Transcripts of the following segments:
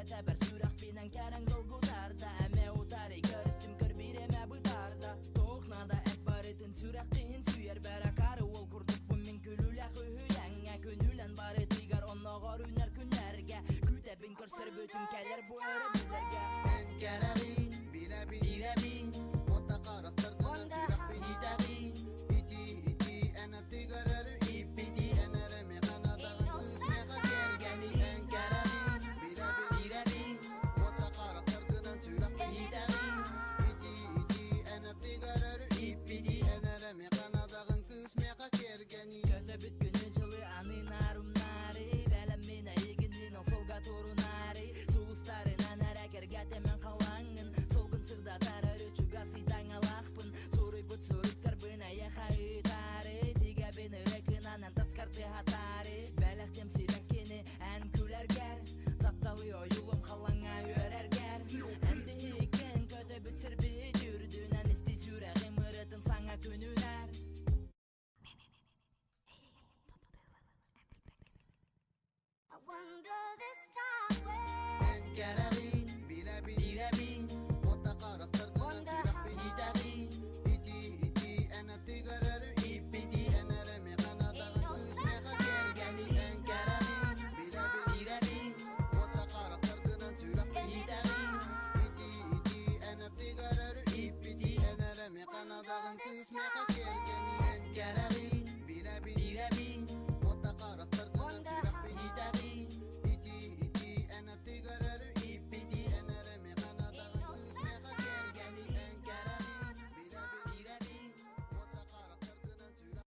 Тэбэр сүрэхпинэн кэрэҥ долгутарда Эмэ утары көрүстүм көрбүр эмэ бытарда Туох наада эт барытын сүрэхпин сүүйэр Бэракары уол курдукпун мин күлүүлээх үһүйэҥҥэ Күнүүлэн барытыгар онноҕор үүнэр күннэргэ Күүтэбин көрсөр бүтүн кэлэр бу өрөбүллэргэ Эн кэрэҕин, билэбин, ирэбин, уота харахтаргынан сүрэхпин итэҕин. Ити, ити, эн аттыгар өрүү иппити, эн эрэ миэхэ надаҕын, кыыс миэхэ кэргэни. Эн кэрэҕин, билэбин, ирэбин, уота харахтаргынан сүрэхпин итэҕин. Ити, ити, эн аттыгар өрүү иппити, эн эрэ миэхэ надаҕын, кыыс миэхэ кэргэни. Көтөбүт күнү дьылы аны нарумнары Бэлэммин эйигиннин ол суолга турунаары Сулустарынан эрэ кэргэтэмэн халаҥҥын Солгун сырдатар өрүү чугас ыйтаҥалаахпын Суруйбут суруктарбын эйиэхэ ыытаары Тигэбин ырыкынан таскар тыаһатаары Бэлэхтим сибэккини эн күлэргэр Тапталы ойуулум халлаҥҥа үөрэргэр Эн биһиккин көтөбүт сирбит үрдүнэн Исти сүрэҕим ырытын саҥа күнүнэр. Эн кэрэҕин, билэбин, ирэбин, уота харахтаргынан сүрэхпин итэҕин. Ити, ити, эн аттыгар өрүү иппити, эн эрэ миэхэ надаҕын, кыыс миэхэ кэргэни. Эн кэрэҕин, билэбин, ирэбин, уота харахтаргынан сүрэхпин итэҕин. Ити, ити, эн аттыгар өрүү иппити, эн эрэ миэхэ надаҕын, кыыс миэхэ кэргэни. Эн кэрэҕин, билэбин, ирэбин, уота харахтаргынан сүрэхпин итэҕин. Ити, ити, эн аттыгар өрүү иппити, эн эрэ миэхэ надаҕын, кыыс миэхэ кэргэни. Эн кэрэҕин, билэбин, ирэбин, уота харахтаргынан сүрэх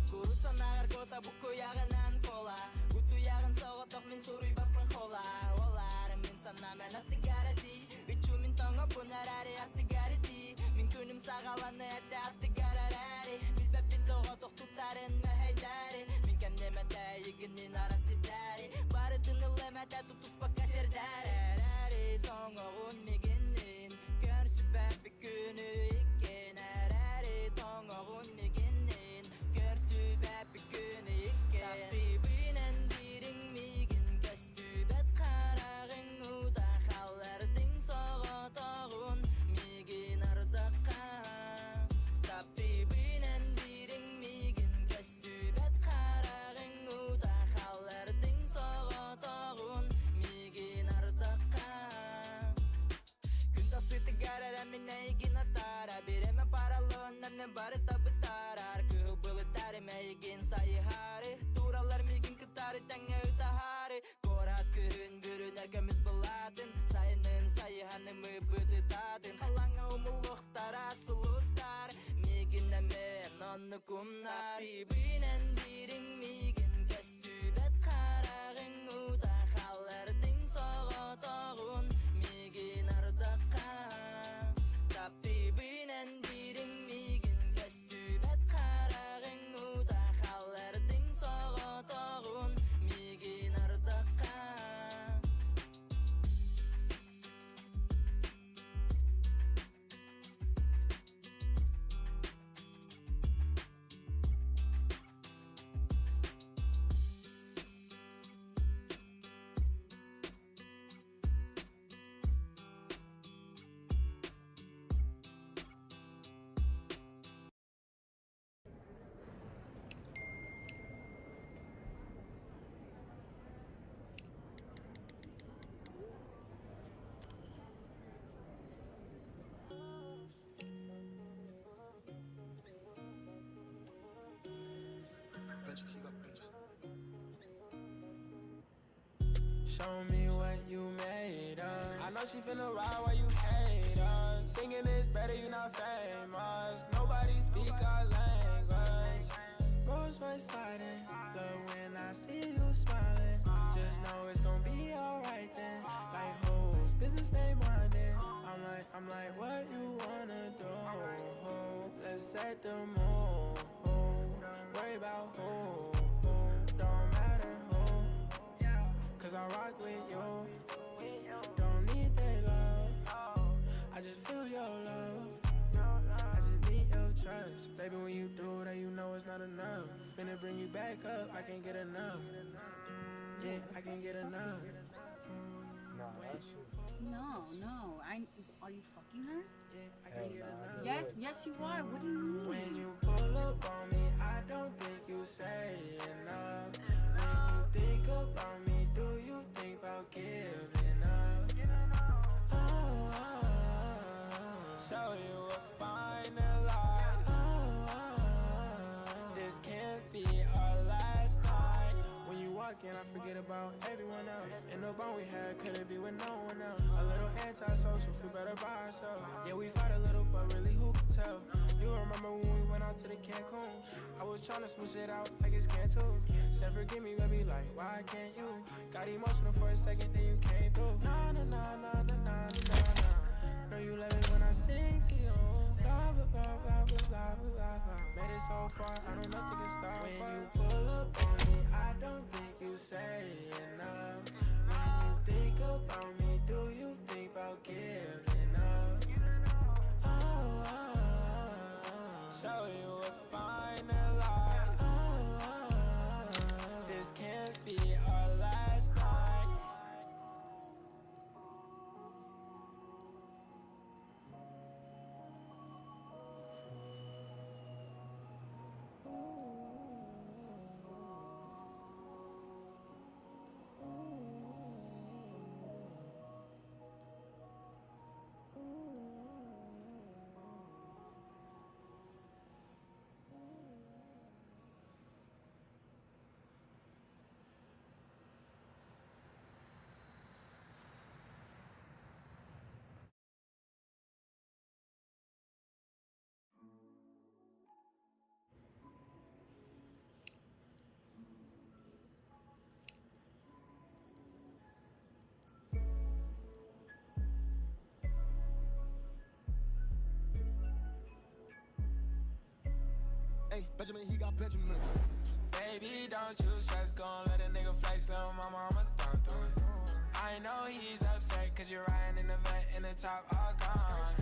Курусанаар кота букуяҕынан кола Утуяҕын соҕотох мин суруйбаппын хола Олар мин санааман аттыгарати Үчү мин тоҥоппун арари аттыгарити Мин күнүм саҕаланы этэ аттыгарараари Билбэппин тоҕотох туттарын мэһэйдээри Мин кэмнэмэтэ игинин арасидээри Барытын ыллэмэтэ тутуспакка сэрдээрээри Тоҥоҕун мигиннин көрсүбэппит күнү иккин эрээри Тоҥоҕун мигиннин көрсүбэппит күнү иккин Таптыыбын дириҥ миигин көстүбэт хараҕыҥ уута халлардыҥ соҕотоҕун миигин ардахха Таптыыбын дириҥ миигин көстүбэт хараҕыҥ уута халлардыҥ соҕотоҕун миигин ардахха Күн тасытыгар эрэ мин эйигин атаара Биремэ параллонна мен бары табытарар Кыһыл былыттары мейигин сайыһаары Туралар миигин кытары тэҥҥэ ытаһаары Куорат күһүн бүрүнэр көмүс былаатын Сайынын сайыһанымы бытытаатын Халаҥа умуллуохтара сулустар Миигин эмэн оннук умнар Тибинэн дириҥ миигин көстүбэт хараҕыҥ уута халлардыҥ соҕотоҕун миигин ардахха Таптыыбын дириҥ миигин көстүбэт хараҕыҥ уута халлардыҥ соҕотоҕун миигин ардахха. Show me what you made of. I know she finna ride while you hate us. Thinking it's better, you not famous. Nobody speak our language. Rose white sliding. Love when I see you smiling. Just know it's gonna be alright then. Like who's business they minding? I'm like, what you wanna do? Let's set the mood. Worry about who. Don't matter who. Cause I rock with you. Don't need that love. I just feel your love. not enough. Finna bring you back up, I can't get enough. Yeah, I can't get enough. Nah, that shit. No, no. I are you fucking her? Yeah, I Hell can't get nah, I enough. do Yes, it. yes you are. What do you When mean? you pull up on me, I don't think you say enough. When you think about me, do you think about giving up? Oh, oh, oh. Show you a final life. Oh, oh, oh. This can't be our last night. When you walk in, I forget about everyone else. And the bond we had couldn't be with no one else. A little antisocial, feel better by ourselves. Yeah, we fight a little, but really, who could tell? You remember when we went out to the Cancun? I was tryna smoosh it out like it's Cancun. Said, forgive me, baby, like, why can't you? Got emotional for a second, then you came through. Nah, nah, nah, nah, nah, nah, nah, nah. Know you love it when I sing to you. Blah, blah, blah, blah, blah, blah, blah, blah. Made it so far, I know nothing can stop When you pull up on me, I don't think you say enough. When you think about me, do you think about giving up? Oh, oh, oh. Show you a final life. Oh, oh, oh. This can't be our last night. Hey, Benjamin, he got Benjamins. Baby, don't you stress, gon' let a nigga flex, little mama, I'ma thumb through it. I know he's upset, cause you're riding in the vet and the top all gone.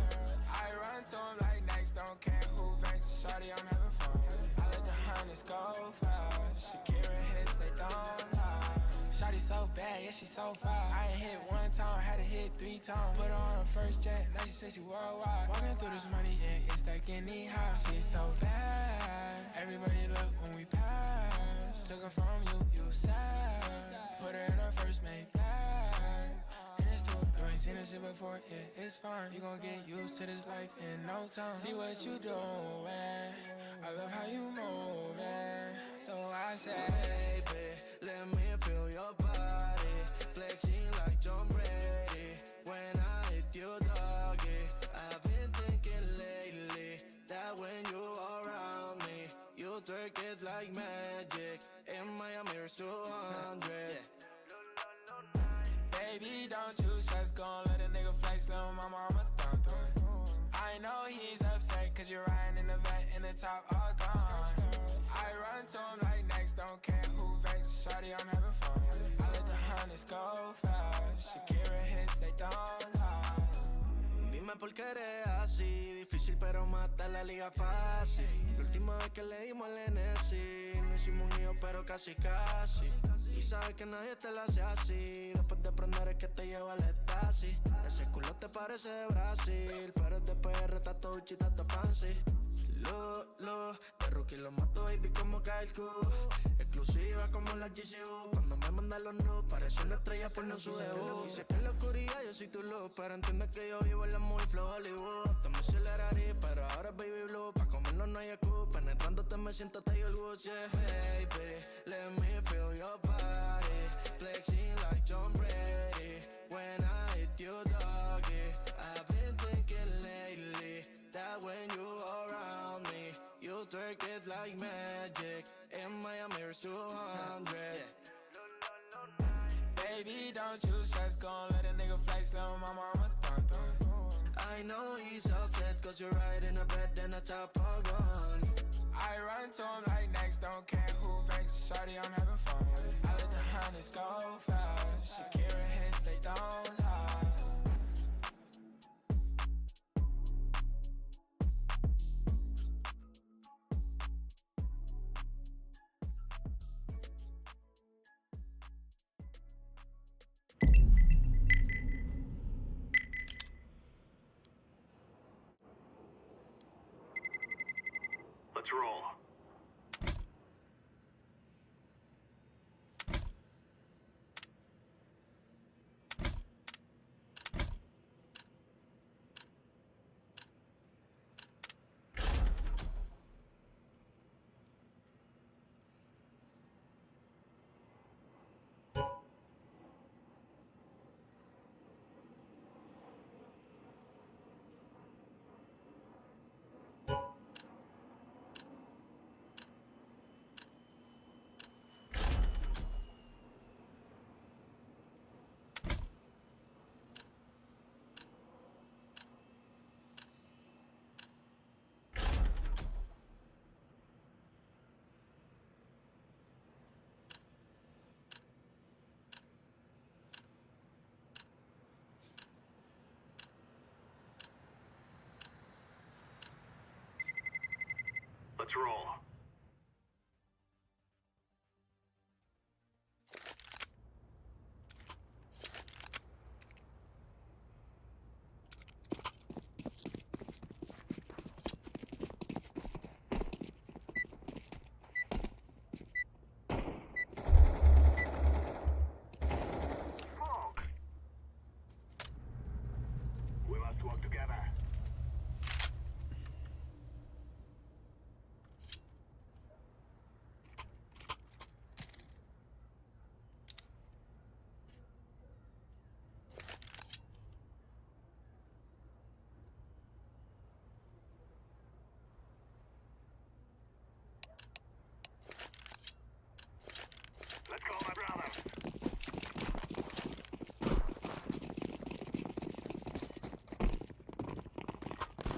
I run to him like next, don't care who vex, shawty, I'm having fun. I let the hundreds go fast, Shakira hits, they don't lie. Shawty so bad, yeah, she so fine. I ain't hit one time, had to hit three times. Put her on her first jet, now she says she worldwide. Walking through this money, yeah, it's like any high. She's so bad, everybody look when we pass. Took her from you, you sad. Put her in her first made back. And it's dope, you ain't seen this shit before, yeah, it's fine. You gon' get used to this life in no time. See what you doing, I love how you moving. So I say, Baby, let me feel your body flexing like Tom Brady. When I hit you, doggy, I've been thinking lately that when you around me, you twerk it like magic. In Miami, it's 200. Baby, don't you stress, gon' let a nigga flex, little mama, I'ma thumb through it. I know he's upset, cause you're riding in the vet and the top all gone. I run to him like next, don't care who vex, shawty, I'm having fun. I let the hundreds go fast, Shakira hits, they don't lie. Dime por qué eres así, difícil pero mata la liga fácil. La última vez que le dimos al NSI, no hicimos un lío pero casi casi. Y sabes que nadie te la hace así, después de prender es que te lleva al estasis. Ese culo te parece de Brasil, pero es de PR, está todo Gucci, está todo fancy. Lo, lo, de rookie lo mato, baby, como Kyle Q. Exclusiva como la GCU. Cuando me mandan los nudes, parece una estrella porno en su debut. Dice que en la oscuridad yo soy tu luz, pero entiende que yo vivo en la muy flow Hollywood. Antes me aceleraría, pero ahora es baby blue. Pa' comernos no hay excusa, penetrándote me siento Tiger Woods, yeah. Baby, let me feel your body, flexing like Tom Brady. When I hit you, doggy, I've been thinking lately that when you around me, you twerk it like magic. In Miami, it's 200. Baby, don't you stress, gon' let a nigga flex, little mama, I'ma thumb through it. I know he's upset cause you're riding a bed and a top all gone. I run to him like next, don't care who vex, shawty, I'm having fun. I let the hundreds go fast, Shakira hits, they don't lie.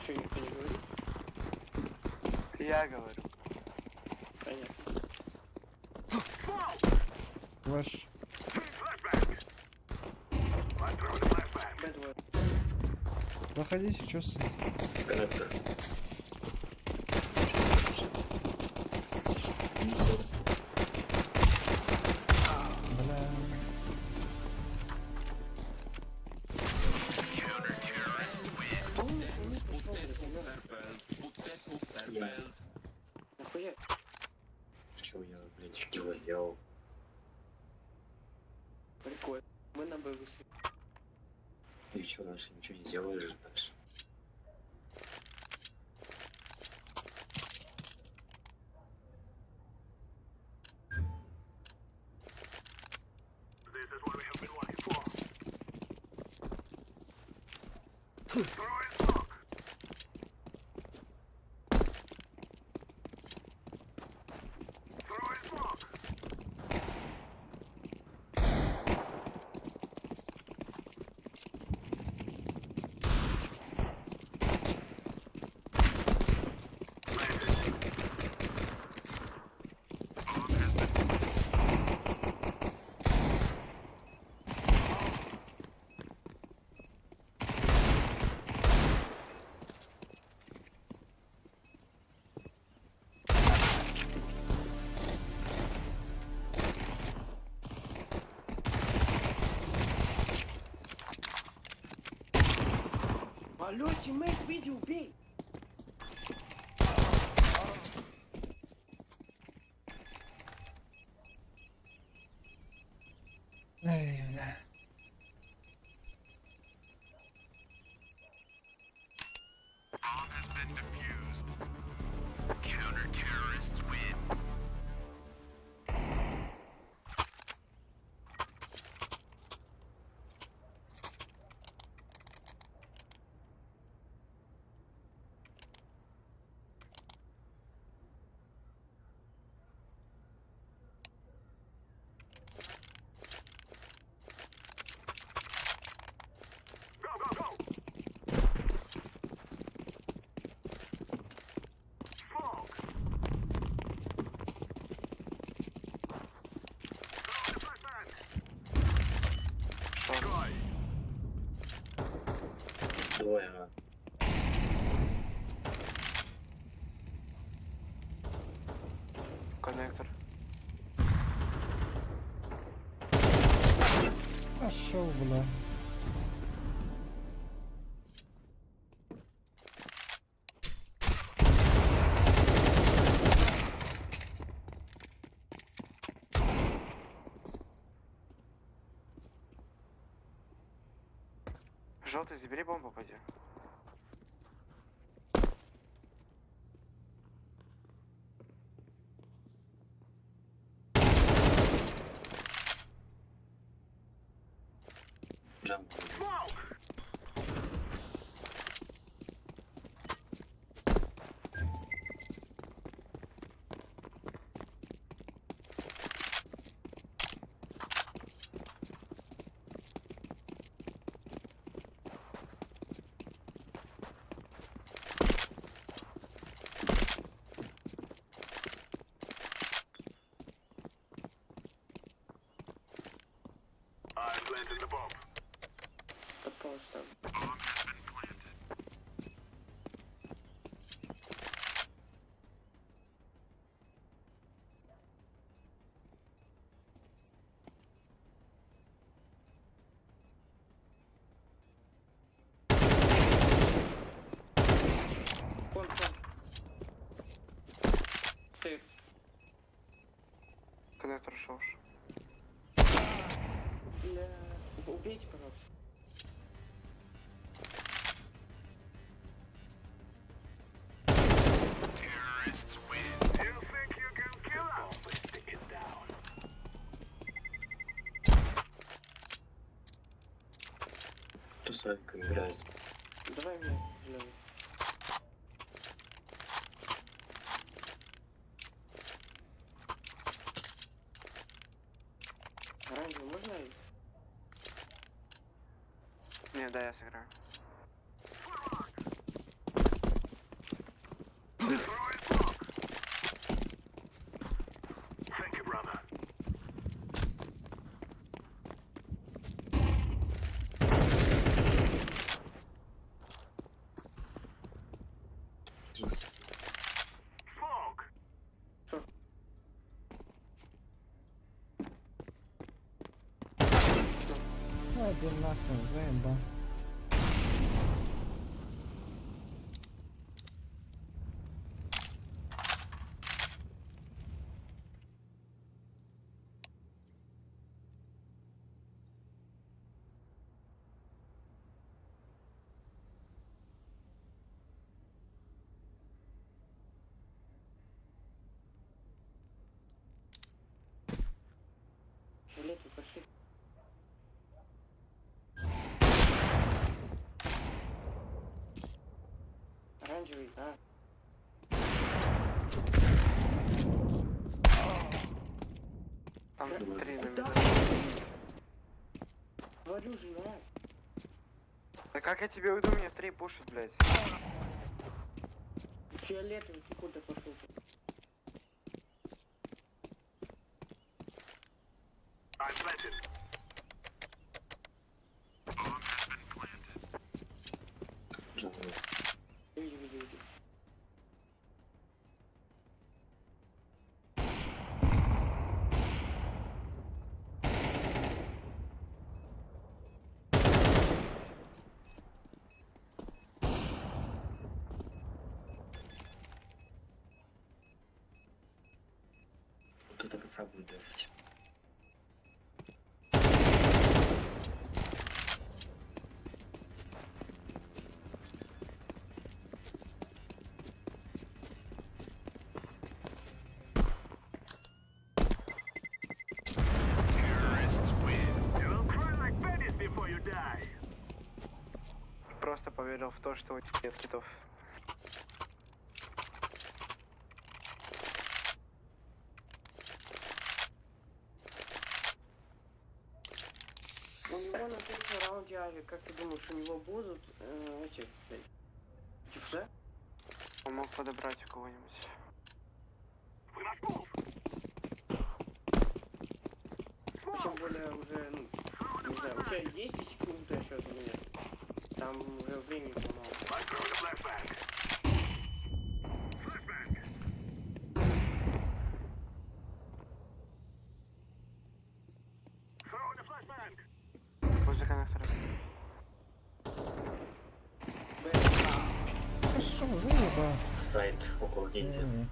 Че, никто не говорит? Я говорю. Понятно. Флеш. Б2. Заходите, чё стоите? Коннектор. Бля. Кто у них пришел, блядь, Я. Нахуя? Чё я, блядь, кило сделал? Прикольно. Мы на Б вышли. И чё, дальше ничего не делаешь же дальше? Алло, teammate, выйди, убей! Эй, бля. Двое, а. Коннектор. Пошел, бля. Желтый, забери бомбу, пойди. Джамп. Подпалась там. Вон, вон. Стоит. Коннектор ушел уж. Бля. Убейте, пожалуйста. Кто с авиком играет? Давай мне зеленый. Оранжевый можно? Не, да, я сыграю. Десять. Иди нахуй, заеба. Фиолетовый, пошли. Оранжевый, а. Там Думаю, три на Куда? меня. Говорю же, на. Да как я тебе уйду, меня три пушат, блядь. Фиолетовый, ты куда пошел? Джамп. Иди, иди, иди. Кто до конца будет дефать. Просто поверил в то, что у них нет китов. У него на третьем раунде авик, как ты думаешь, у него будут эти, блядь, диффуза? Он мог подобрать у кого-нибудь. Тем более уже, ну, не знаю, у тебя есть 10 секунд сейчас или нет? Там уже времени мало. Возле коннектора. Б, Пошел, заеба. Сайт около ниндзя. Не-не.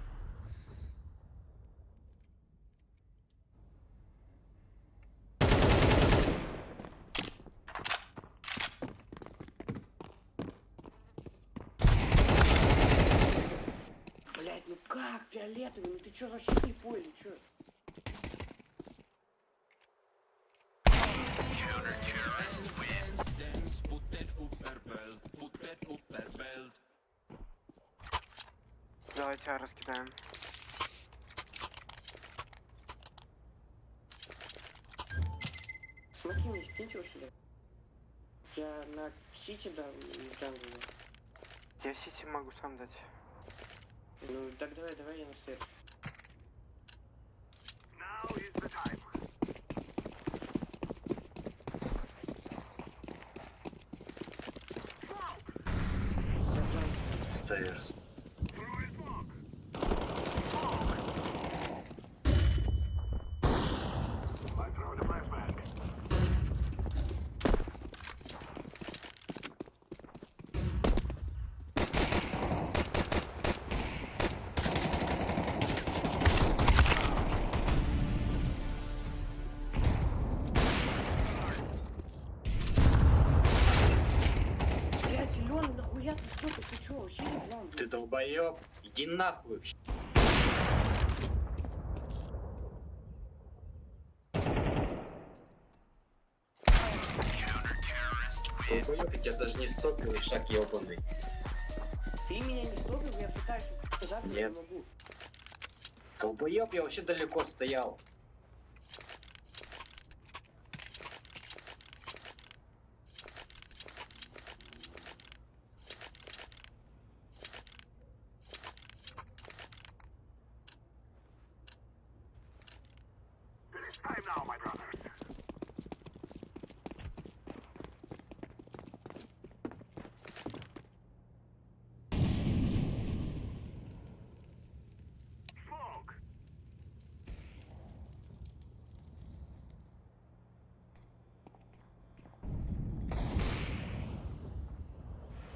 Как фиолетовый? Ну ты чё, вообще слепой или чё? Давайте А раскидаем. Смоки мне киньте его сюда. Я на Сити дам и jungle. Я Сити могу сам дать. Ну так давай, давай я на stairs. Я jungle. Stairs. Блядь, зеленый, нахуя ты сука, ты чё, вообще еблан? Ты долбоеб. Иди нахуй вообще. Долбоеб, я тебя даже не стопил, шаг ебаный. Ты меня не стопил, я пытаюсь сказать, но я Нет. не могу. Долбоеб, я вообще далеко стоял.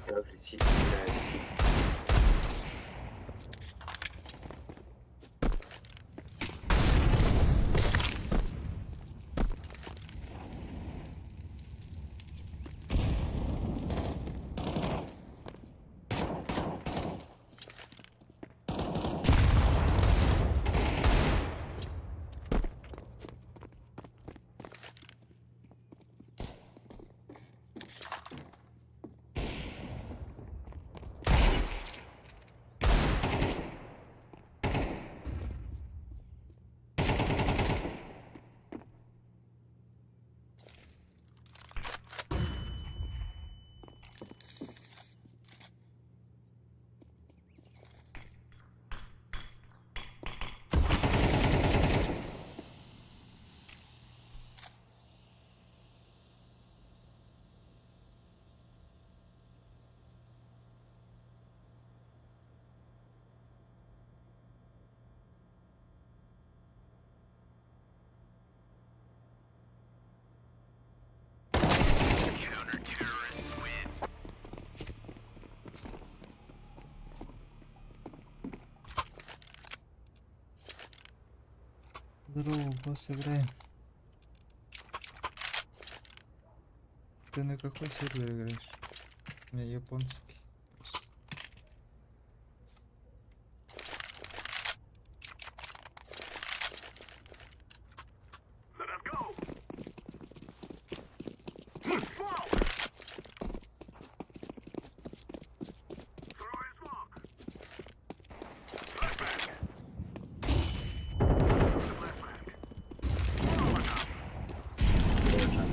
Как же Сити играет. Здорово, босс, играем. Ты на какой сервер играешь? У меня японский. Просто.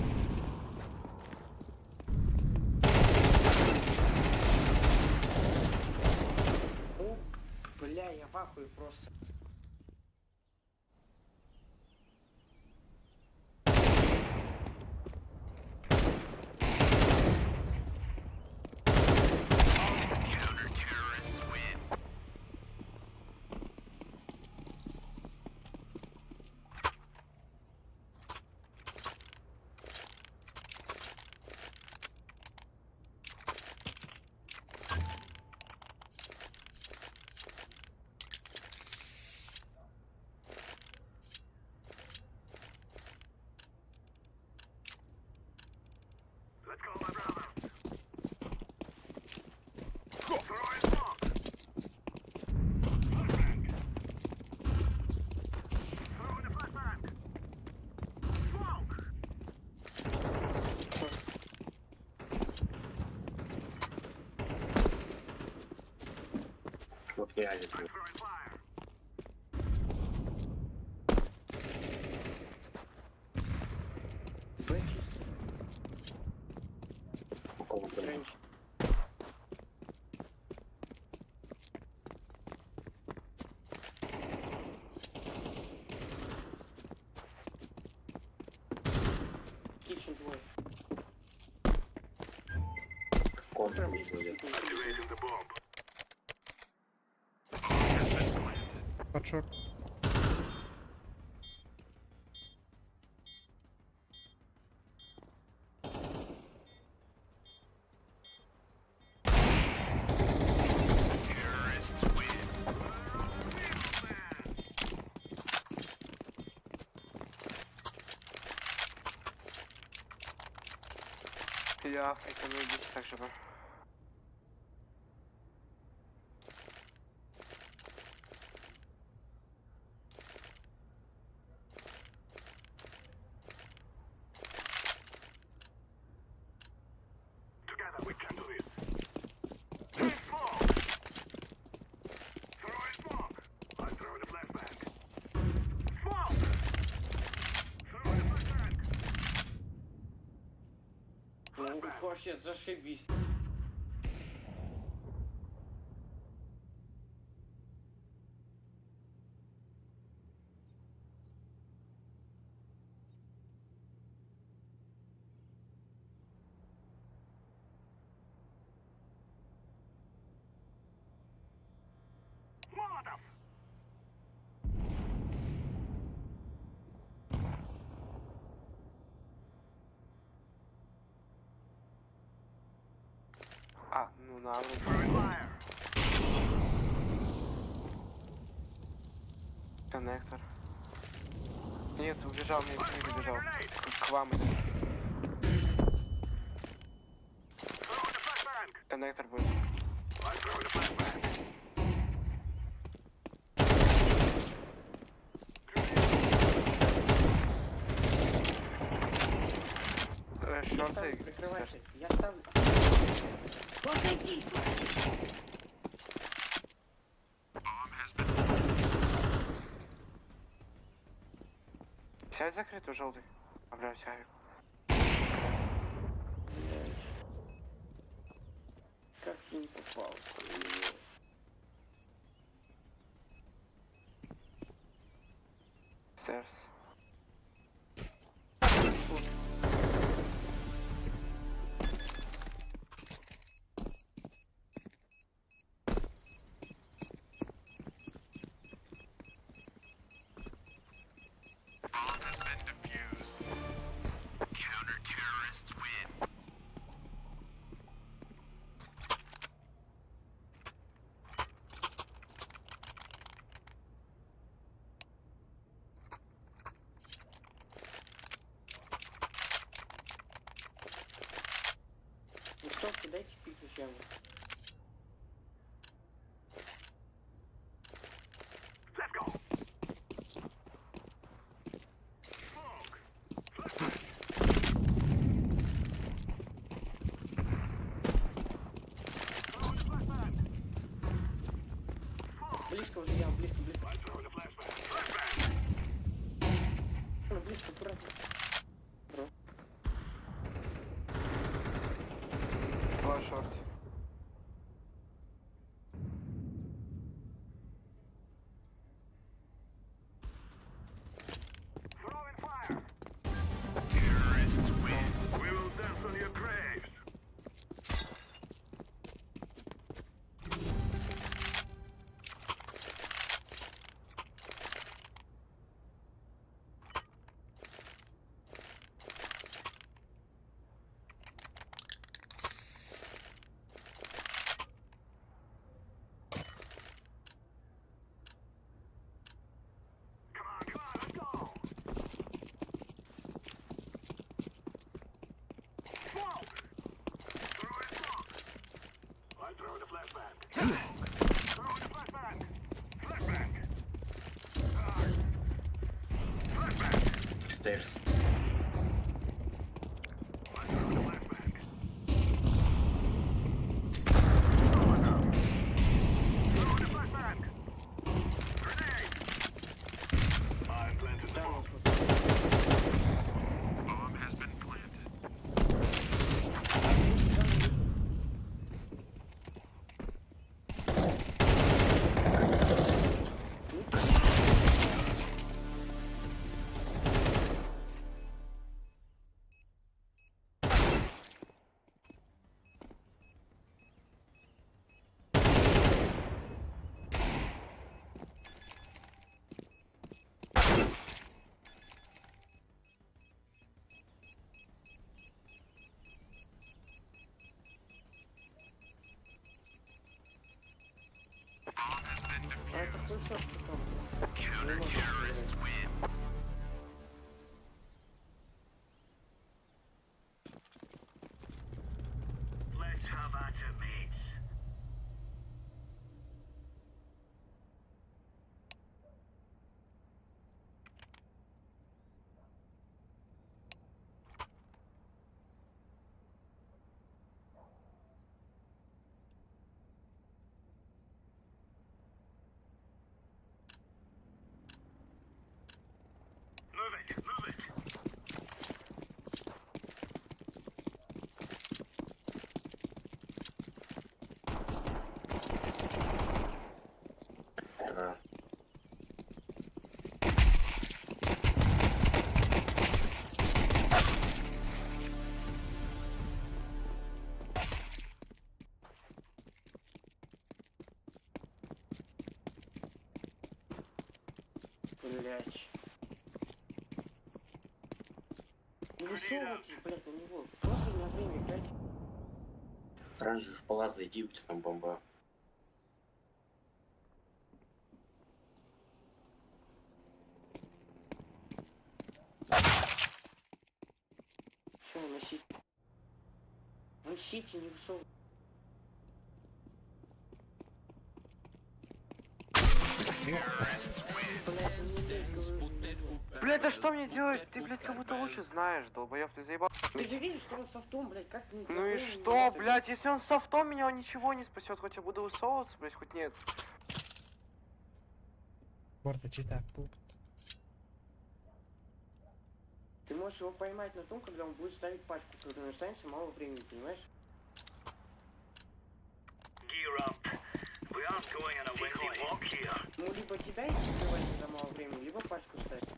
Ну, бля, я в ахуе просто. Вот я люблю. Б чисто. Около дома. Тренч. Kitchen двое. Контр Прям близко будет. сидит. Под short. Или Африка, ну идите так же. бро. Ну, вообще, зашибись. А, ну на вроде. Коннектор. Нет, убежал, нет, не убежал. К вам идет. Коннектор будет. Я Шорты, ставлю, прикрывайся. Я ставлю. Выходи! Сядь закрытую, желтый. А, бля, у тебя авик. Как я не попал? Stairs. Ну что, дайте пикнуть яму. Близко уже яма, близко, близко. Ну, близко, аккуратно. Два шорт. Stairs. А это хуесос потом. Не может играть. Да. Блять. Не высовывайтесь, блять, на него. Просто на время играть. Раньше в палац зайди, у тебя там бомба. Все, на сити. На сити не высовывайтесь. Блять, ну не лезь, говорю. Блядь, а что мне делать? Ты, блядь, как будто лучше знаешь, долбоёб, ты заебал. Ты же видишь, что он софтом, блядь, как ты Ну и что, блядь, если он софтом, меня он ничего не спасет, хоть я буду высовываться, блядь, хоть нет. Порта чита пупт. Ты можешь его поймать на том, когда он будет ставить пачку, когда у него останется мало времени, понимаешь? Ну, либо тебя идти убивать, когда мало времени, либо пачку ставить.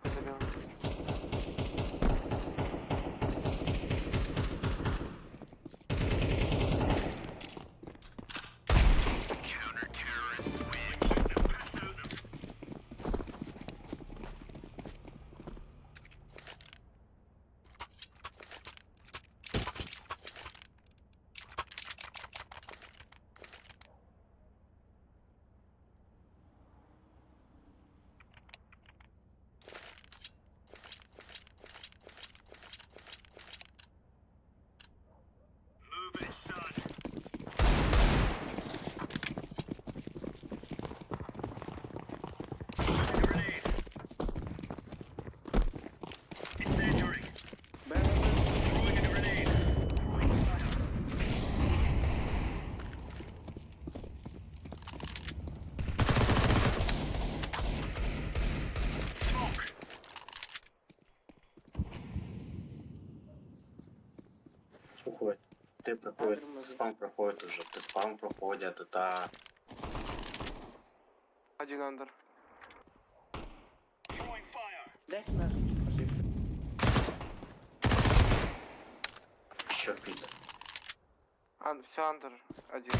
Забил. Б, Б, Б. Уходит. Ты проходит, Тормози. спам проходит уже. Ты спам проходят, это... Один андер. Дайте нас позицию. Еще пит. Ан, все андер. Один.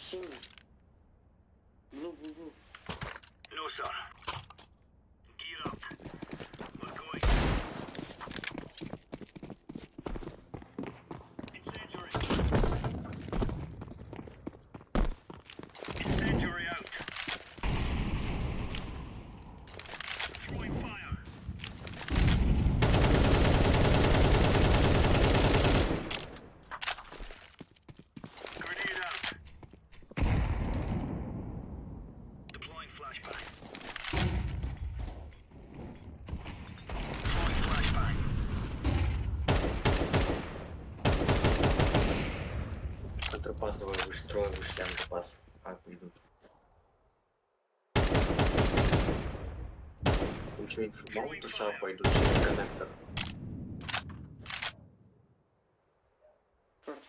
Синий. Блу, блу, блу. Двое вышли, трое вышли, андерпас. А, пойдут. Ну что, инфу мало душа пойдут через коннектор. Шорт.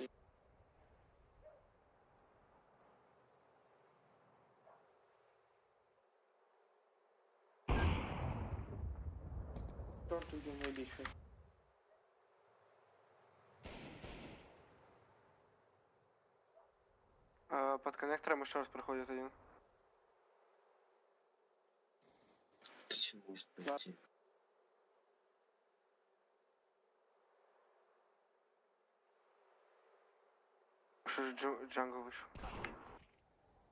Шорт уйдем найбільше. Под коннектором и шорт проходит один. Кичен может пойти. Что же джангл вышел?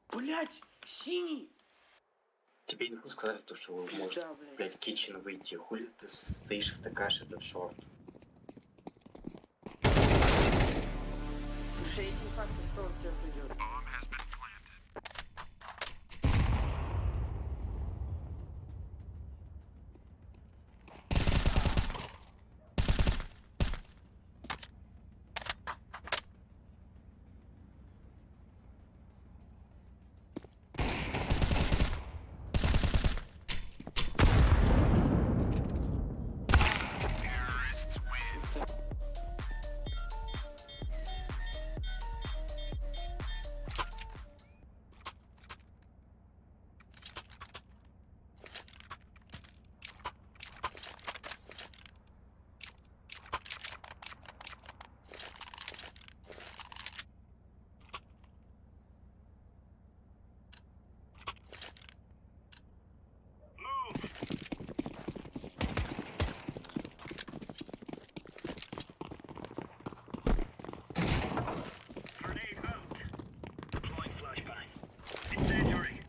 Блять, синий! Тебе инфу сказали, то, что может, Пизда, блядь. блядь, Кичен выйти. Хули ты стоишь втыкаешь этот шорт. Слушай, есть не факт, что он сейчас придет. Зеленый.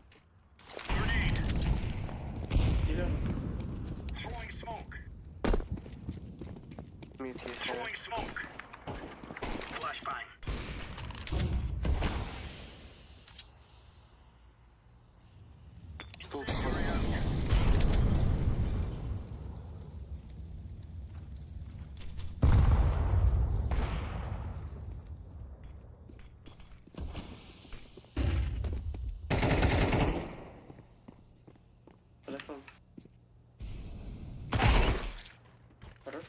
Мид есть. Наверное. Стул, походу. Подошел. Хорош.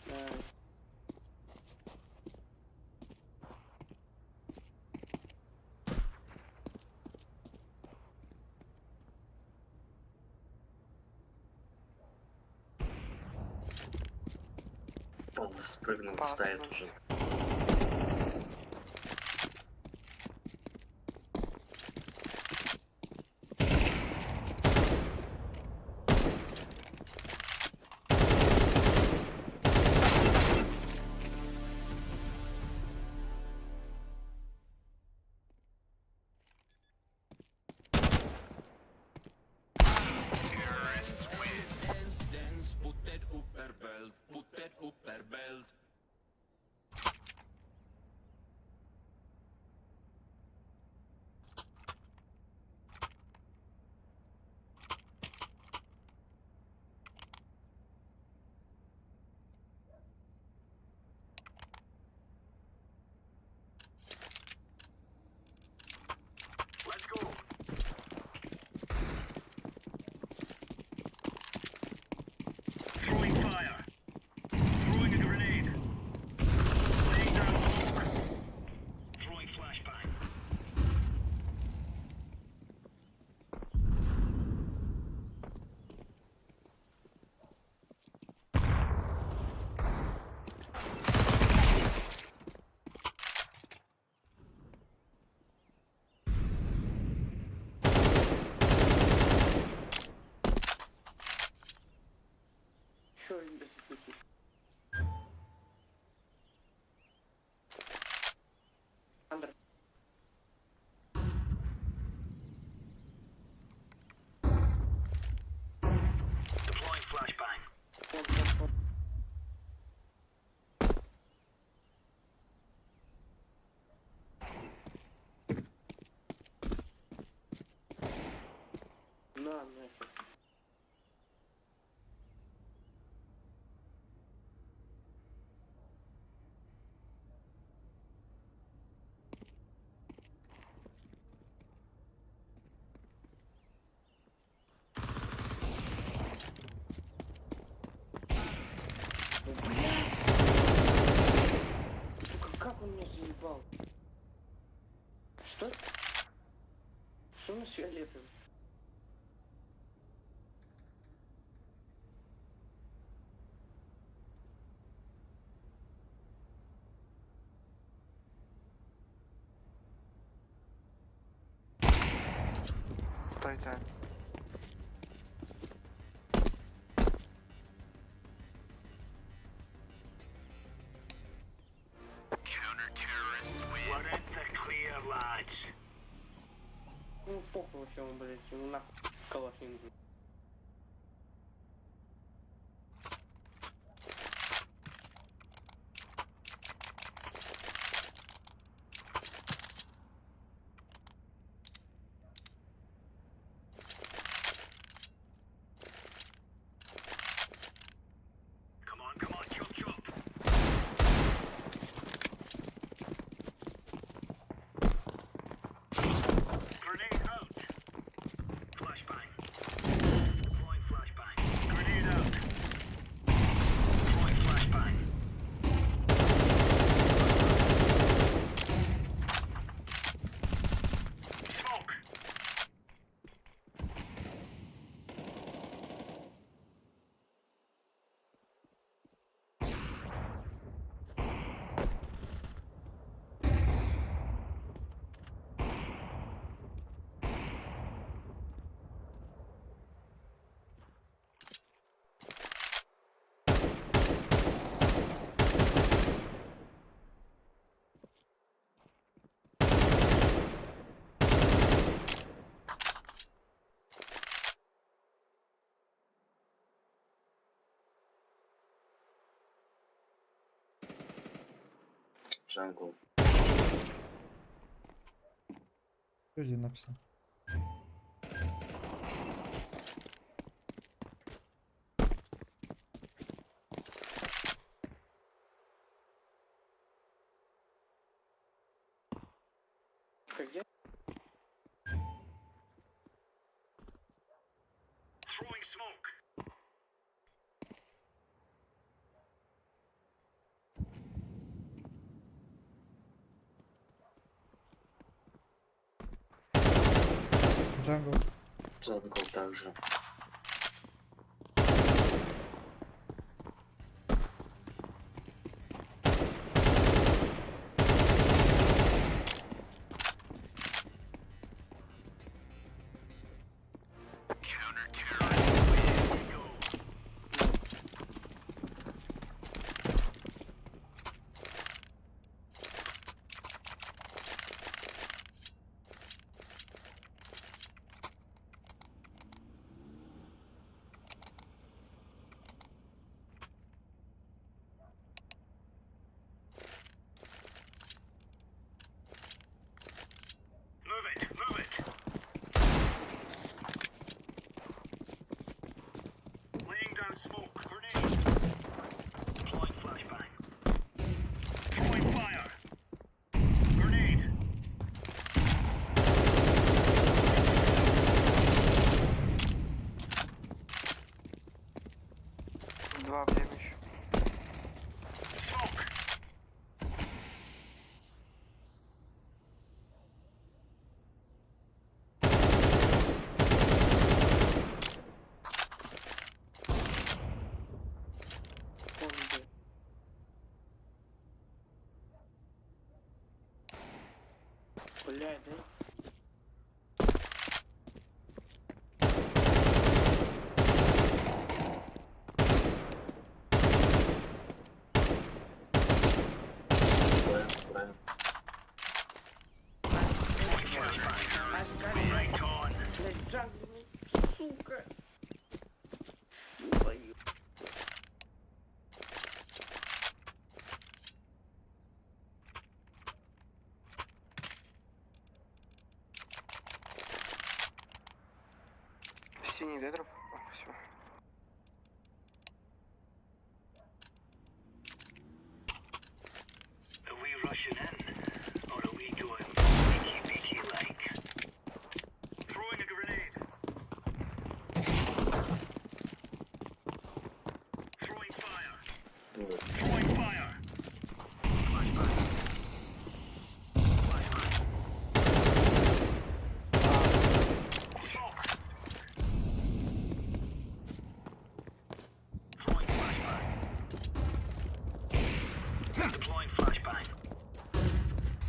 Да. Пал спрыгнул, Пас, ставит может. уже. Еще без пути. Андер. Вон, вон, вон. На, нахер. Заебал. Что? Что у нас фиолетовый? Кто это? Ну похуй вообще он, блядь, ему нахуй калаш не нужен. Jungle. Люди написал. Как где? Jungle. Jungle также. Два время еще. Он, блядь. Блядь, да? Правильно, правильно. Блядь, jungle, ну, сука. Твою. Синий, дай дроп. О, спасибо. Двое.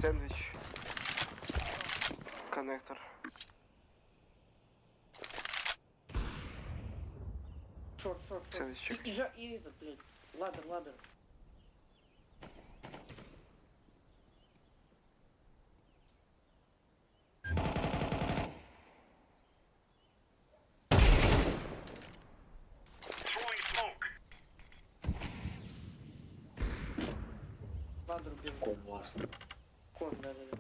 Сэндвич. Коннектор. Short, short, short. Сэндвичек. И, и, жа- и этот, блядь. Ladder, ladder. Ladder бежит. Con last. Con, да-да-да.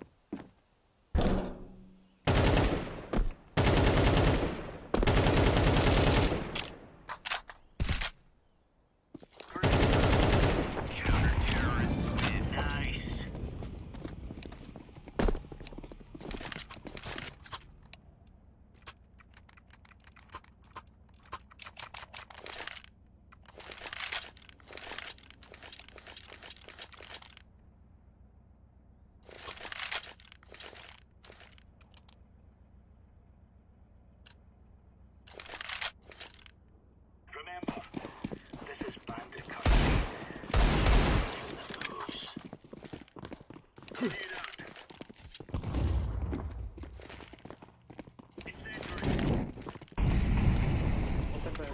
Это Б.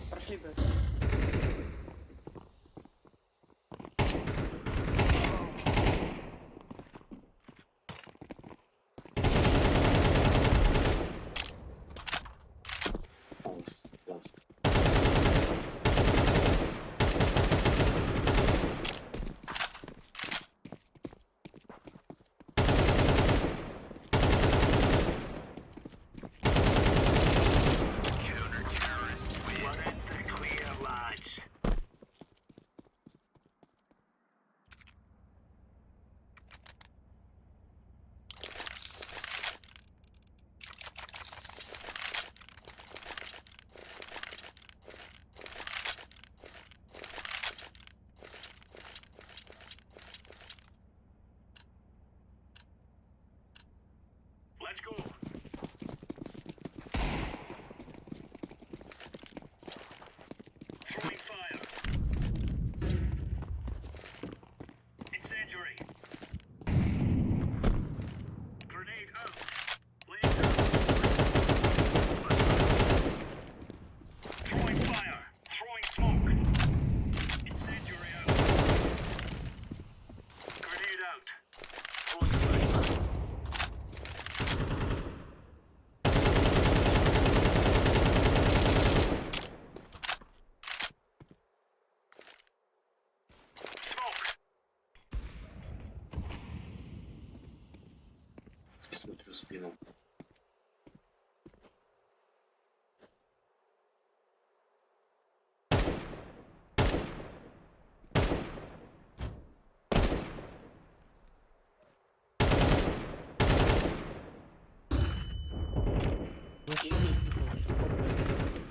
Прошли Б. Last. Last. Смотрю спину. Иди,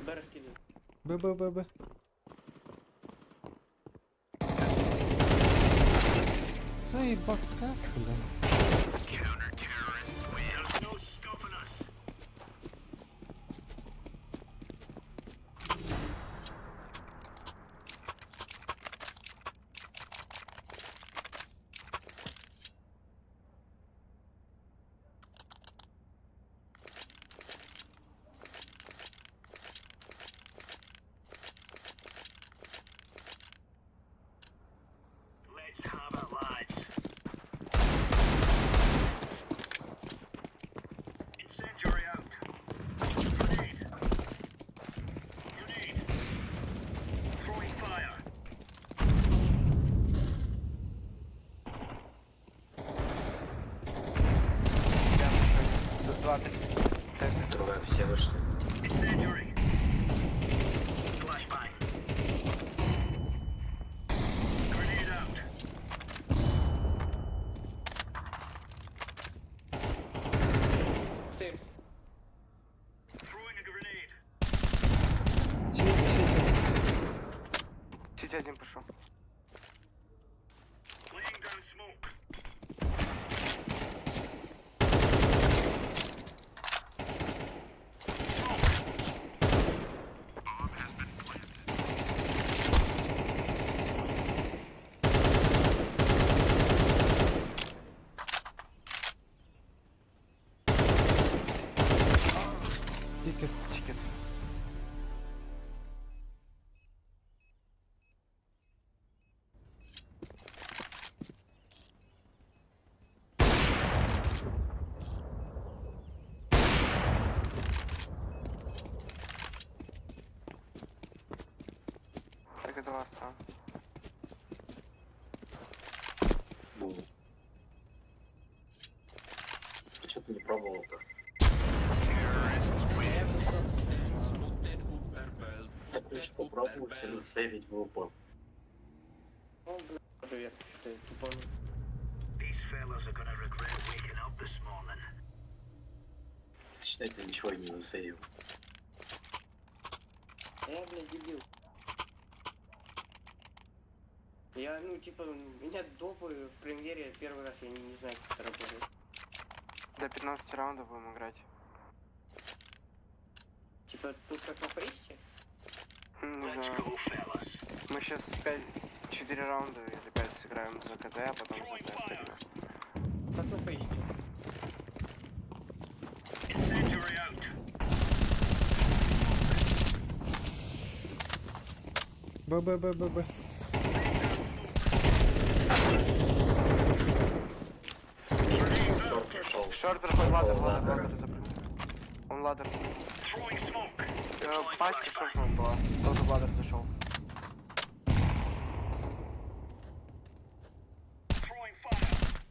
Б раскидывай. Б, Б, Б, Б. Заебак, как, блин? Рядом еще один. Два, три. Тетрис. Трое все вышли. Stairs. Сидите, сидите. Сити один пошел. бастаан. Ну. А что ты не пробовал-то? Так лучше попробовать, чем засейвить в упор. О, бля, привет, что-то я тупанул. Считай, ты ничего не засейвил. А я, блядь, дебил. Я, ну, типа, у меня допы в премьере первый раз, я не знаю, как это работает. До 15 раундов будем играть. Типа, тут как на фейсте? Не знаю. Мы сейчас 5, 4 раунда или 5 сыграем за КД, а потом за Т. Как на фейсте. Б, Б, Б, Б, Б. Short ушел. Short проходит ladder, Около ladder, ladder а. ladder запрыгнул. Он ladder запрыгнул. Пачка short по-моему, была. Тоже в ladder зашел.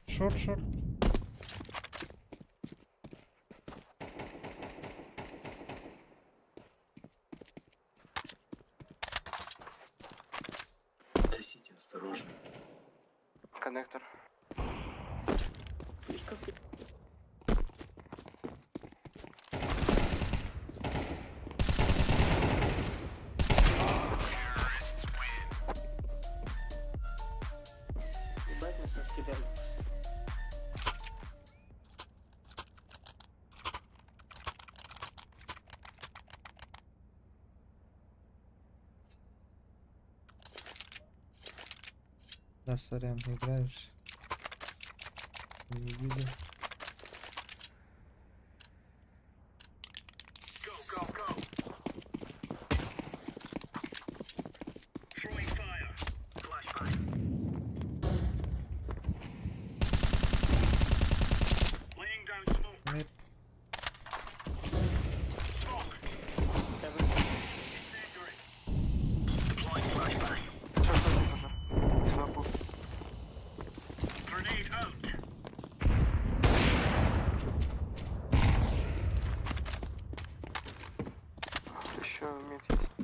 Short, short. Тестите осторожно. Коннектор. И как Ебать нас раскидали. Да, сорян, играешь. Не видел. Mid. Short тоже уже. Смоку. Еще mid есть.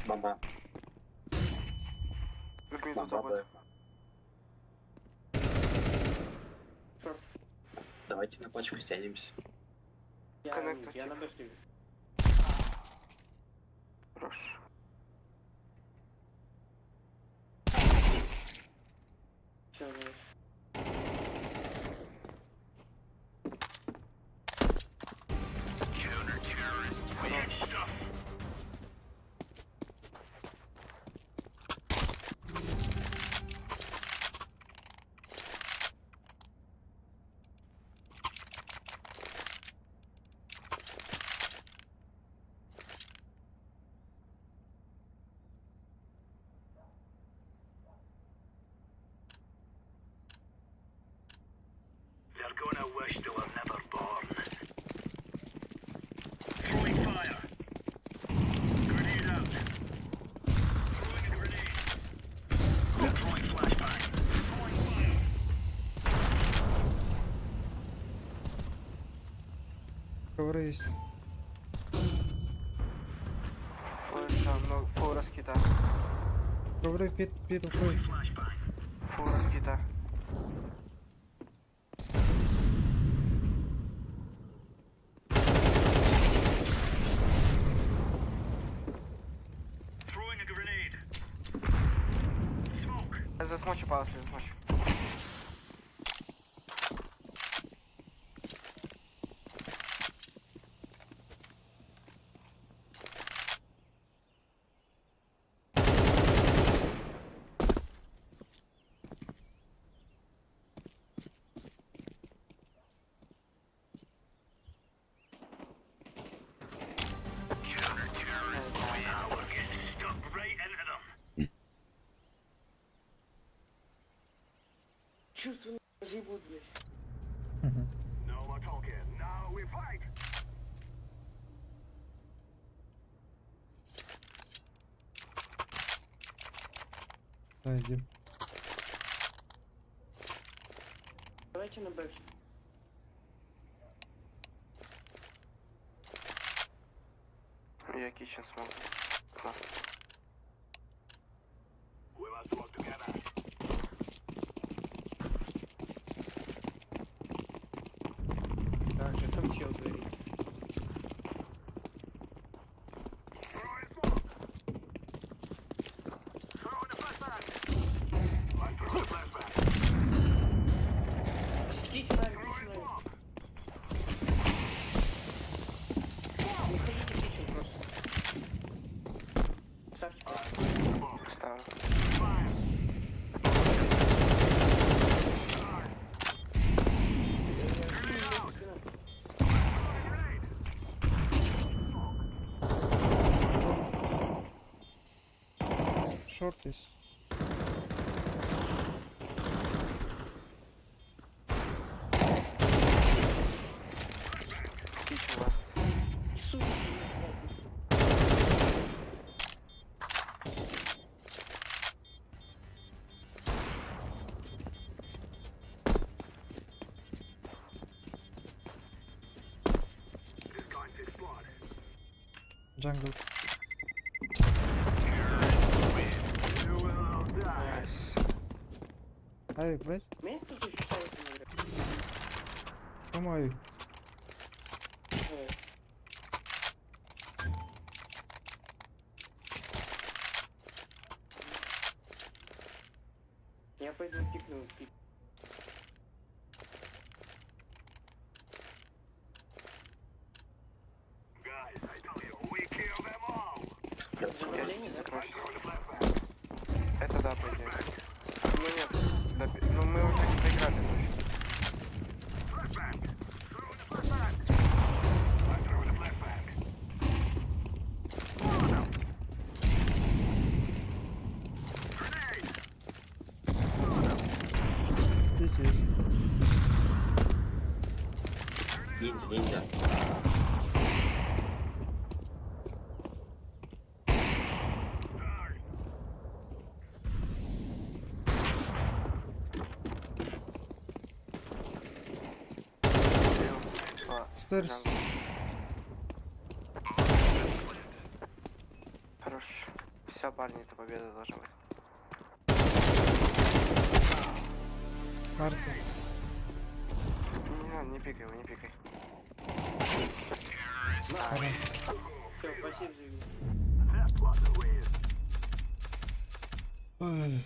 Бомба. В миду Бомба топает. Б. Short. Давайте на пачку стянемся. Я, Коннектор, я на типа. Б стою. Хорош. Всё, давай. Ковры есть. Флеша, много. Full раскита. Ковры pit, pit уходит. Full раскита. Я засмочу палас, я засмочу. Да, иди. Давайте на Б. Я kitchen смотрю. На. Так, что там чел говорит? Идите наверх, идите наверх. Не ходите в kitchen просто. Ставьте просто. Ставлю. Спина. Short есть. Kitchen last. Сука, блядь. Jungle. Nice. Ай, блядь. Меня тут еще ставит на игре. Помой. Э, Я пойду пикну. пик. Я Замедление, сити да? закрошу. Это да, по идее. Ну нет, да, ну мы уже не проиграли точно. Здесь есть. Ниндзя, ниндзя. Убил. А, Stairs. Jungle. Хорош. Все, парни, это победа должна быть. Market. Не надо, не пикай его, не пикай. Хорош. Все, спасибо за игру. Ой, бля.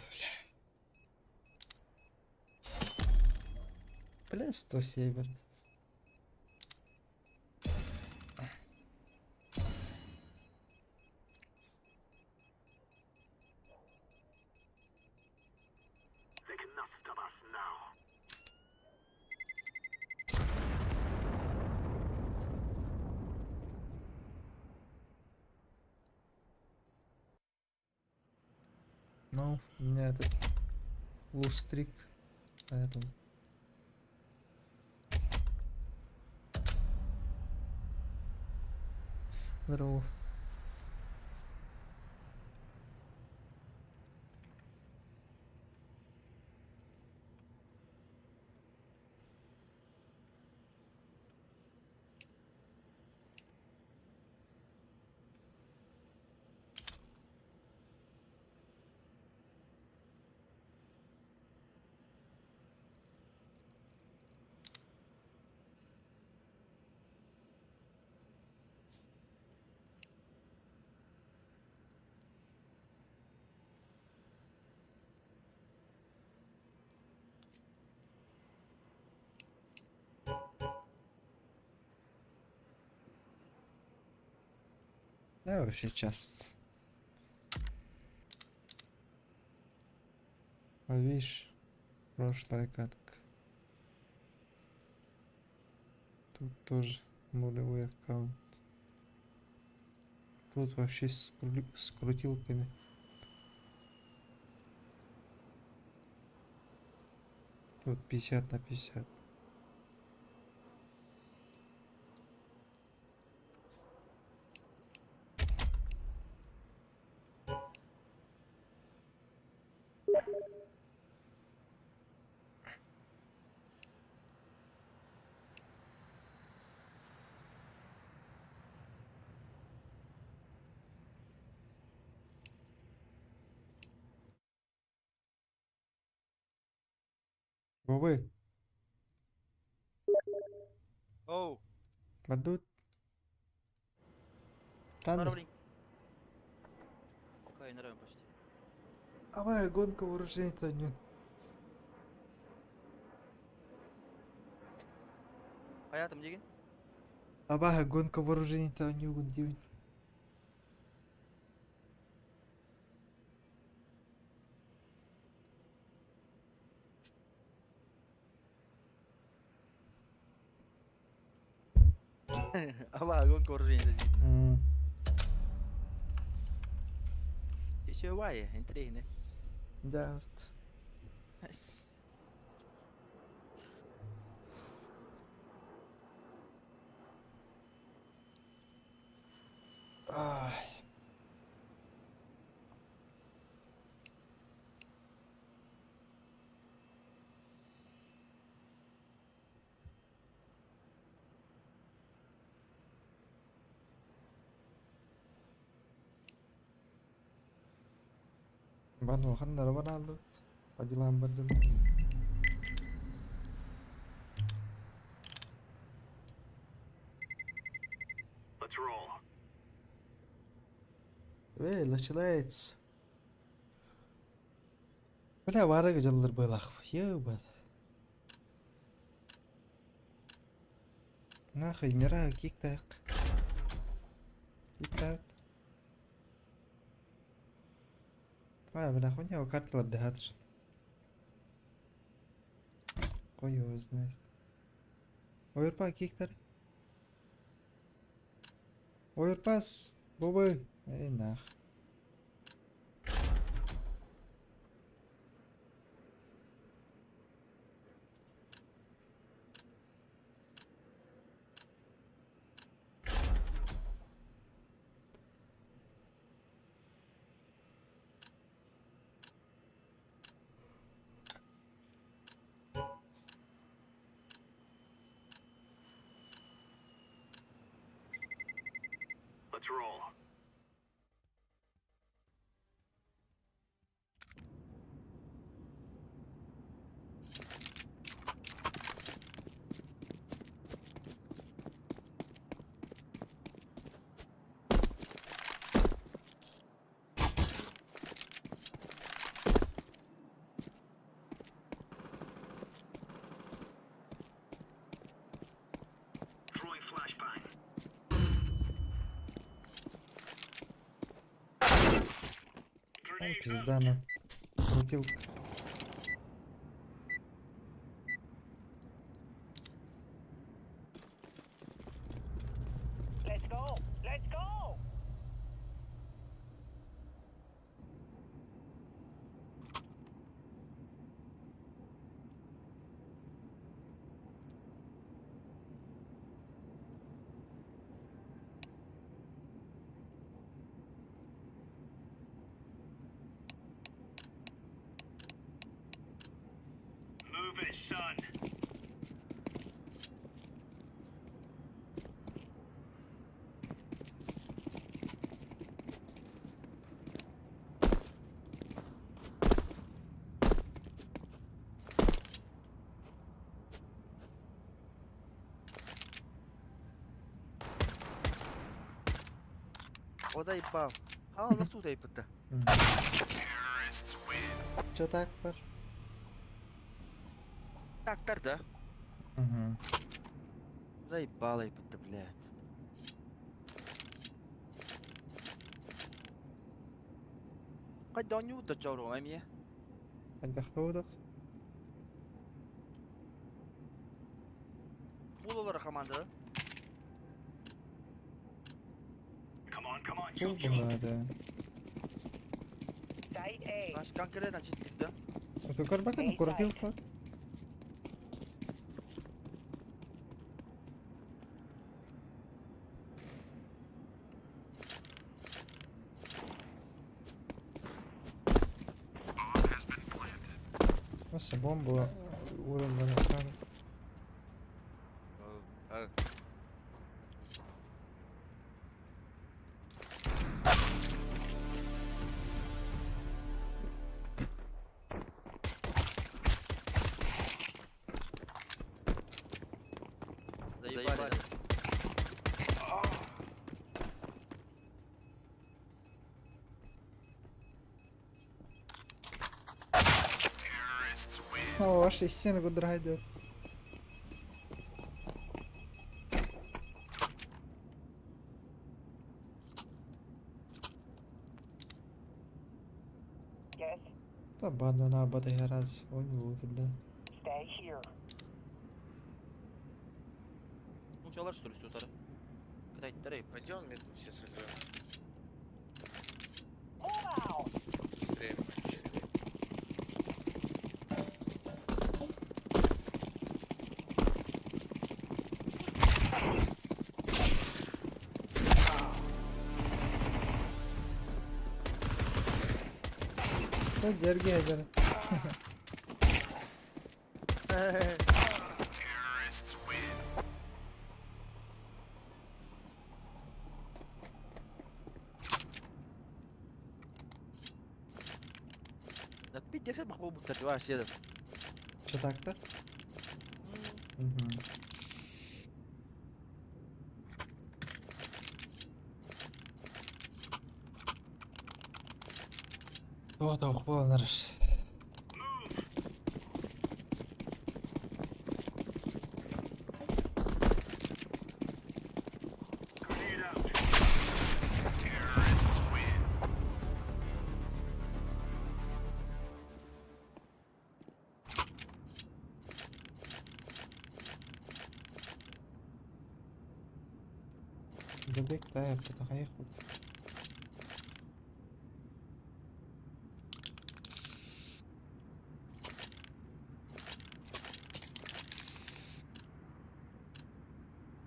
Бля, 100 север. Ну, у меня этот lose streak, поэтому. Здорово. Да, вообще часто. А видишь, прошлая катка. Тут тоже нулевой аккаунт. Тут вообще с крутилками. Тут 50 на 50. Бобы, Оу. Бардут. Рано. Пару Кайнерем почти. Давай, гонка вооружений-то нет. Хайатым диигин? Абаха, гонка вооружений-то не угон диэбин. Абаха, гонка вооружений дии. М, Үчүгэй, интэриэһинэй. Да, вот. Ай. Бан ханна эрэ барааллыбыт. По делам бардым. Эй, начинается. Бля, варыга дьаллар быылах. Ебать. Нахуй, мира, киктак. Киктак. А, бля, хуйня, карталар дэхатыр. Хуй его знает. Оверпа, киктар. Оверпас, бобы. Эй, нах. Ой, пизда на. Крутилка. Let's go! Let's go! О заебал. Хааллах суута Че так, Паш? Так, да? Угу. Заебало ебать, блядь. Хайда да чору эмиэ. Хайдахтоодох? Булалар команда. Пул была, да. Site A. Наш конкретно читтик да? Это карбакан крутилка. Nasıl bomba uğradılar efendim. Ваши стены кудрайдет. Yes. Та банана батайараз. Он бля. Stay here. Нууччалар что ли сутары? Кытайдары. Пойдем мид все сольем. Move out. Быстрее. Четыре. Да дерги айдар. Пиздец, бахлобуттар вообще. Че так-то? Угу. О, да, буолан Забег та потахаехал.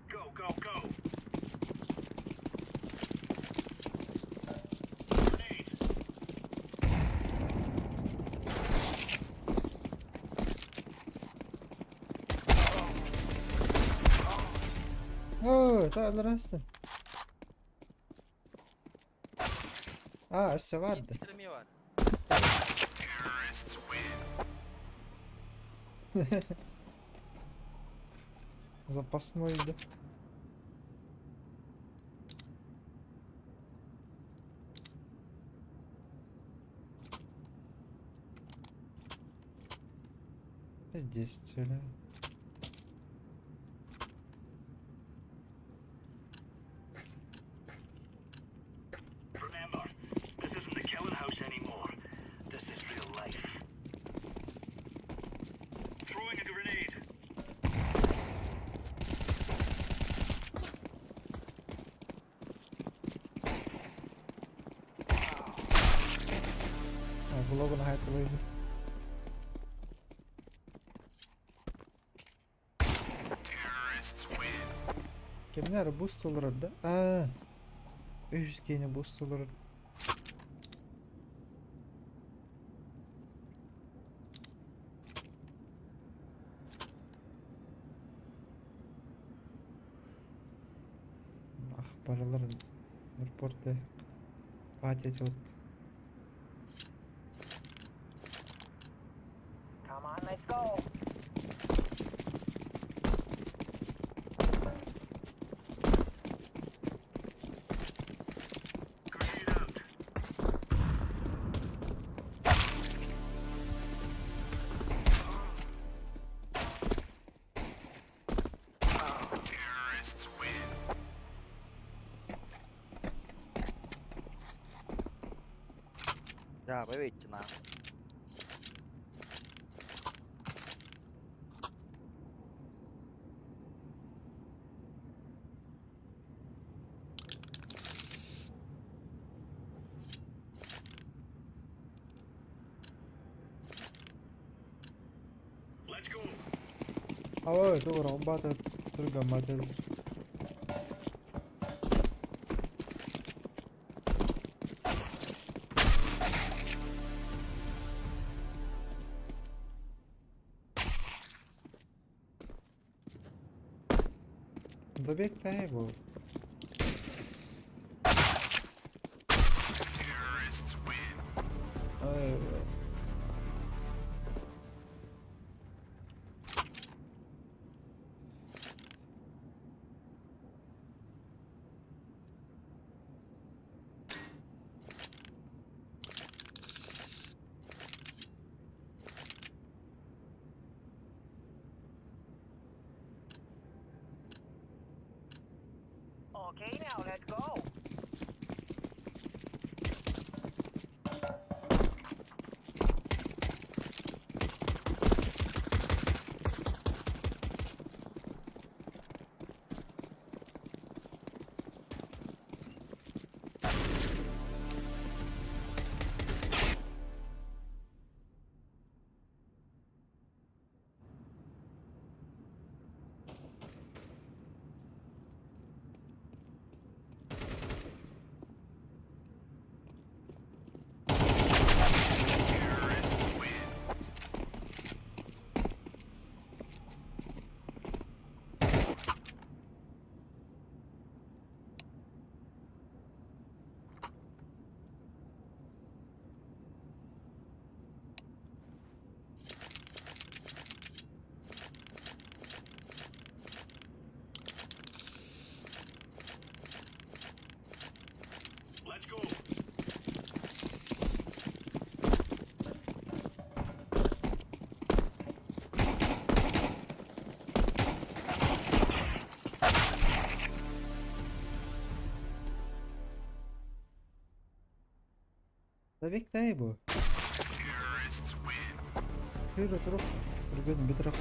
Go, go, go. О, это Алрастон. А, өссө барды. Бар. Запасной, да. 10, бля. Remember, this isn't the killing house anymore. This is real life. Throwing a grenade. А, блогу на хайт. Кемнер буст олорор да? А. Үс кені буст олорор. Ах, баралар аэропортта патять вот. Come on, let's go. Да, поверьте нам. Let's go. Ой, тугура бата турган бата. Добег та был. Ай, бля. Let's go. Давик дай бу. Хүйрө турук. Үргөн бүтүрэх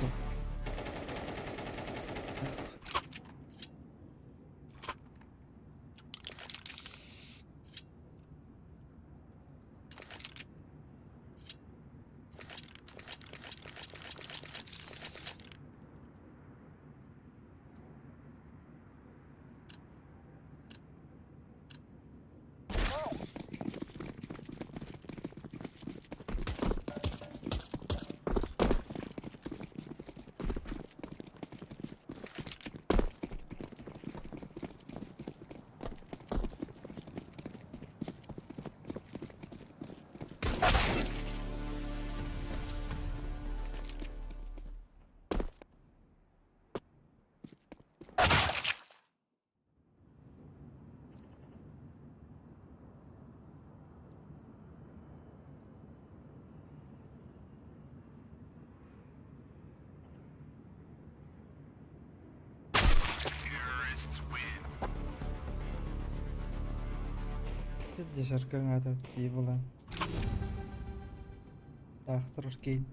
Десеркаҥаата дии булан таахтарар кейн.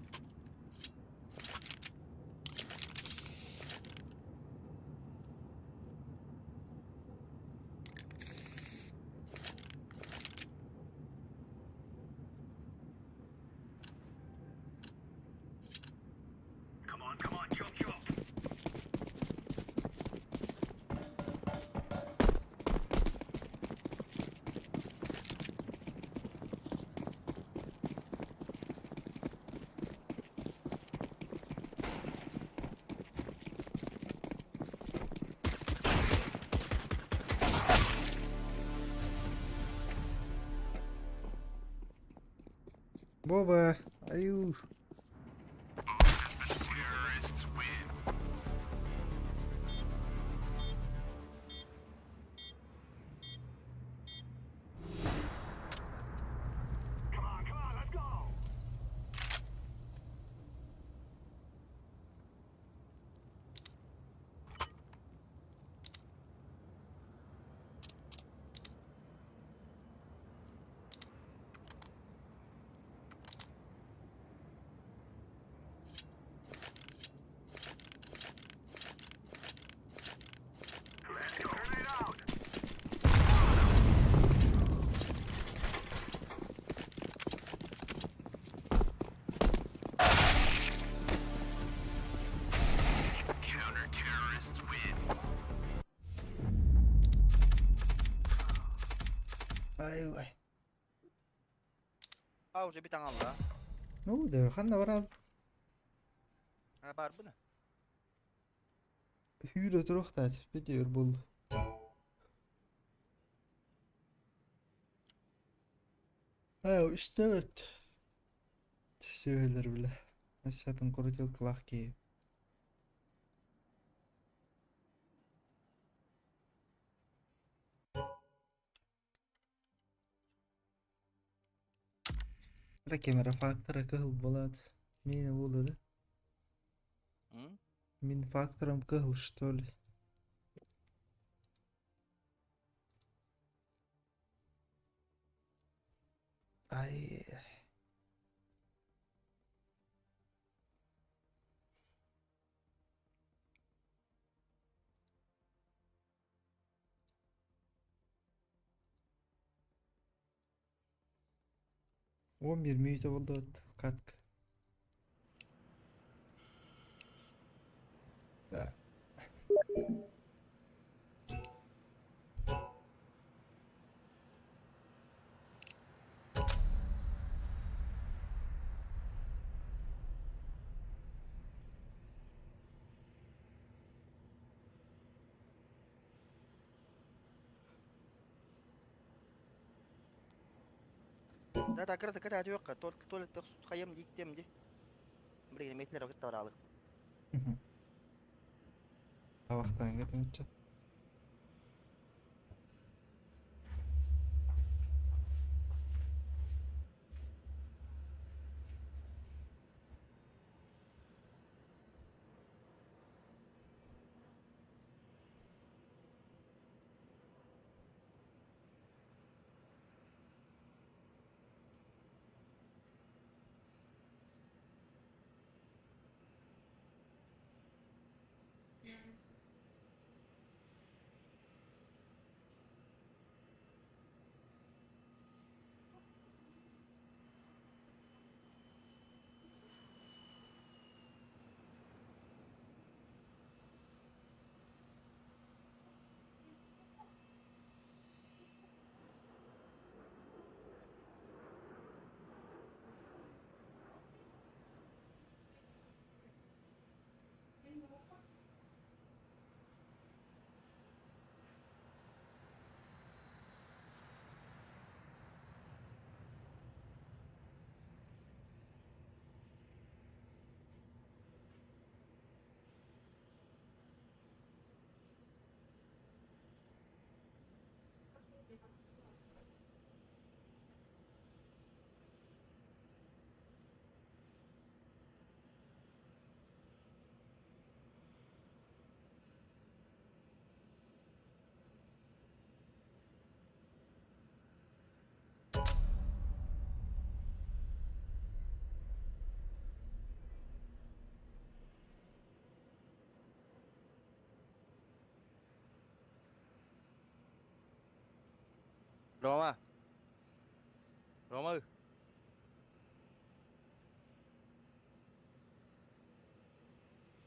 Come on, come on, chop, chop. Боба, аю. Come on, come on, let's go. Let's go. Grenade out. Counter-terrorists win. Ай-ай. А, уже бит аҥалла. Ну да, ханна барал. А, бар бына. Hűrө туруохтаат видео буолла. Аа, үстэ Сүөһүлэр билэ. Өссө крутилкалаах киһи. Эрэ камера фактора кыһыл буолаат. Миэнэ буолуо да? М? Мин факторым кыһыл что ли? Ай. 11 мүнүүтэ буолла катка. Да. Да, так, кыра кыра түөххэ, туалетта хайам дииктем ди. Билигин эмиэтинэр кытта бараалык. Табахтан кэтэмчэ. Рома. Рома.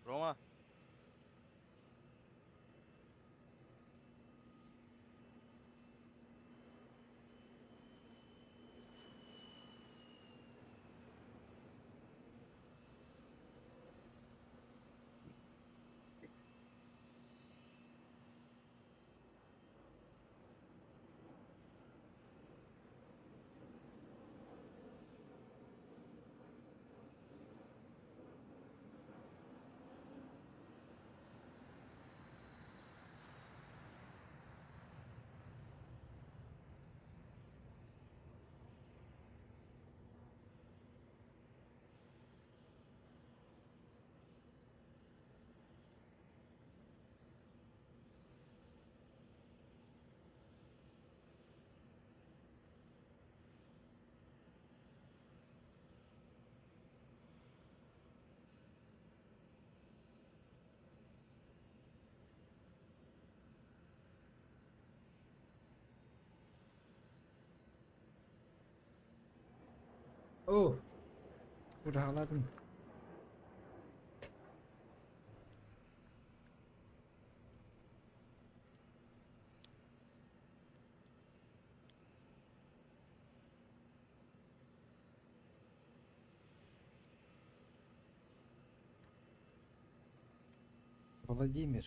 Рома. О! Ураладым. Владимир.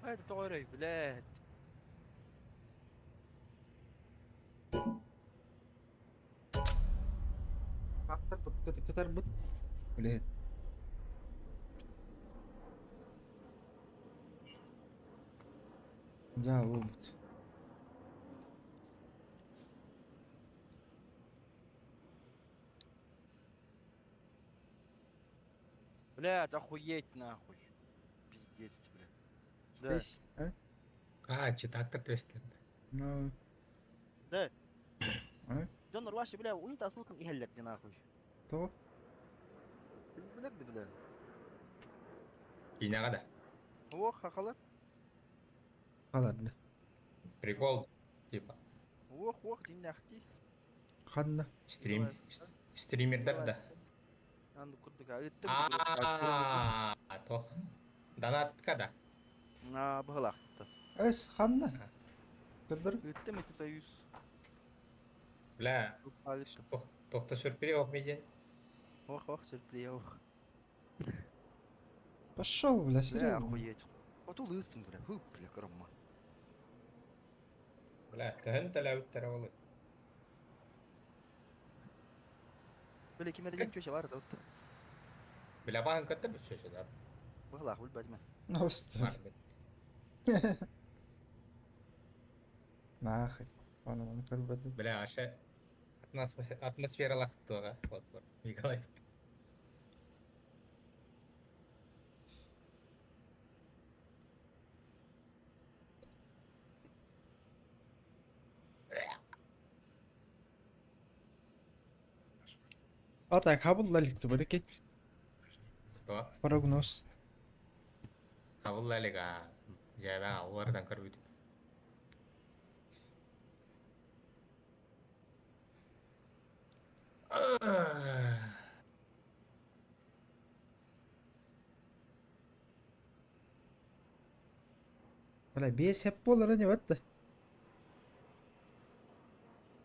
Это тоҕо эрэй, блядь. Аттарбыт, кытарбыт. Блин. Да, буолбут. Блядь, охуеть нахуй. Пиздец, блядь. Да. Здесь, а? А, читактар түстэр. Ну, Да. А? Дьон Руаши, бля, унитаз луком иһэллэр дии нахуй. Тоҕо? Билэр да бля. Киинэҕэ да. Ох, хахалар. Халарда. Прикол, типа. Ох, ох, диннэхти. Ханна? Стрим, стримердэр да. Анды курдук ыттым. Аа, тох. Донатка да. Аа, быһылаахта. Эс, ханна? Көрдөр. Ыттым ити союз. Бля, тохта сюрприз ох меден. Ох, ох, сюрприз ох. Пошел, бля, Бля, серьезно. охуеть. Вот улыстым, бля, ху, бля, крома. Бля, төһөн төлөөбүттэрэ ол. Бля, ким эрэ чөчө бар да отто. Бля, баһын көттөр бүччөчө да. Быһылаах билбэтим. Просто. Нахуй. Аны маны көрбөтүм. Бля, аша атмосфералаах туоҕа. Вот, Николай. А так, хабылла илик бары Прогноз. Хабылла илик аа. Дьээбэ уларытан көрбүтүм. Бля, биэс хэп буолара не да.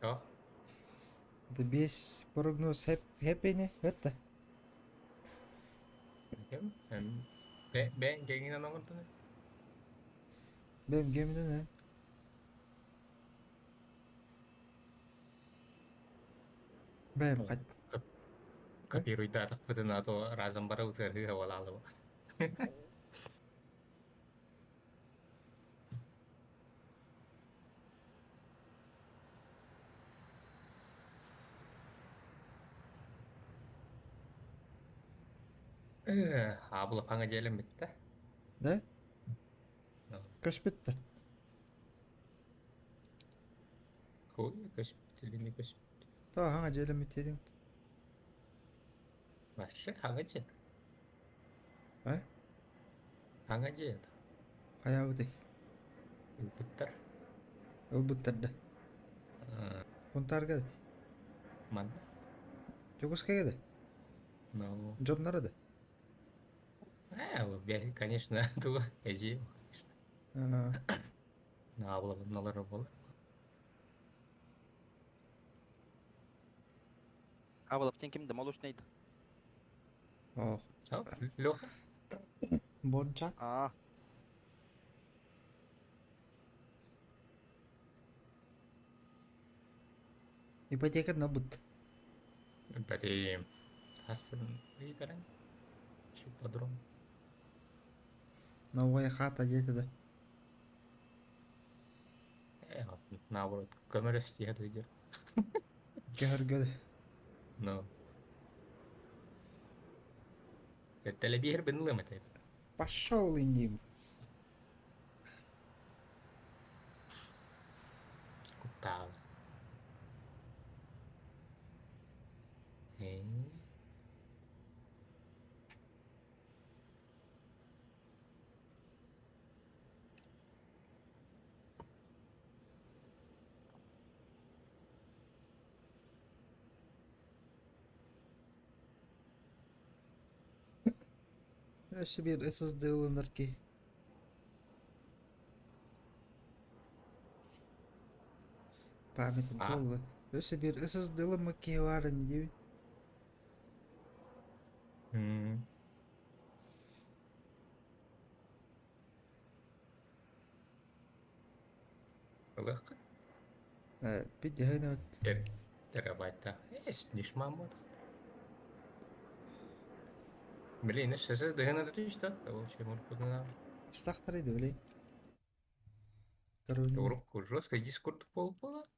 Туох? Это биэс прогноз хэп хэп ини это. Ким? Бэ бэйэҥ кэҥинэн оҥордун Бэм геминен Бэм хат. Копируйдаатахпытына то разом бары утарыы буолаалыба. Аабыла паҥа дьиэлэн бүттэ. Да? Көспүттэ. Хуй көспүт, илини көспүт. Тоо хаҥа дьиэлэммит диэтиҥ. Вообще хаҥа дьиэ. А? Хаҥа дьиэ. Хайаабытый? Ылбыттар. Ылбыттар да. Хунтаарга да? Манна. Дьокуускайга да? Ну. Дьонноро да? Э, конечно, туга эдьиийим, конечно. Аабылабынналар буолар. Аабылап ким да молочный Ох. Леха? Бонча. Аа. Ипотека набыт. Бэти хас ыйдаран ипподром. Новая хата диэтэ да. Э, наоборот, көмөлөс дии сылдьар. Көһөргө Ну. Тэлэбииһэр ылыам этэ. Пошел индим. Куттаалы. Э. Өссө биир SSD ылынар киһи. Памятым туолла. Өссө биир SSD ылыммыт киһи баарын диибин. Ылыахха. Пидеһэн Тер терабайта. Эс дешман буолар. Блин, SSD надо что? Лучше муркудна. Астахтары да билей. Короче. Урукку жестко дискурд пол болот.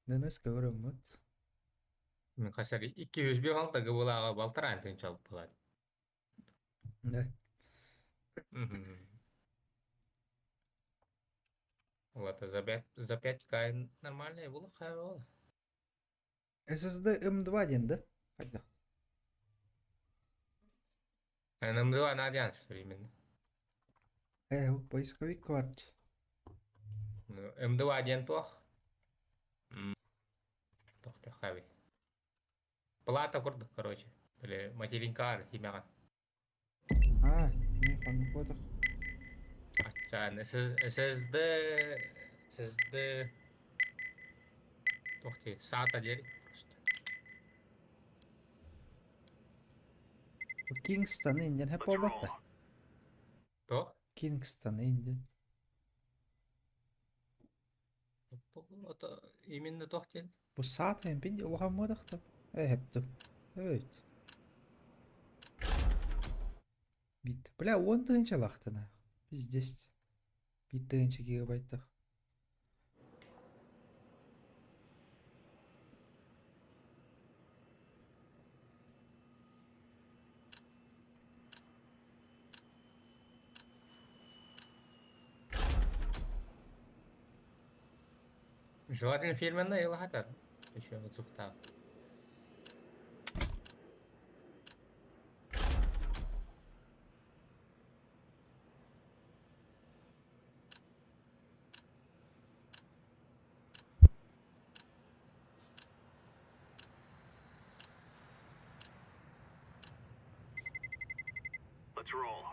ДНС көрөммүт. Мен хасар 205 гыбылаға балтаран тынчалып болады. Да. Ладно, за 5, за 5К нормально было, хай было. SSD M2 диэн да? Хайдах? M2 надян, что ли, именно. Поисковик кварт. Ну, М2 диэн туох? Тохте хави. Плата курдук, короче. Или материнка химяга. А, не ханнык буотах. Аччаан SSD SSD Тохте, SATA диэри просто. Kingston Indian хэп буолбат да? Туох? Kingston Indian. Это именно туох диэн? Бу SATA эмпин улахан буотах да? Эһэптüm. Evet. Бит. Бля, уон тыһыынчалаахтана. Пиздец. Биир тыһыынча гигабайттах. Желательно фирменный илахатар. Еще вот зухта. Let's roll.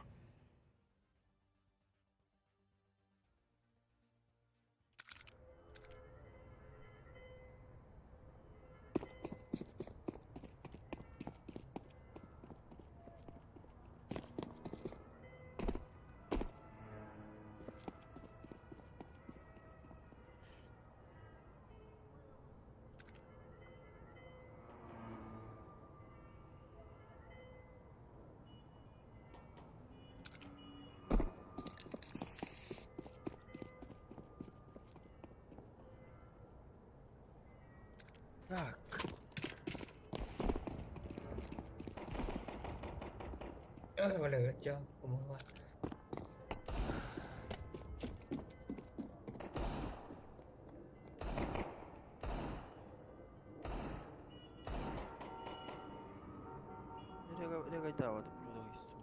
Так. Ой, бля, дьал, помогла. Регайдава, ублюдок, сука.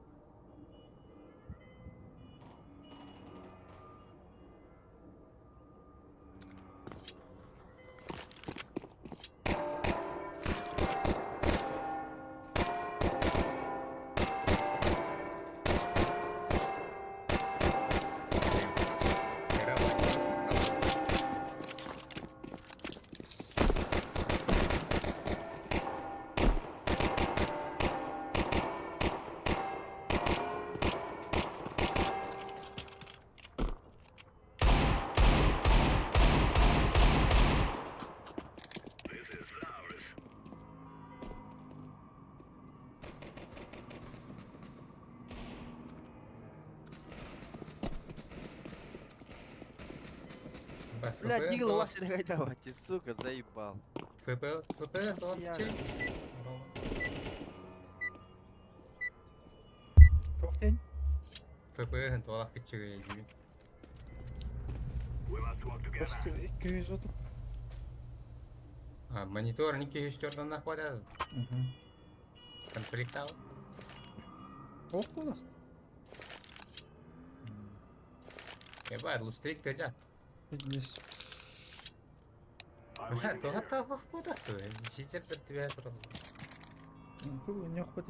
Терабайт. Блядь, Нигл вас регайдава, ты, сука, заебал. ФП, ФП, то Я- чей? Туох диэн? ФП, туалах кыччыгы дии. We must work together. Просто 230. А, монитор не күйүстөрдөн нахвадады. Мгм. Конфликтал. Туох буолах? Ебать, лустрик тежат. Пиздец. Бля, тугата хохпуда. Сизер бер тебя турал. Бу ньох бу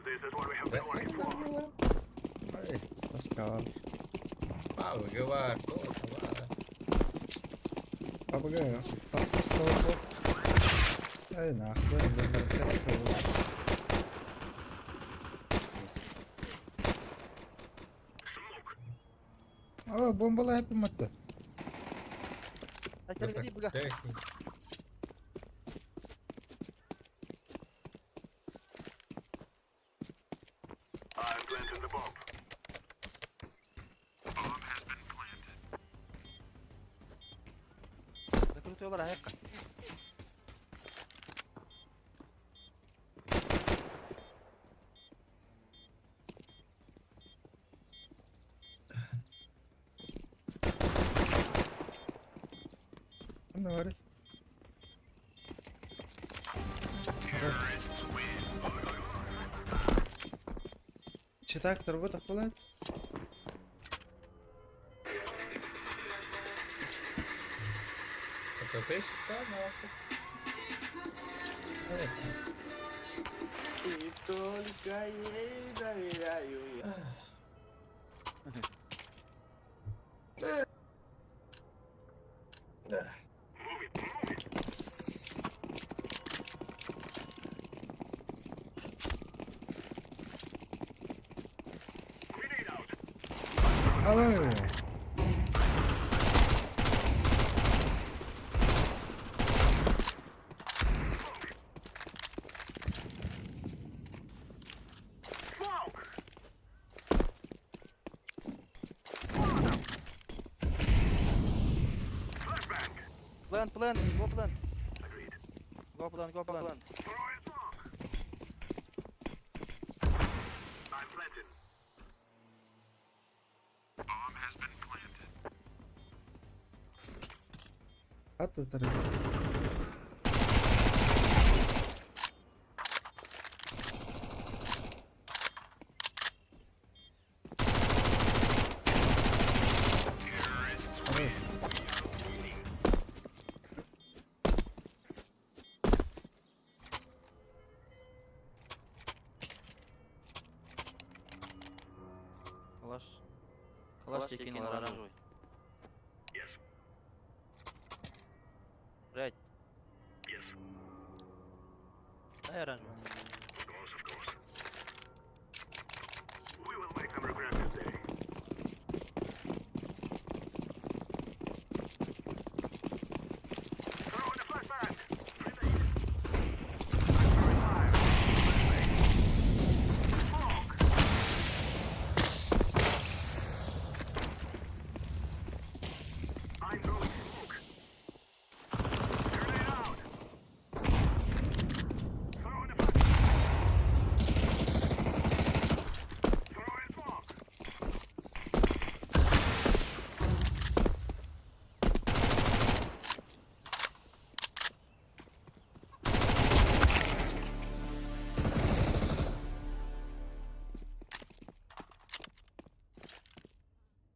This is what we have been working for. Ай, таскал. Пау, гывар, то, това. Бабага, таскал. Ай, нахуй, блин, О, бомбалай пыматта. Закрытыйлар аяққа. Ну, говори. Читак تربطك طلعت؟ Покажись, да, нахуй. И только ей доверяю я. Алло. Plant, plant, go plant. Go plant, go plant. Хата тарбыт. Калаш. Калаш тебе кинул оранжевый. Блять. Дай оранжевый.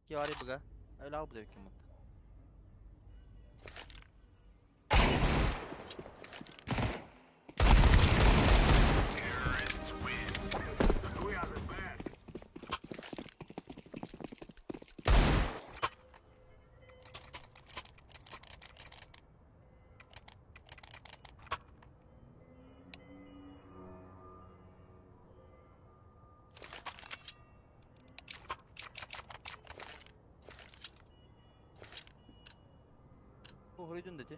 Ki var buga. Öyle al bu da hükümet. Bu hurydun dedi.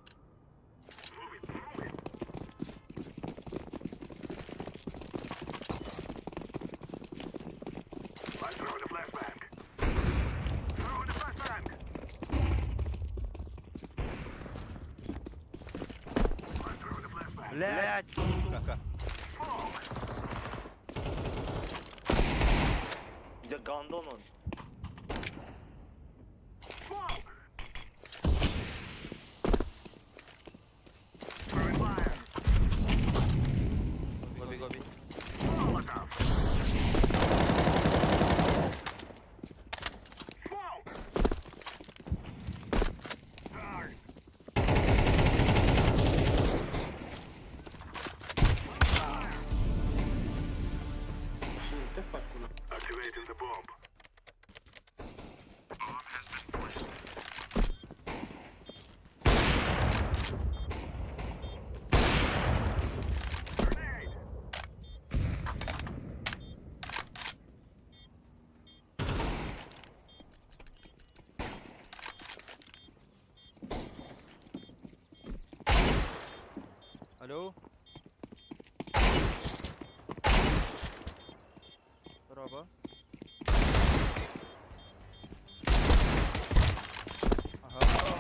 Блять, сука. Да гандон он. Gobi gobi. Алло. Дорообо. Аһа.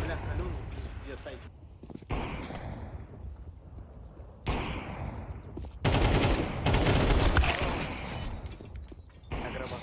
Бля, каленый пиздец, ай. На гробах.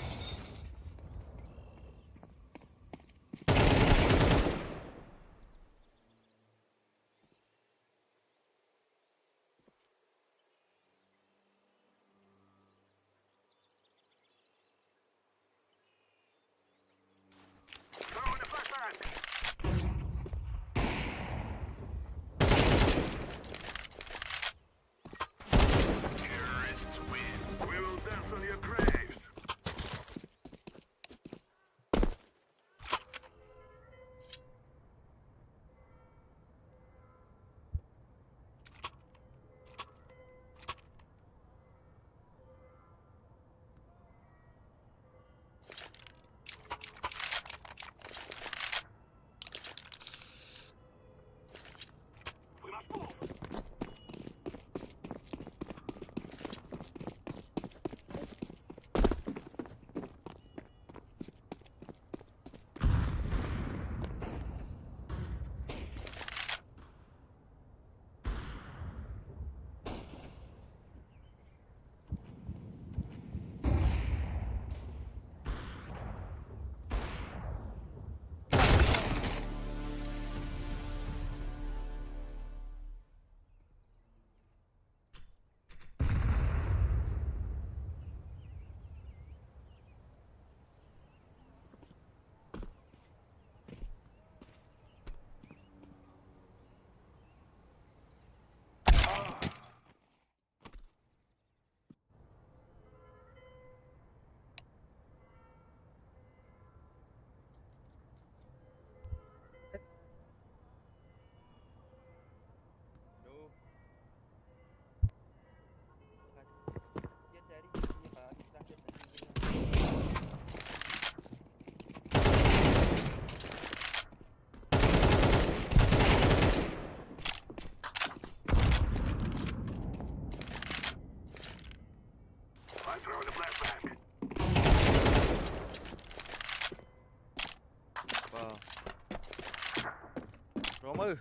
Рома.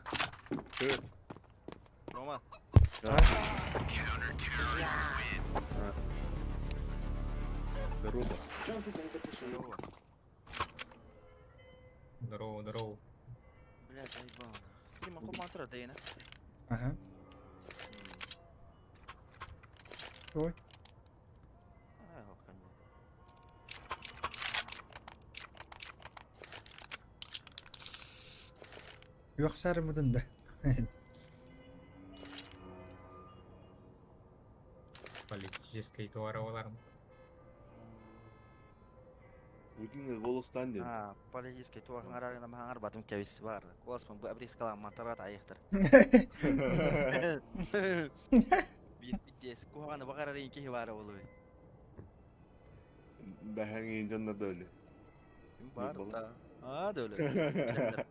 Рома. Здорово. Здорово. Здорово, здорово. Блядь, заебал. Стрима командра дейна. Ага. Ой. Үөхсээрим да. Политический туараларым. Путин волостан диэн. А, политический туох хаҥарарына хаҥарбатым кэбис бар. Куоласпын бу обрезкалаан матарат айыхтар. Биир биттиэс куһаҕаны баҕарар киһи баара буолуой. Бэһэҥи дьонно да өлө. Бар да. А, да өлө.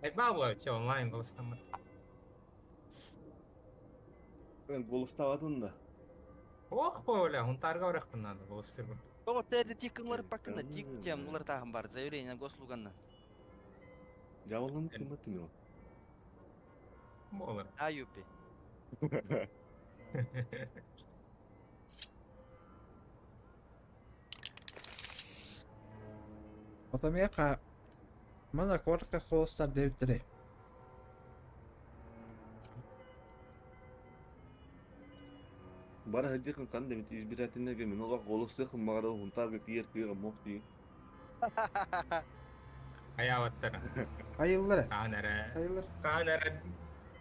Айтма була, че онлайн голостаммыт. Голостаабатын да. Ох, бля, хунтарга барыахпын надо, голостырбын. Тоҕо тэрди тик кымлар паккында тик тем улар тахым бар заявление госслуганна. Дьаволун кымматын его. Болар. Аюпи. Отомиэхэ мана куоракка холостар диэбиттэрэй. Бара сылдьыаххын ханна да эбит избирательнайга мин олох голосуохпун баҕарабын Һунтаарга тиийэр кыаҕым суох дии. Хайаабаттара. Айыллар. Хаан эрэ. Айыллар. Хаан эрэ.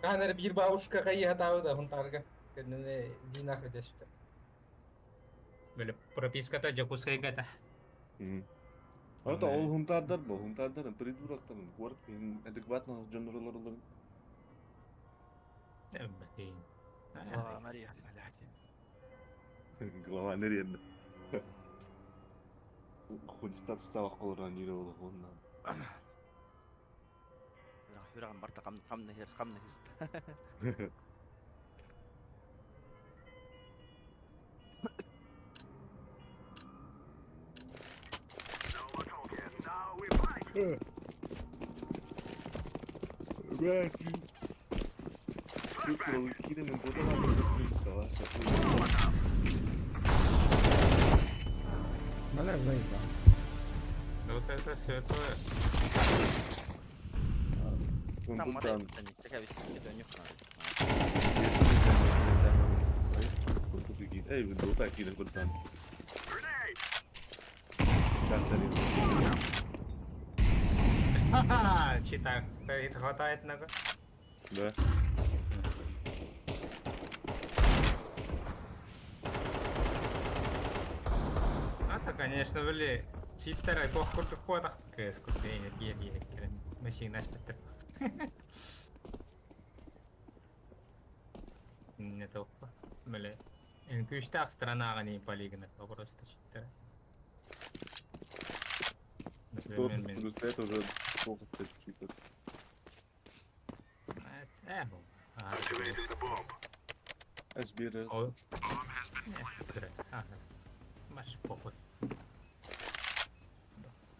Хаан эрэ биир бабушка хайыһатаабыта Һунтаарга. Кэннини Динах дэспитэ. Били прописката Дьокуускайга этэ. Ото ол Һунтаардар бу Һунтаардар придуроктарын куорат адекватно дьоннор олороллор. Эбэтин. Глава Мария, блядь. Глава нерьерді. Худистат ставах колоран ире олохонна. Сүрэҕим барыта хамнаһыр, хамнаһыста. Бля, заебал. Да вот это святое. Там модель Ха-ха, читаю. Хватает нога. Да. А-то, конечно, были читеры, туох курдук буотах кыыс курдук энергия кэлэн машина аспыттар. Не толпа. Били күүстээх странаҕа не полигонах просто читеры. Тот плюс это уже плохо читер. Э, Сбер. Маш похуй.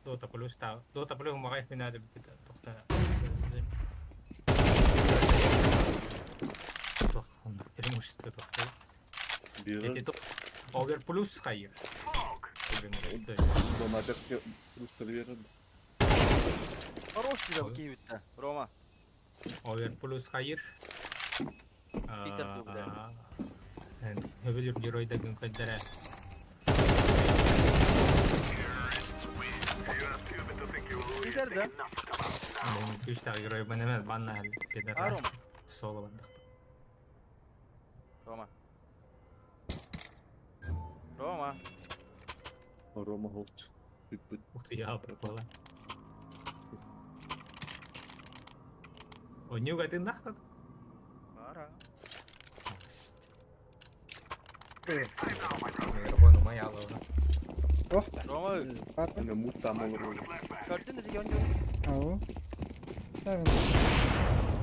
Дота плюс та. Дота плюс магай финале тохта. Тох, он перемушты тохта. Эти то Овер плюс хайыр. Донатерский плюс верен. Хорош тебя киевит-то, Рома. Овер плюс хайыр. Питер был, да. Хөбүлүр геройда күн көддөрө. Питер, да? Күүстээх герой бэнэмэл банна Аром. Соло бандах. Рома. Рома. Рома Холт. Ух ты, я пропала. О, нюга ты нахтат? Ара. Микрофон моя ловна. Охта. Рома. Ана муттам олорор. Көрдүн да деген жок. Ау. Да, мен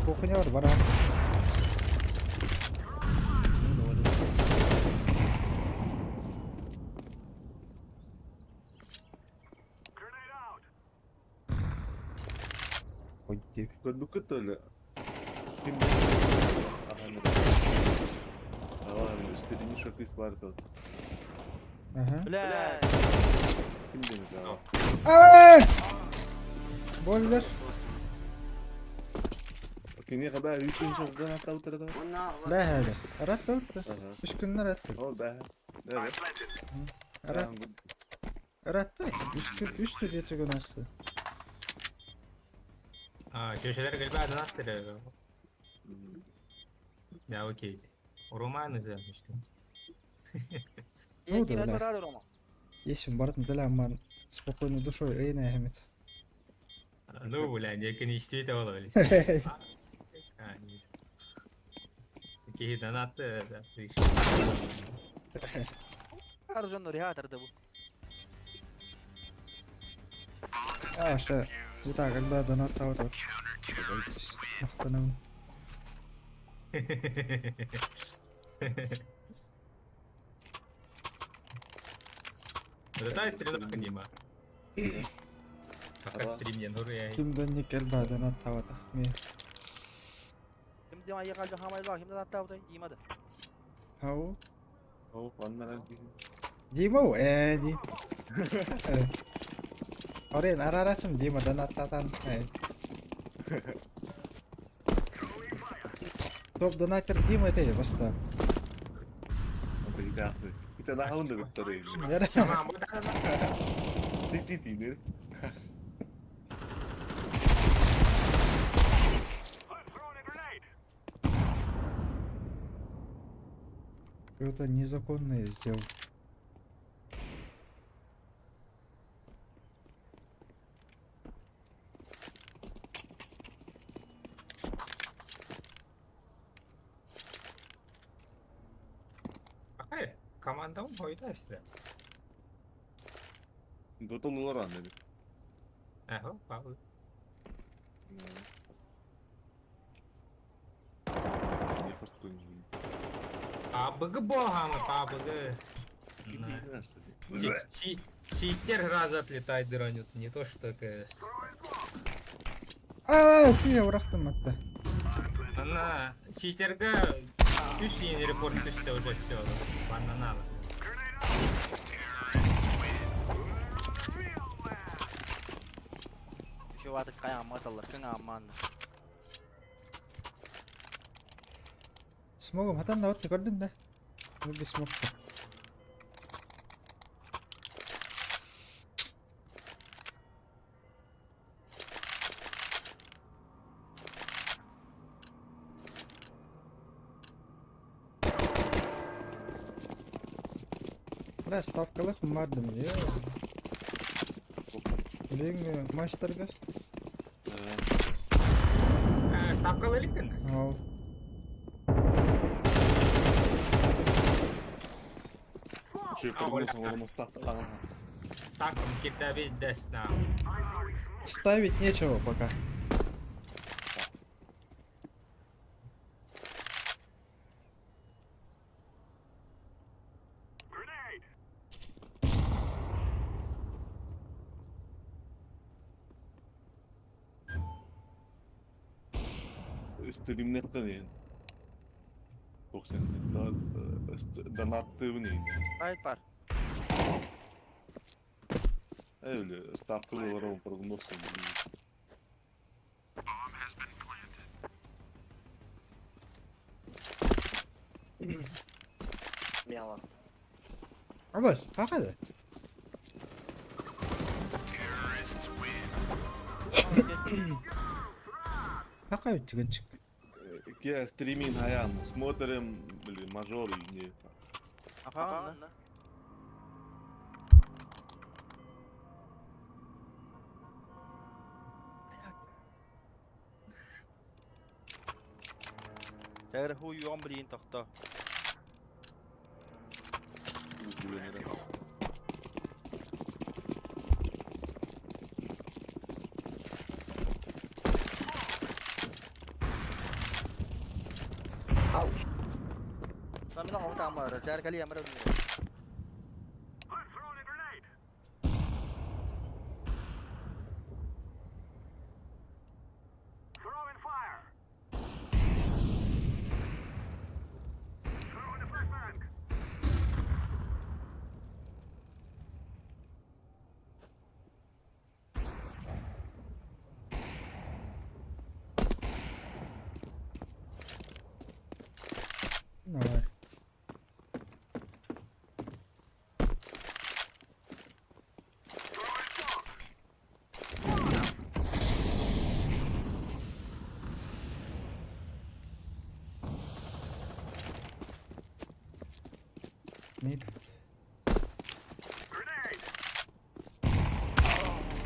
кухня бар бара. Ой диэбит. Көрбүккүт да Ким Ахан кыыс баар этэ. Ага. Бля. Ким диэн этэ? Ай! Бойлер. Киниэхэ баа үс күн сылдан аттабыттара да. Бэһэдэ. Арат да. Үс күннэр атты. Ол бэһэ. Да. Арат. Аратты. Үс күн үс түр күн асты. А, чөшелер келбе адынаттыр. Да, окей. Романы да, что. Ну да, бля. Есть он бартын для ман спокойной душой эйна ахмет. Ну, бля, не истейте ола, А, нет. Такие донаты, да, ты Аржан реатор да бу. А, что? Не так, когда донат вот вот. Махтанам. Это стрела Дима. Пока стрим не нуру я. Ким да ник элба донат тавата. Ми. Ким дема ягалда хамай ким донат тавата Дима да. Хау. Хау, аннара. Дима, ди. Орен арарасым Дима донат татан. Топ донатер Дима это баста. Это на хаунда который. Ти ти ти не. Это незаконное сделал. Какая команда он бойда işte. Дотолулар анны. Ага, пабы. Не форстун. Пабыгы богамы, пабыгы. Читер раз отлетает дронют, не то что КС. А, сия урахтым атта. Она читерга үш ең репорт түсті уже все. Бананала. Şu artık kayağım atallar, kın amman. Смогом хатан да отты көрдүн да. Ну без смог. Бля, ставкалых мардым, е. Билең матчтарга. Ставкалы эликтин? Ау. Ставить нечего пока. Стримнеттен yani. 90 донаttığın yani. Сайт бар. Öyle ставкалы olarak прогноз. Мияла. Абас, қақады? Кака өттүгөнчүк? Ке стримин хаян, смотрим, блин, мажор и не. Ага, Тәгәр ху юган билин тохто. Самына оғта амар, жар кали амар.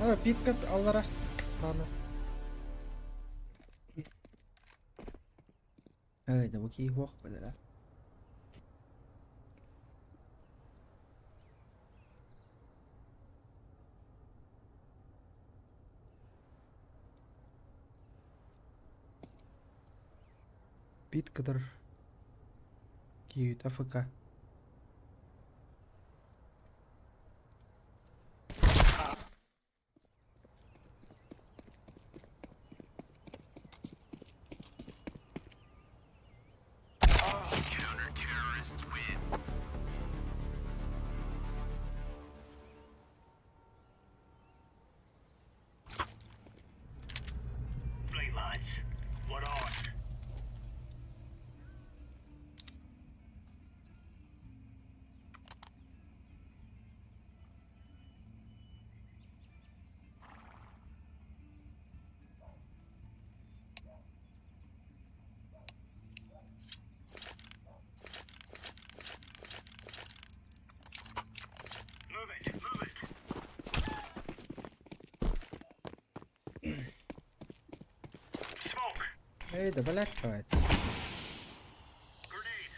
А, питка аллара. Ладно. Эй, да бу кии хуох бэлэрэ. Пит кытар киһитэ АФК. Right lads, we're on. Move it, move it. Smoke. Эй, да блядь, твою. Grenade.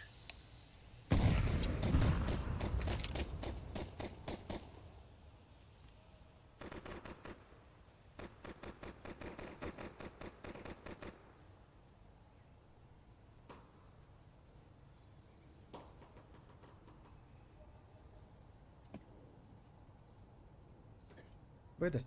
Выдай.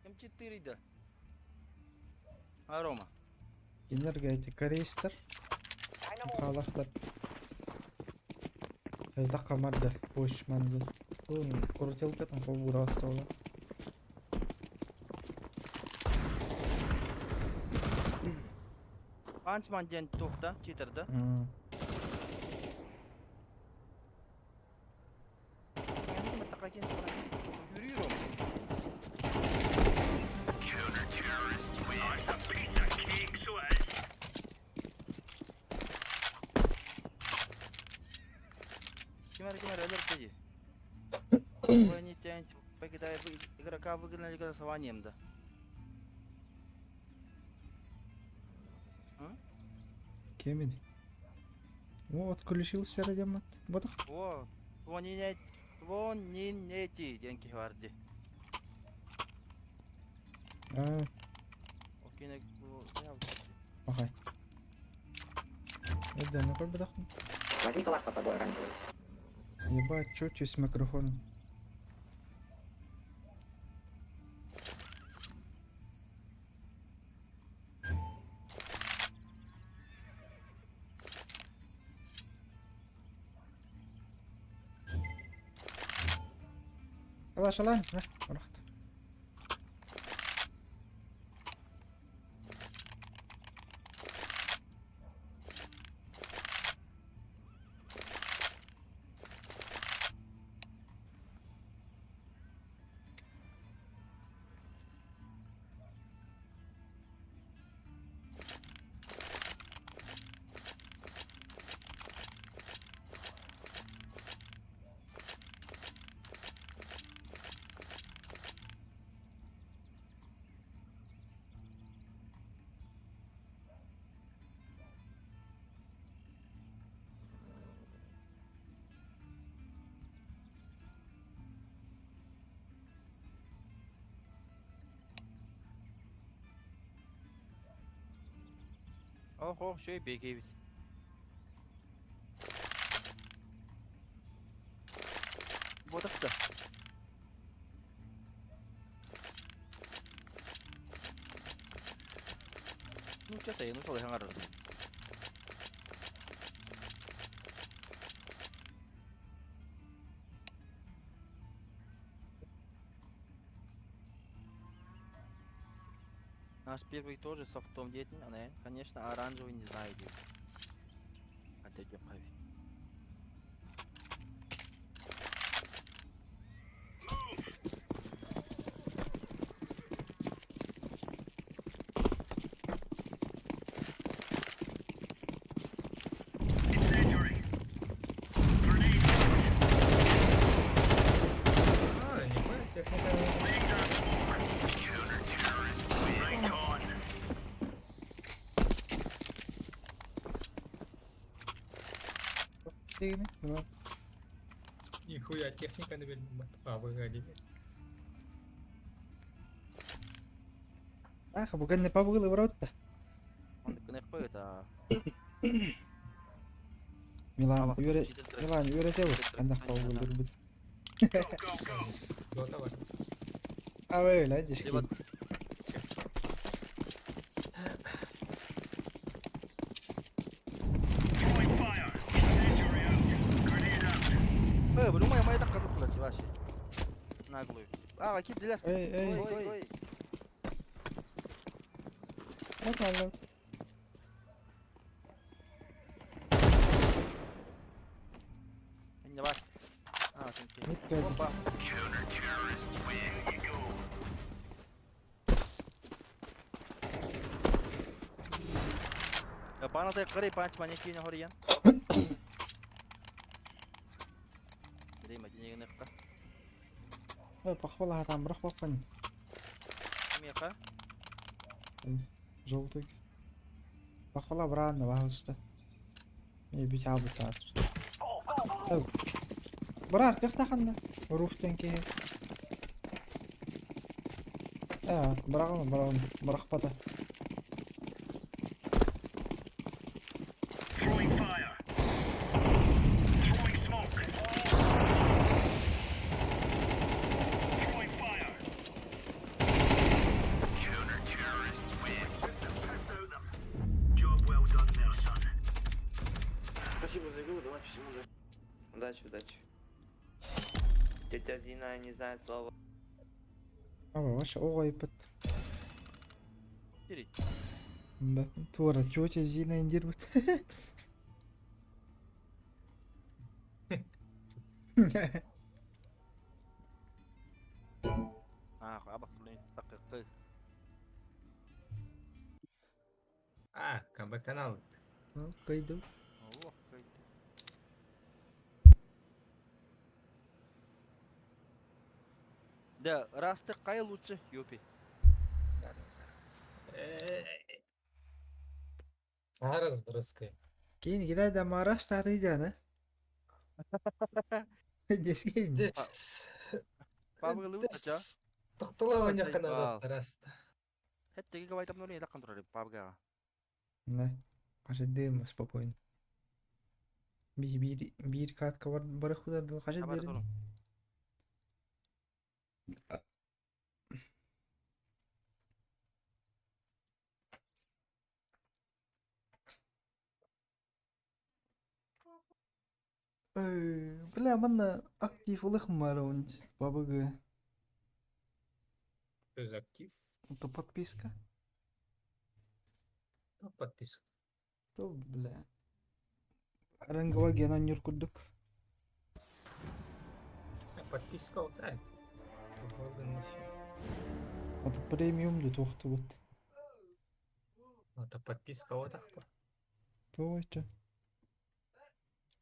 М4 да. А, Рома. Энергетик корейстер. Халахтар. Хайдах хамарда Бошман диэн. Туун крутилкатын холбуура остуола. Панчман диэн туох да, читер да? Ким эрэ ким эрэ өлөрдө дии. Ой, покидая игрока выгнали голосованием да. Кемин. О, отключился радиомат. Вот. О, Вонинети диэн киһи бар дии. А. Ага. Это на какой Возьми калаш под тобой оранжевый. Ебать, чё тебе с микрофоном? Калаш алан, на, рахт. Ох, ох, үчүгэй биэки эбит. Буотах да. Нуучча сайын ушул эһэҥ арыр. Наш первый тоже софтом диэтин, ана, конечно, оранжевый не знаю диир. Хотя дьэ А, нихуя, техника. Тигини, Милан. Нихуя, техника не билбэт. А, выгоди. Ах, бу кэннэ пабыгылы барабыт да. Оннук Милан үөрэ Милан үөрэтэ бу. Ханнах пабыгылырбыт. Дота бар. А вы, диски. Э, бу май май такка тулар вообще. Наглую. А, кирдилер. Эй, эй. Ой, ой. Вот алла. Не бар. А, сенки. Мид кэлди. Опа. Бана да кырый панч манекини хориян. Дей мадинегин ыкка. Ой, похвала хатам бирах баппын. Меха. Желтый. Похвала браанна баһылыста. Мен бит абы театр. Так. Брар, кых ханна? Руфтен ке. А, бырагым, бырагым, бырахпата. Throwing fire. Throwing smoke. Throwing fire. Counter-terrorists win. Job well done there, son. Спасибо за игру, давай всем удачи. Удачи, удачи. Тетя Зина не знает слова. Аба, ваш оҕойпут. Кири. Да, туора тетя Зина индирбит. А, аба кулын таккы. А, КБ канал. Кайды. О, кайды. Да, раз ты кай лучше, ёпи. Раз русский. Кейин кидай да мараш таты жана. Дескейин. Здесь. Пабыгылы утача. Тохтоло ойнох канал раз. Хетте гигабайт обновление таккан турар пабга. Не. Каша дым спокойно. Би бир бир катка бар бар худар дыл каша Табар дерин. турун. Бля, манна актив улых маронт. Бабыгы. Что за актив? Это подписка. Ну, подписка. То, бля. Ранговая гена нюркудук. А, подписка вот так. Это премиум до тохту вот. Это подписка вот так. То это.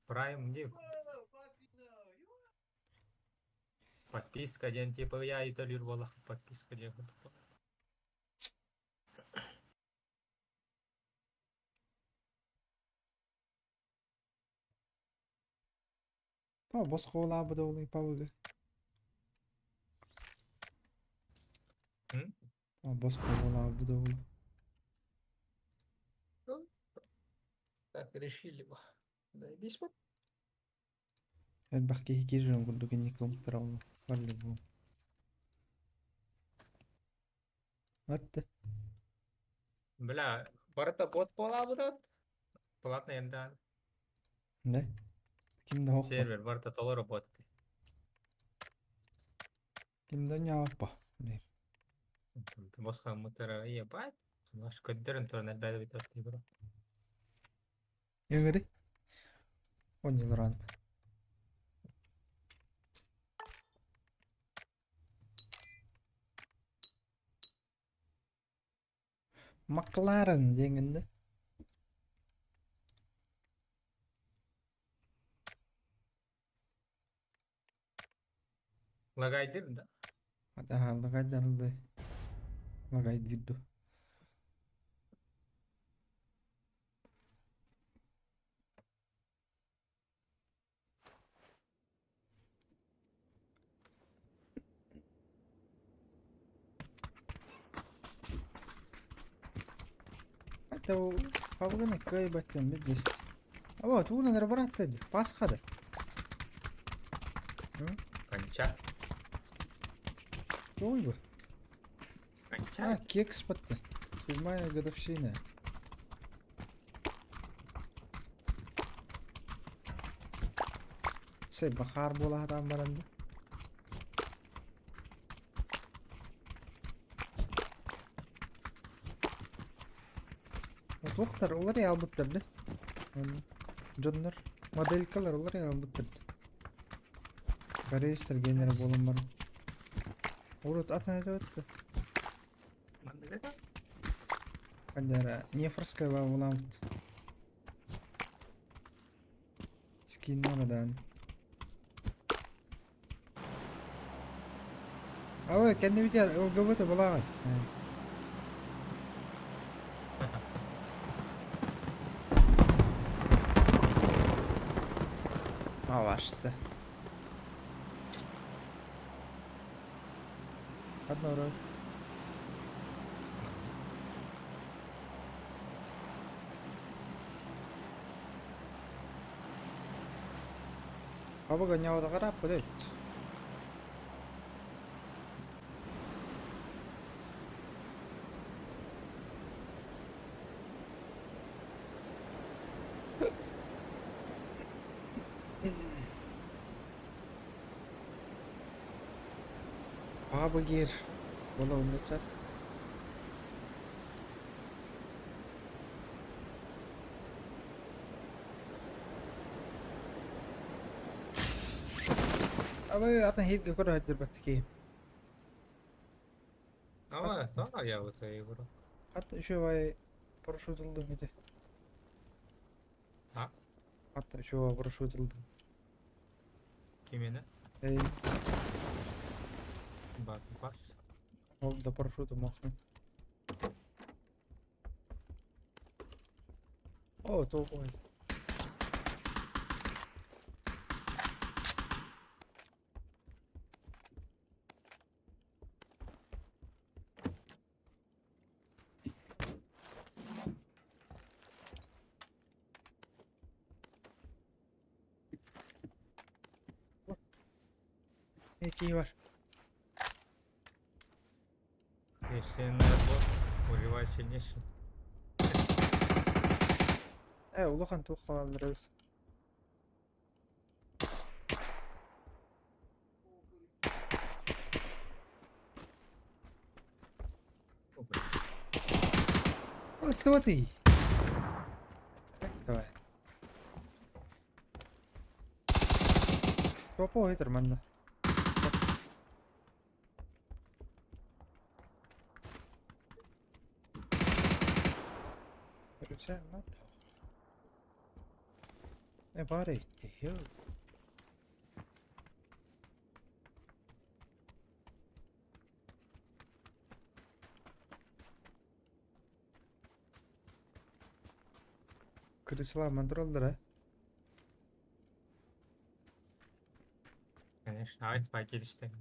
Прайм где? Подписка, ден типа я и толир балах подписка ден. Па босхола бадолы пабыгы. М? А босхола бадолы. Так решили бы. Да, бись вот. Элбэх киһи киирэрин курдук инники омуктара ол по-любому. What Бля, барыта бот буолаабыт. Платный эмдаан. Да? Ким да хоппа. Сервер барыта толору бот. Ким да ньааппа. Босха мутара ебать. Наш көддөрөн туран элбээде бит бро. Ыҥыры. Онньуларан. Макларен диэҥҥин да? Лагайдыр да? Атаһа лагайданылды. Лагайдыр ду. Это павганы кайбаттан бит А вот, уна нарабарат Пасхада. Конча. Ой бы. Конча. А, кекс подты. Седьмая годовщина. Сей, бахар буола сатаан баран дуу? Туохтар уларыйа албыттар да? Дьоннор моделькалар уларыйа албыттар да? Корейстер генерэ буолан баран. Урут атын этэ да. Ханнара Нефорская буолаабыт. Скиннара даҕаны. Ой, кэннибитигэр ЛГБТ балаҕан. Авашты. Одно Абыга ньаҕадаҕар ааппыт эбит. Бабыгир буолабын Абы атын хип көрө сылдьыбат киһи. Ама, сана я вот игру. Хат үчүгэй парашют ыллым ити. А? Хат үчүгэй парашют ыллым. Кимени? Эй, Бас, бас. ол да парашюту махнын. О, тоҕой. Кии бар. Священный бот. Убивай сильнейший. Э, улахан туох хааллар эбит. Кто ты? Давай. Попо этер манна. Э, баар эбит Крысалар тураллар э? Конечно, ай, покидышты.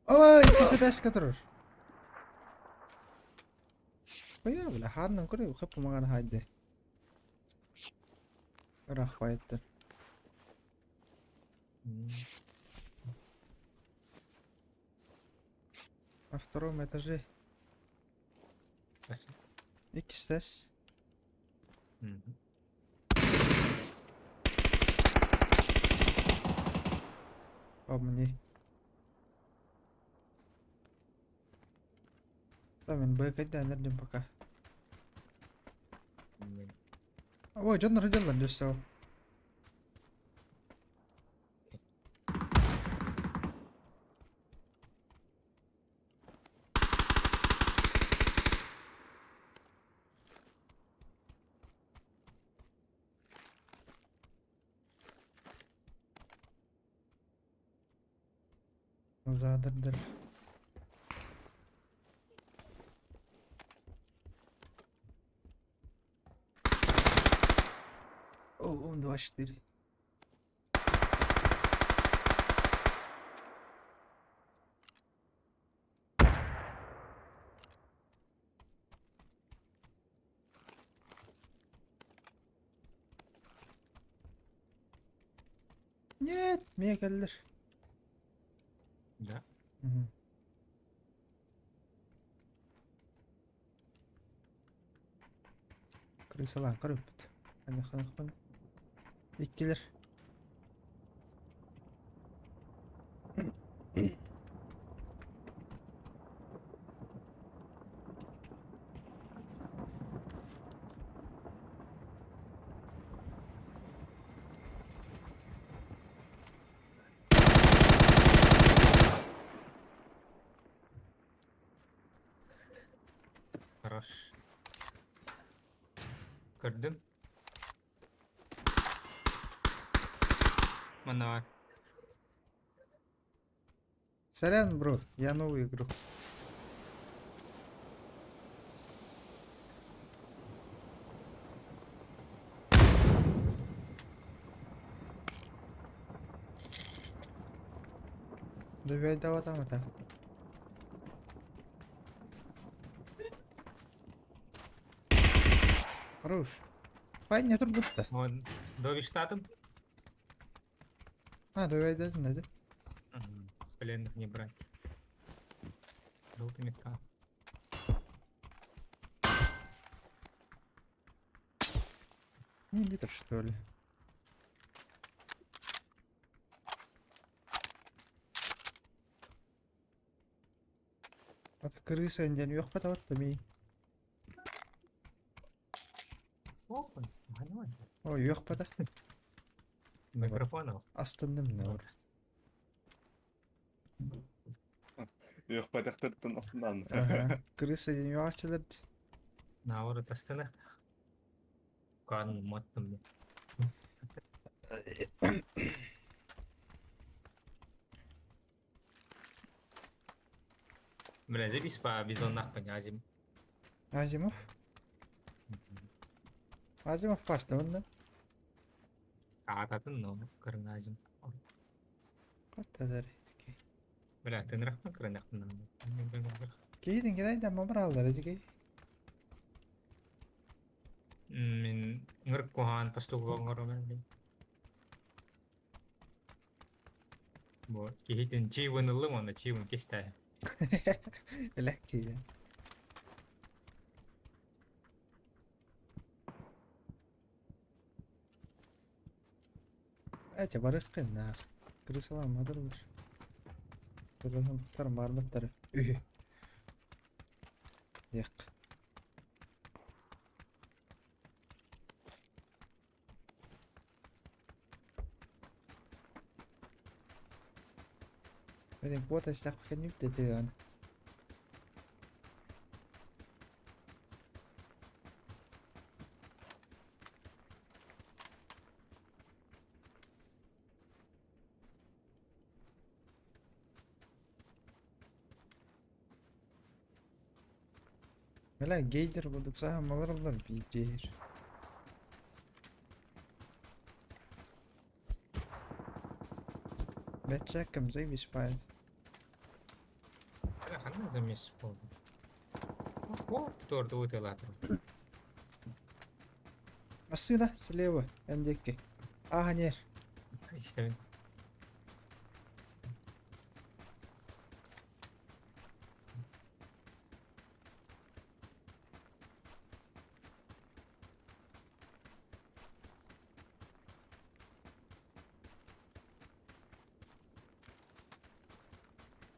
Ой, иккис этээскэ турар. Бая бля, хааннан көрө хап маҥан хаайды. Ыраах байыттан. На втором этаже. Иккистэс. По мне. Да, мен бэкэйдээн эрдим пока. Ой, дьоннор дьоннор дьөссө. Задырдыр. О, 2-4. Нет, миэ кэллэр. Да. Мгм. Крысалаан көрүппүт. Хайдах Иккилэр. Хорош. Көрдүм. Манна Сорян, бро, я новый игрок. Добивай давай там это. Хорош. Файня турбутта. Вон, довиштатым. А, давай дедин, да? Пленных не брать. Желтый металл. Не литр, что ли? От крыса индиан йох патават ми. О, йох пата. Микрофон ал. Астынным не бар. Йох патахтартан астынан. Ага. Крыса ден йох Наоборот, астынах. Кан маттым. Бля, запись по бизонах понязим. Азимов? Азимов пашта онда. Аататын, но кырын азим. Каттадар. Бля, тынрахпын кырынахпын. Кейдин кедайда мамралдар эдикей. Мин ңырк куһаан пастуга оҥоромын. Бу киһитин чиибын ыллым онно чиибын кистээ. Элек кейдин. Эти барыккын нах. Крысалар мадылар. Тылыһымтар барбаттар. Үһү. Як. Мен квота истэх кэннүк дэтиган. Бля, гейдер курдук саһамалар олор биир. Бэтчэккэм заебись паайт. Бля, ханна замес буолла. Туорду ытыалаатым. Массыына слева, эн диэки. Ааһан иһэр. Истэбин.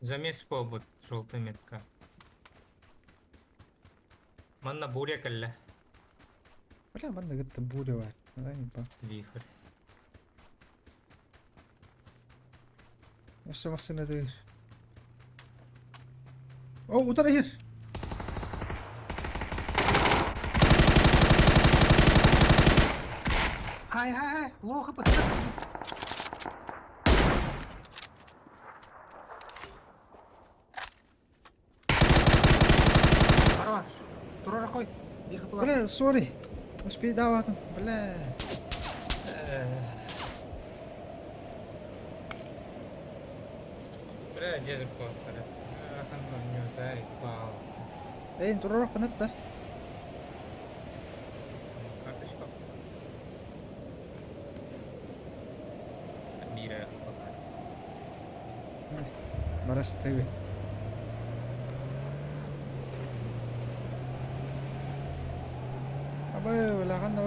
Замес буолбут желтый метка. Манна буря кэллэ. Бля, манна кытта буря бар. Да, Вихрь. Өссө массыынатыгар. О, утары иһэр! Хай, хай, хай, лоха Хорош. Турар кой. Бля, сори. Успей даватым. Бля. Бля, дезіп қойып Заебал. Эй, турар панап да. Карточка. Мира. Барастыгын. Абай, улахан да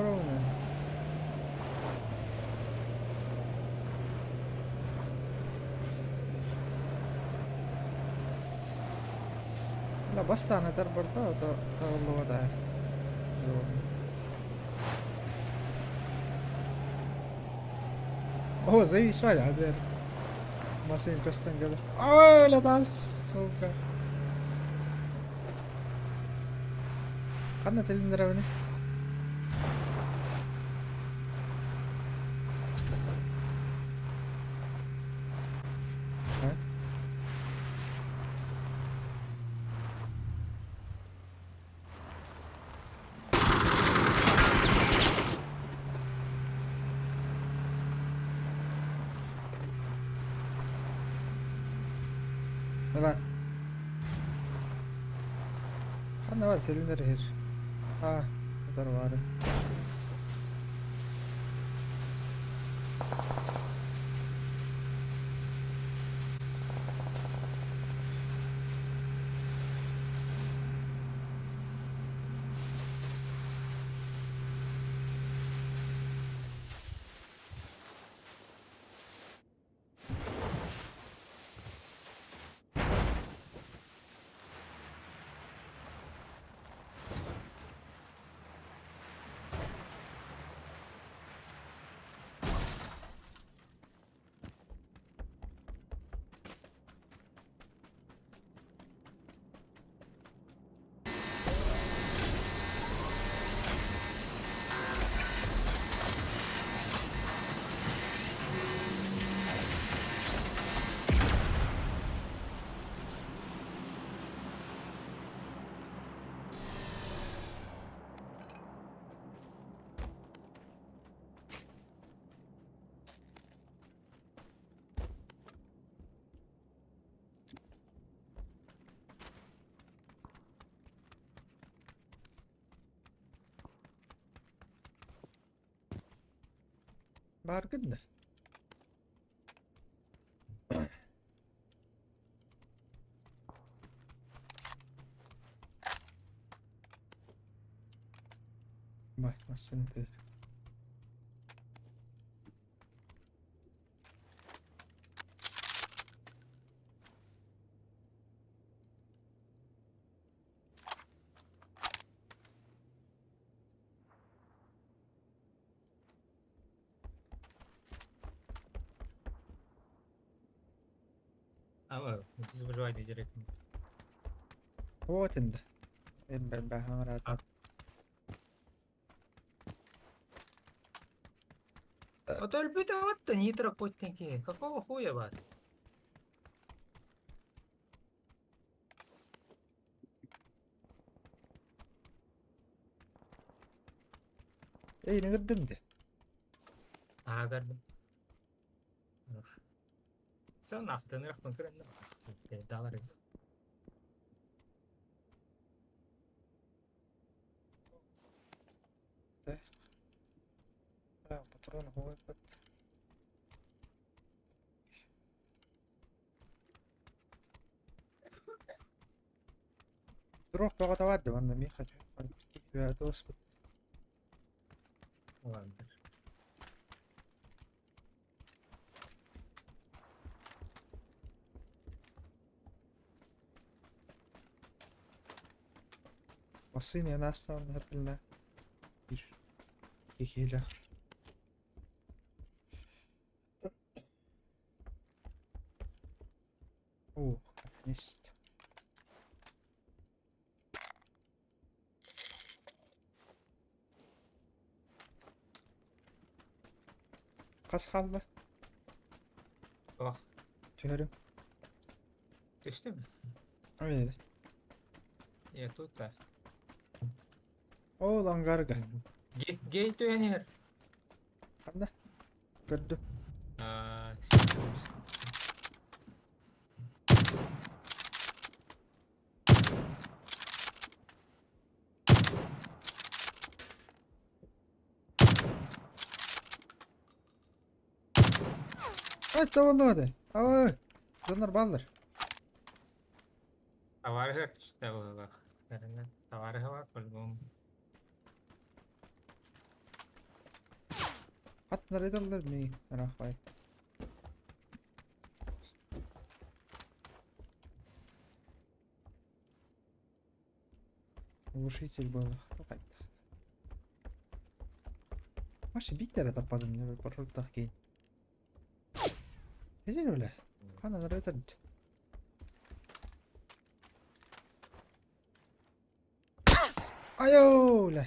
Ла бастаан этэр барда, табыллыбата. О, завис валя, адер. Масым көстөн кэлэр. Ой, латас, сука. Ханна тилиннэрэбиний? Милан. Ханна бар тилиннэр иһэр. Аа, утары баары. Бааргын да? Бай, массыына тыыр. А, выживать директ. Вот инде. Бәһәң Вот өлбүтэ вот нитро путники. Какого хуя бар? Эй, неңердим де. Аа, көрдүм. Все, нахуй, ты нахуй, пиздалар. Патрон хуойбат. Дров бөҕөтө бар да манна миэхэ туоспут. Ладно. Массыына анаастаан иһэрбинэ биир икки киһилээх. О, есть. Хас хаалла? Туох? Түһэрим. Түстүм. Ой, Я тут да. Ол ангарга. Гей түһэн иһэр. Ханна? Көрдүм. Аа, Ай, табыллыбады. Ой, дьоннор бааллар. Товарыһы түстэ быһыылаах. Эрэнэ товарыһы бар по-любому. Хаттар эталлар ми арахпай. Глушитель был. Маша биттер таппадым не парруттах кейин. Эдер бile. Канан өтөрд. Айоо бile.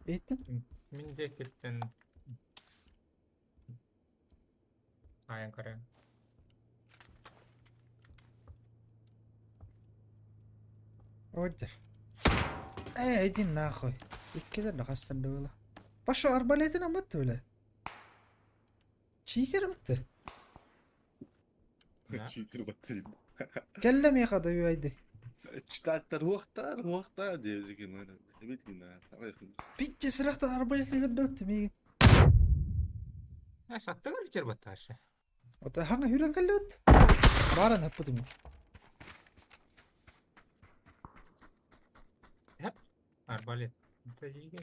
Иттин. Мин диэкиттэн айан көрөм. Одер. Э, иди нахуй. Иккилер да хастан было. Паша арбалетин аматты бile. Читер битти. Читер баттı. Кэллэ миэхэ да үөйди. Читаттар хуохтар хуохтар диэбит мана. Эбит гина. Питче сырахтан арбалетин дөттү миигин. А саттыгар бичер батташы. Ота хаңа хүрэн кэллэт. Баран хаппытым. Арбалет. Это жиге.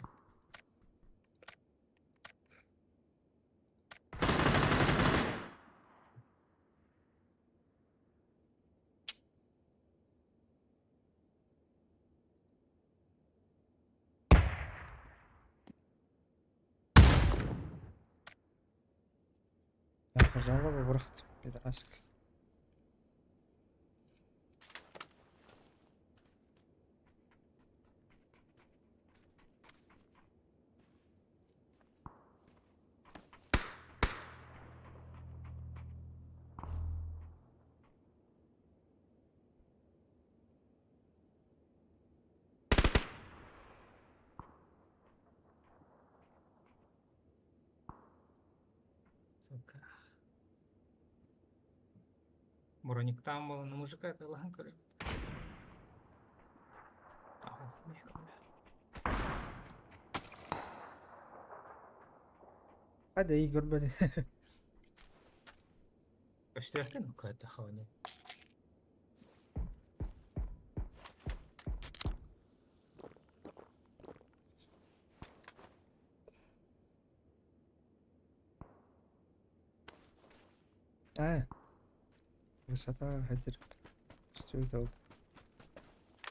Нахуй жалоба бырахтым, пидораск. Сука. Броник там был, на мужика это ланкер. Hadi iyi görmedi. Көстөөхтөн уката хауни. А. Высота хадир. Что это?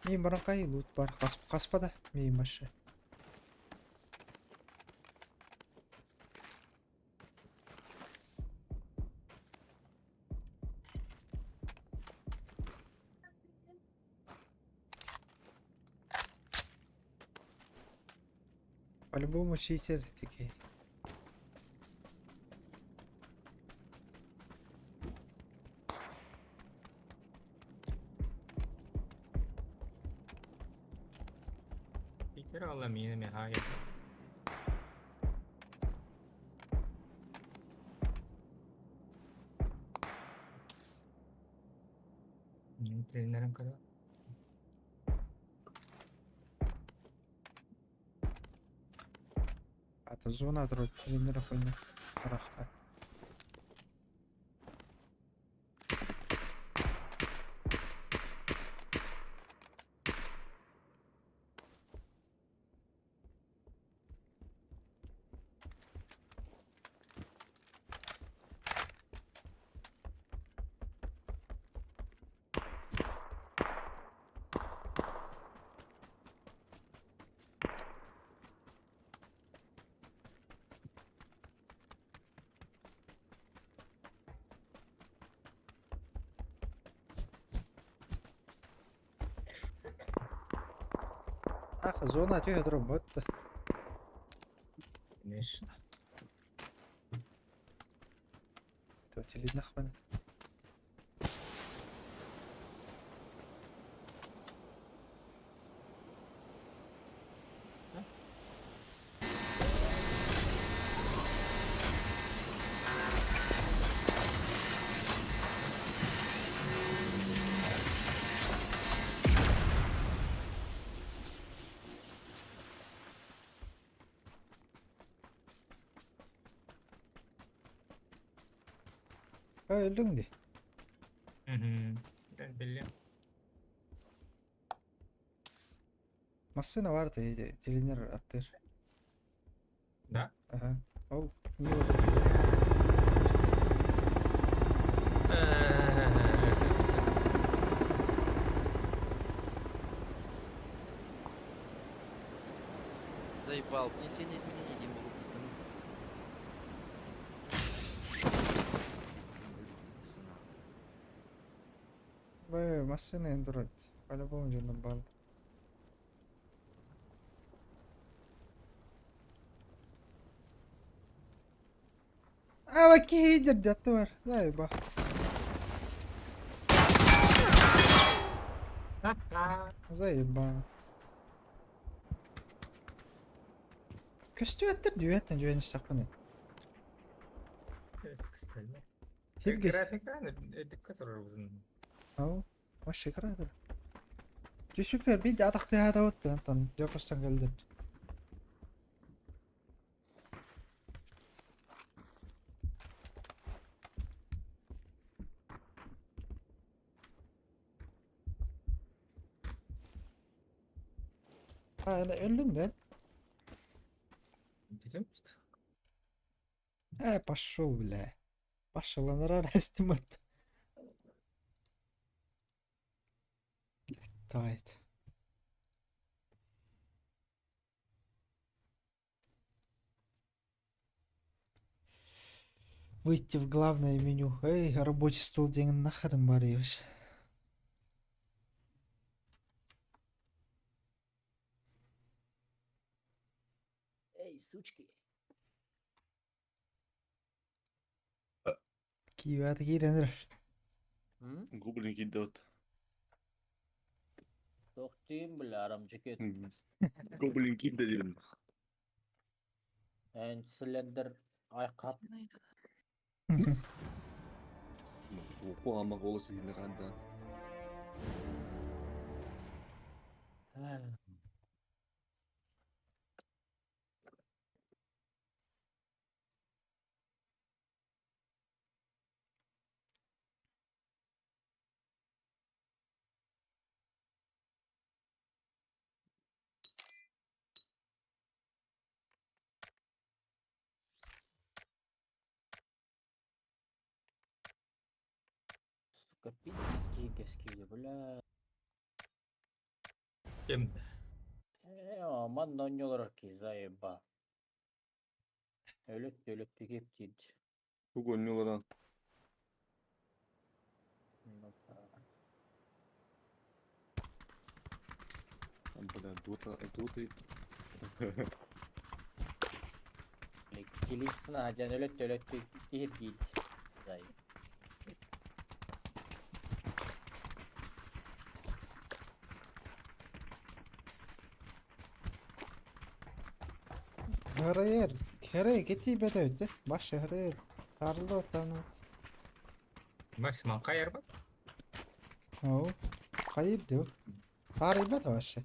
Ми баракай лут бар хаспада ми маша. По-любому читер такие. Питер алла мини мехая. Тренером когда? А это зона трот, тренера хуйня. Рахмат. Ах, зона түһэ турбут. Конечно. Теледнахпын. Өллүҥ дии. Биллим. Массыына баар телевизор аттыыр. Да? Аха. Ол Заебал, внесение изменений не могу. Б, массыына эн турар. По-любому дьоннор бааллар. Ава киһи дьатты бар. Заеба. Заеба. Көстүбэттэр дүйэттэн дьүөн истэхпинэ. Хирге. Графика дикка турар узун. Ау, вообще кыратыр. Супер, бид атахтыһаатабыт онтон дьокустан кэлдим. А, өллүҥ да? Бүтүм işte. Э, пошел, бля. Пошел, анарар эстимат. Летает. Выйти в главное меню. Эй, рабочий стол диэн нахрен барыйбыш. Эй, сучки. Киеваты киирэн эрэр. Гоблин киирдэ Тохтуйум бля, арамчыкет. Гоблин киирдэ диэн. Эн Слендер айқап. Куһаҕан голос иһиллэр анда. Сука, пиздец, кескили, бля. Ким? Э, манна онньолорор киһи заеба. Өлөт өлөттү кептиир. Тугу онньуларан? Бля, дота, дота. Килисна дьэн өлөт өлөттү киһиргиир. Заеб. Хырайыр. Хырай кети бөтөйдө. Башы хырайыр. Тарлы отанат. Максимал кайыр ба? Ау. Хайыр дип. Тарыйбат вообще.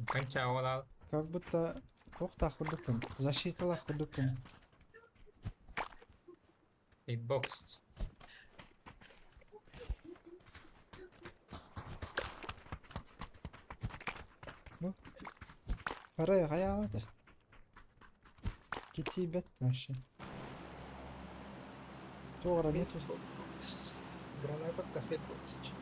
Канча олал. Как будто охта худукун. Защитала худукун. Hitbox. Бу. Арай хайаабата. Китиибэт вообще. Туох эрэ нету. Граната хитбокс.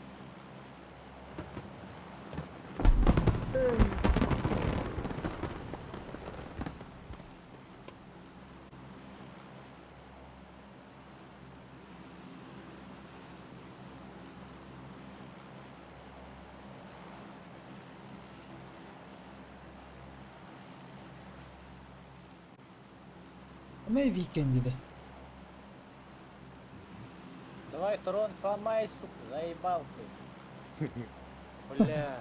Эмэй викендиде. Давай, трон сломай, сука, заебал ты. Бля.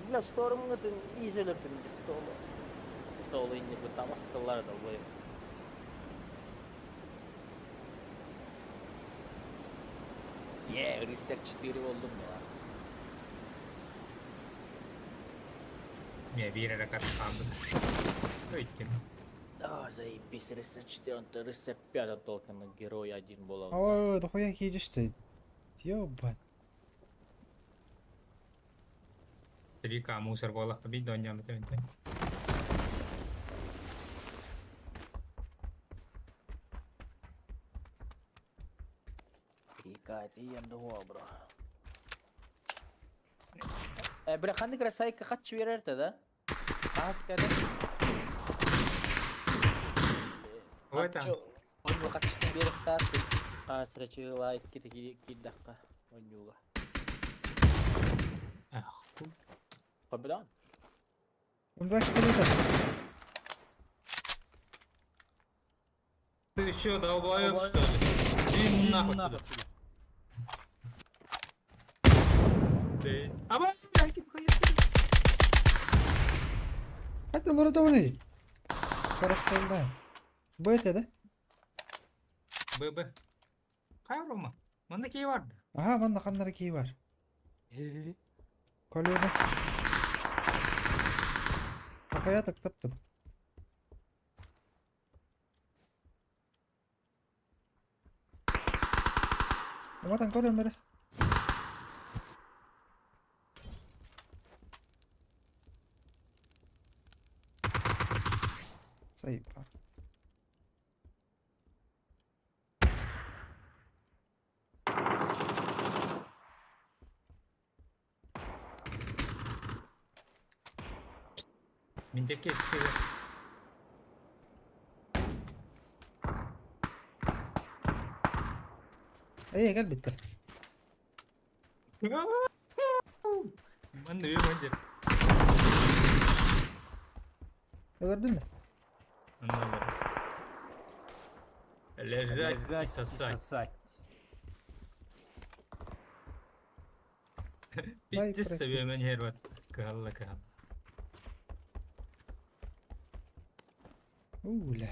Бля, штормҥытын изөлөрдүм біз соло. Соло инни бу тамаскалар да бу. Е, Рыстер 4 болдум я. Миэ биир эрэ карта хаалбыт. Өйттим. Да, заебись, Рыстер 4, он Рыстер 5 толком герой один был. Ой, дохуя кииришь ты. Ёбать. 3К мусор буоллахха биир да оонньообут эбит. Рика, тиийэн дуо, бро. Э, бля, ханнык расайка хатчы берерте да? Хаас кэлэн. Ой, там. Онну хатчытын биэрэхтаат. Хаас рачыла икките киирдэххэ онньууга. Ах, хуй. Победан. 24 литр. Ты еще долбоеб, что ли? Иди нахуй сюда. Ты... Аба, Хата олордоҕунуй? Скорострельная. Бу этэ да? ББ. Хайа Рома? Манна кии бар да? Аха, манна ханнара кии бар. Колюна. Нахуя так таптым? Уматан көрөм эрэ. Сайба. Мин диэки Эй, кэлбиттэр. Манна үө мандыр. Өлөрдүн да? Лежать и сосать. Питти себе мен hervat. Кыһалла кыһал. Уля.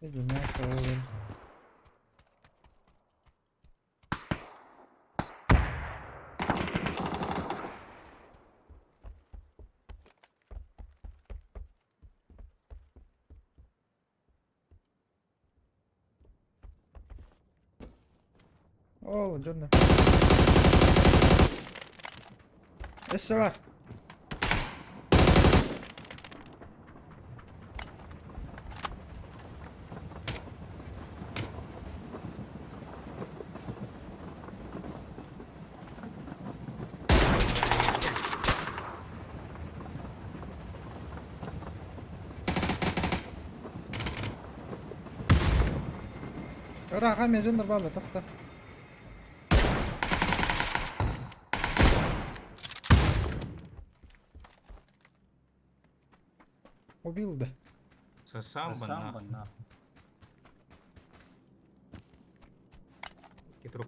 Видел мясо, ловим. Ол, дьонно. Өссө бар. Ыраха межен нормально тохта. Убил да. Сосам бы нахуй. Хитрук.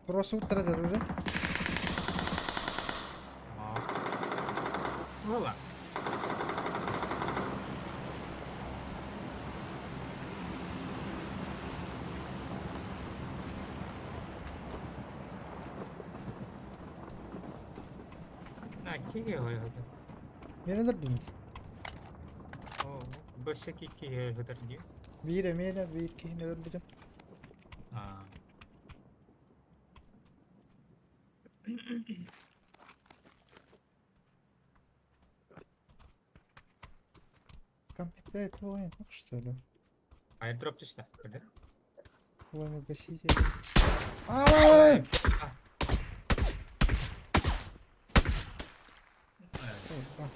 Просто утра уже. Вола. На, киге ойгы. Мерелер думает. О, бөсө киге ойгыдар ди. Биир эмиэ биир киһини өлөрбүтүм. А. Компетент воин, ну что ли? Айдроп түстэ. Көрдө. Пламя гаситель. Ай! Сука.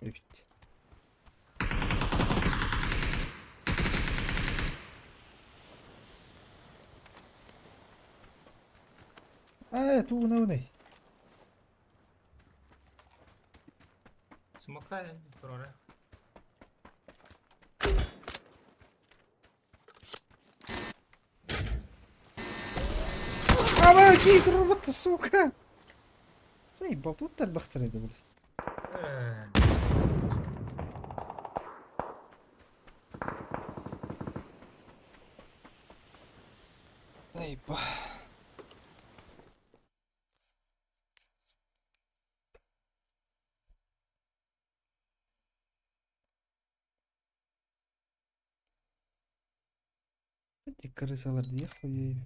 Evet. Тугунабыный? Смока турара. Ама кий турбут, сука! Заебал, тут тарбахтар edi бля. Заеба. Эти крысалар дии хуй.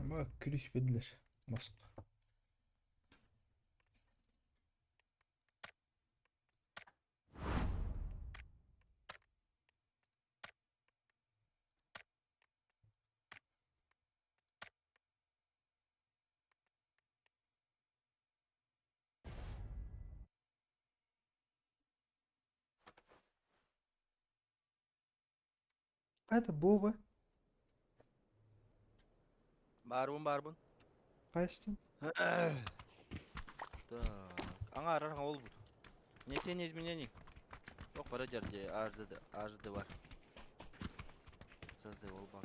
Bak күлүспедилер. Москва. Это Боба. Барбын, барбын. Кайсын? Так. Аңа арарга ол бут. Внесение изменений. Yok бара жерде арзды арзды бар. Сазды ол бар.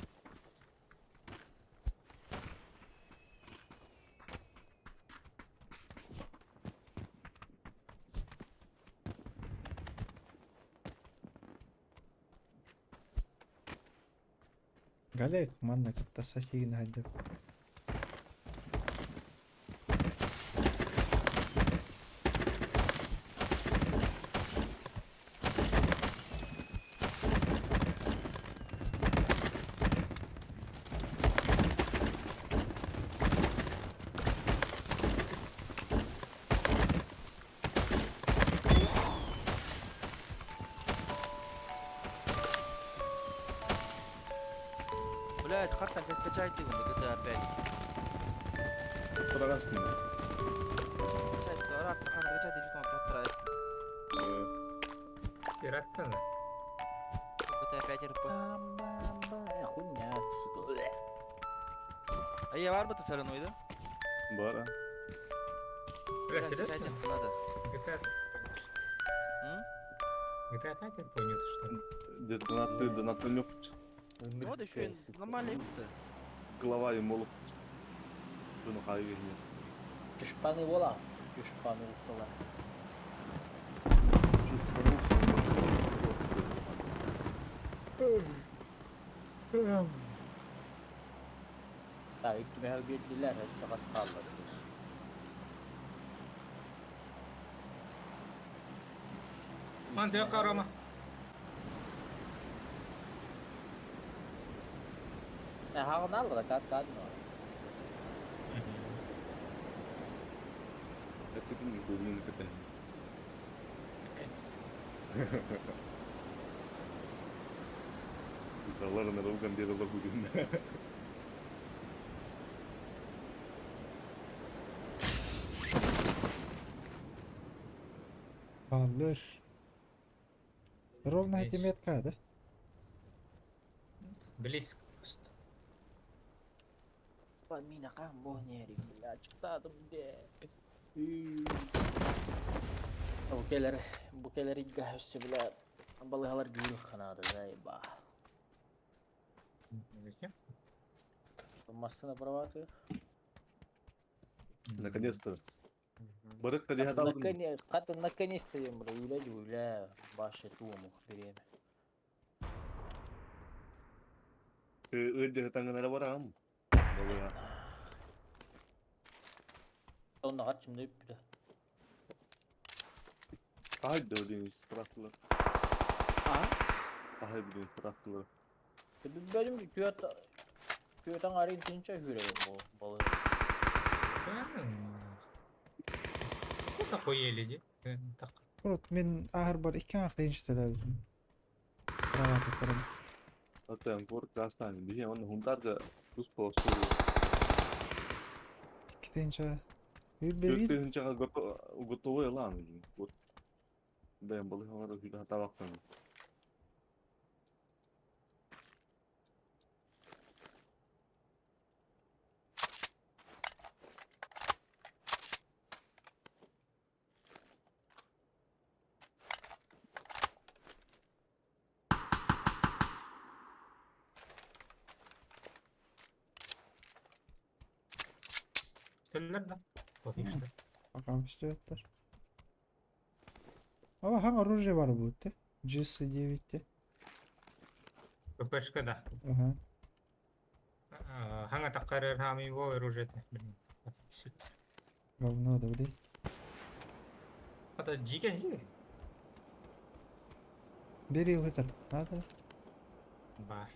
Галяйк манна кытта сахигин хадып. Блядь, хартан качайте GTA 5. Турагасың. Качайте, арат, качайте, жетон тоттырайсың. Пираттан. GTA 5 РП. Хуйня, сука. А я бар бы ты сарынойды? Бар. а. Бля, Блядь, серьезно? качать надо. GTA М? GTA 5 РП нет, что ли? Де донатты донатты yok. Вот еще и нормальный то Голова им олуп. Bunu кайгы. Чушпаны бола. Чушпаны усала. Так, икки мехал бердилер, өссө хас хаалла. Ман тыяка Рома. Хагын алла, кат кат но. Иккитин Ютубунан кэтэһин. Залар нарылган диэри бүгүн. Баллыр. Ровно эти метка, да? Близко просто. Мина бонерик, бля, чытадым де. Бу келер, бу келер игга өссө бля балыгалар гүрүк ханады заеба. Зачем? Массына праваты. Наконец-то. Барык диһатабын. Хата наконец-то им бля, үлэ үлэ башы туому береме. Ыддыһытаҥынара барам. Балыга. Онно хатчымда үппүтэ. Хаһай да диэн бырахтылар. А? Хаһай билин бырахтылар. Билбэтим түөрт түөрт аҥарын тинча хүрэ бу балы. Вкус охуели, ди. Так. Урут мин аһарбар икки аҥар тыһыынча төлөөбүтүм. Кроватыттарым. Оттон куор каастаан биһи онно Хунтаарга туспа остуол. Икки тыһыынча Биир Түөрт биир тыһыынчаҕа готовый ылаан вот бэйэм балыһалар хатаабаккын. Төллөр да. Отлично. Пока стояттар. Ава хаҥ оружие бар будет, GS9 те. ППшка да. Ага. Хаҥа таххарар хаамый во оружие. Блин. Говно да, блин. Это дикий дикий. Бери лытар. Надо. Бар.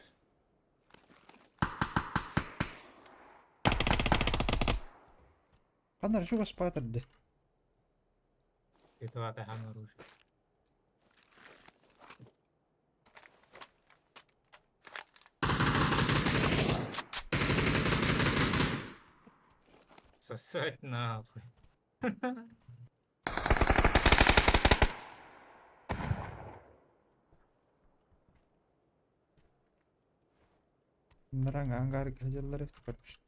Ханар чугас патырды. Это хан оружие. Сосать нахуй. Нраң ангар хажаллар көрмүш.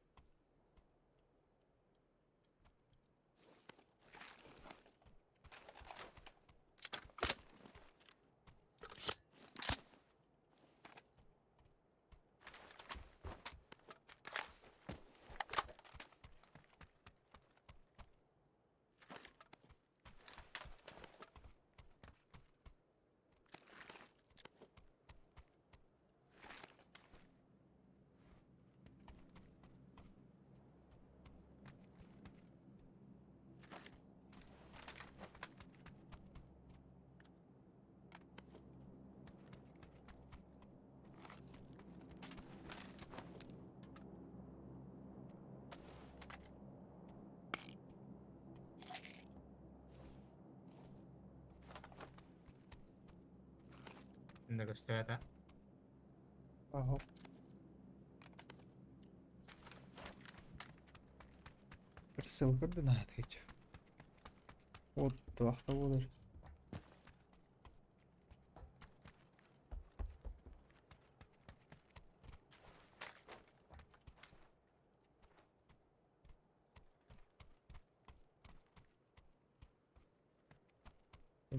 عندك استعداد. Аһо. Прицел көрдүн аат кеч. Вот вахта болар.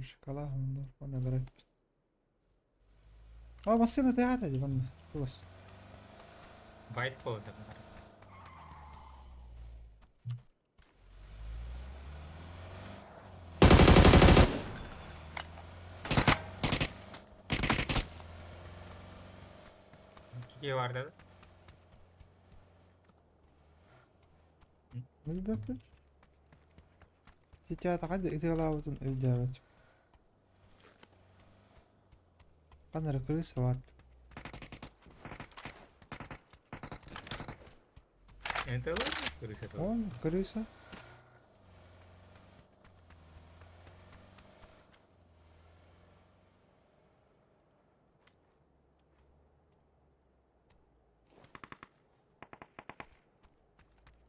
Шоколад, онно А массыына тыаата дии манна чугас. Байт повода кажется. Кие бар да? Билбэппин. Титята ханна ытыалаабытын өйдөөбөт. Ханна эрэ крыса бар. Это крыса тоже. Он крыса.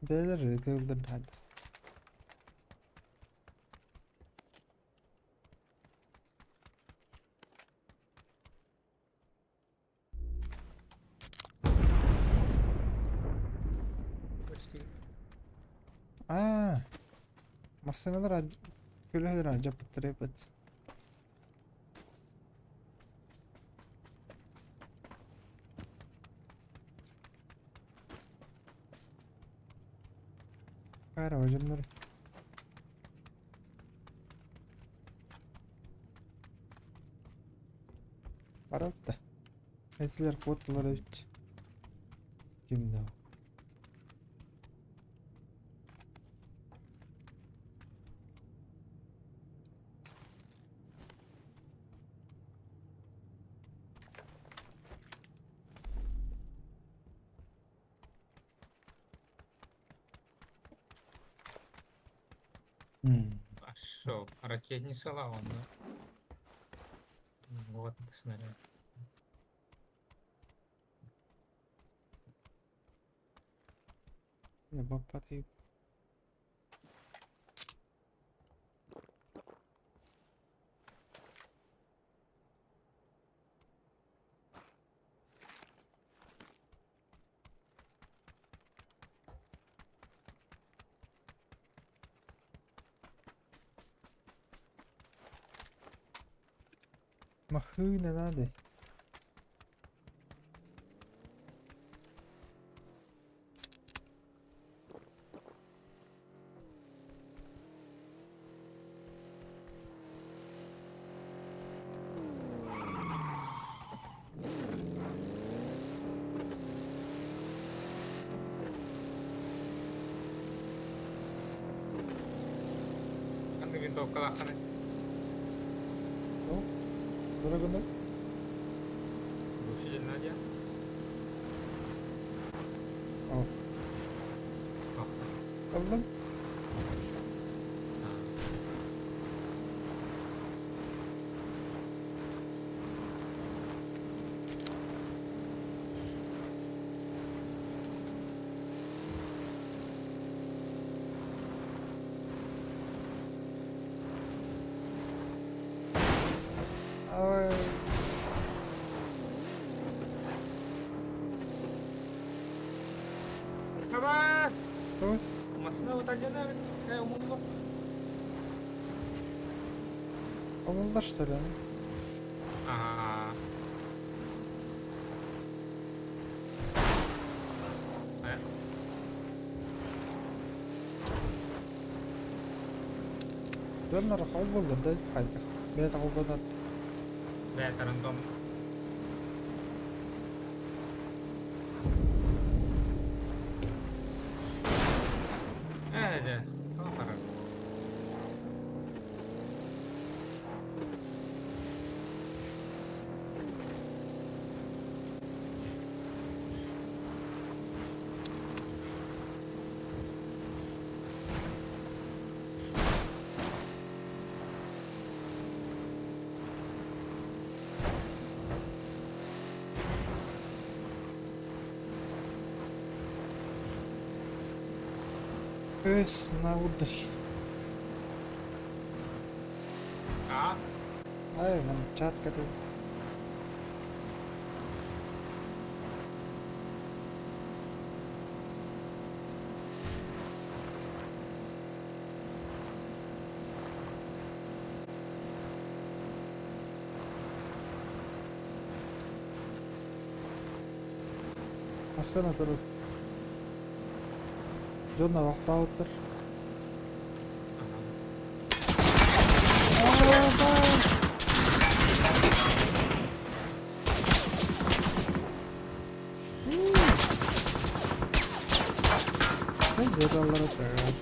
Бэйэлэр ытыаллар хайдах. Аа, массыыналар көлөһөлөр алдьаппыттар эбит. Кара дьоннор Барабыт да. Этилэр куоттулар эбит. Ким да. А шо, ракетницалаах онно. Вот снаряд. Баппатый. Махына надо. Ханнык винтовкалааххыный? Ну, дорогой. Глушитель Надя? О. Ыллым. Ой. Хаба! Ой. Массыына утальяна э умулла. Умулла что ли? А. Э. Донор холболлар да хайдах. Бэйэтэ холбонор. Бэйэтэ рандом. Ээ дьэ, тоҕо харар. Кыс на отдыхе. А? Ай, вон чат который. Массыына турар. Дьоннор охтообуттар. Дедаллара тыгар.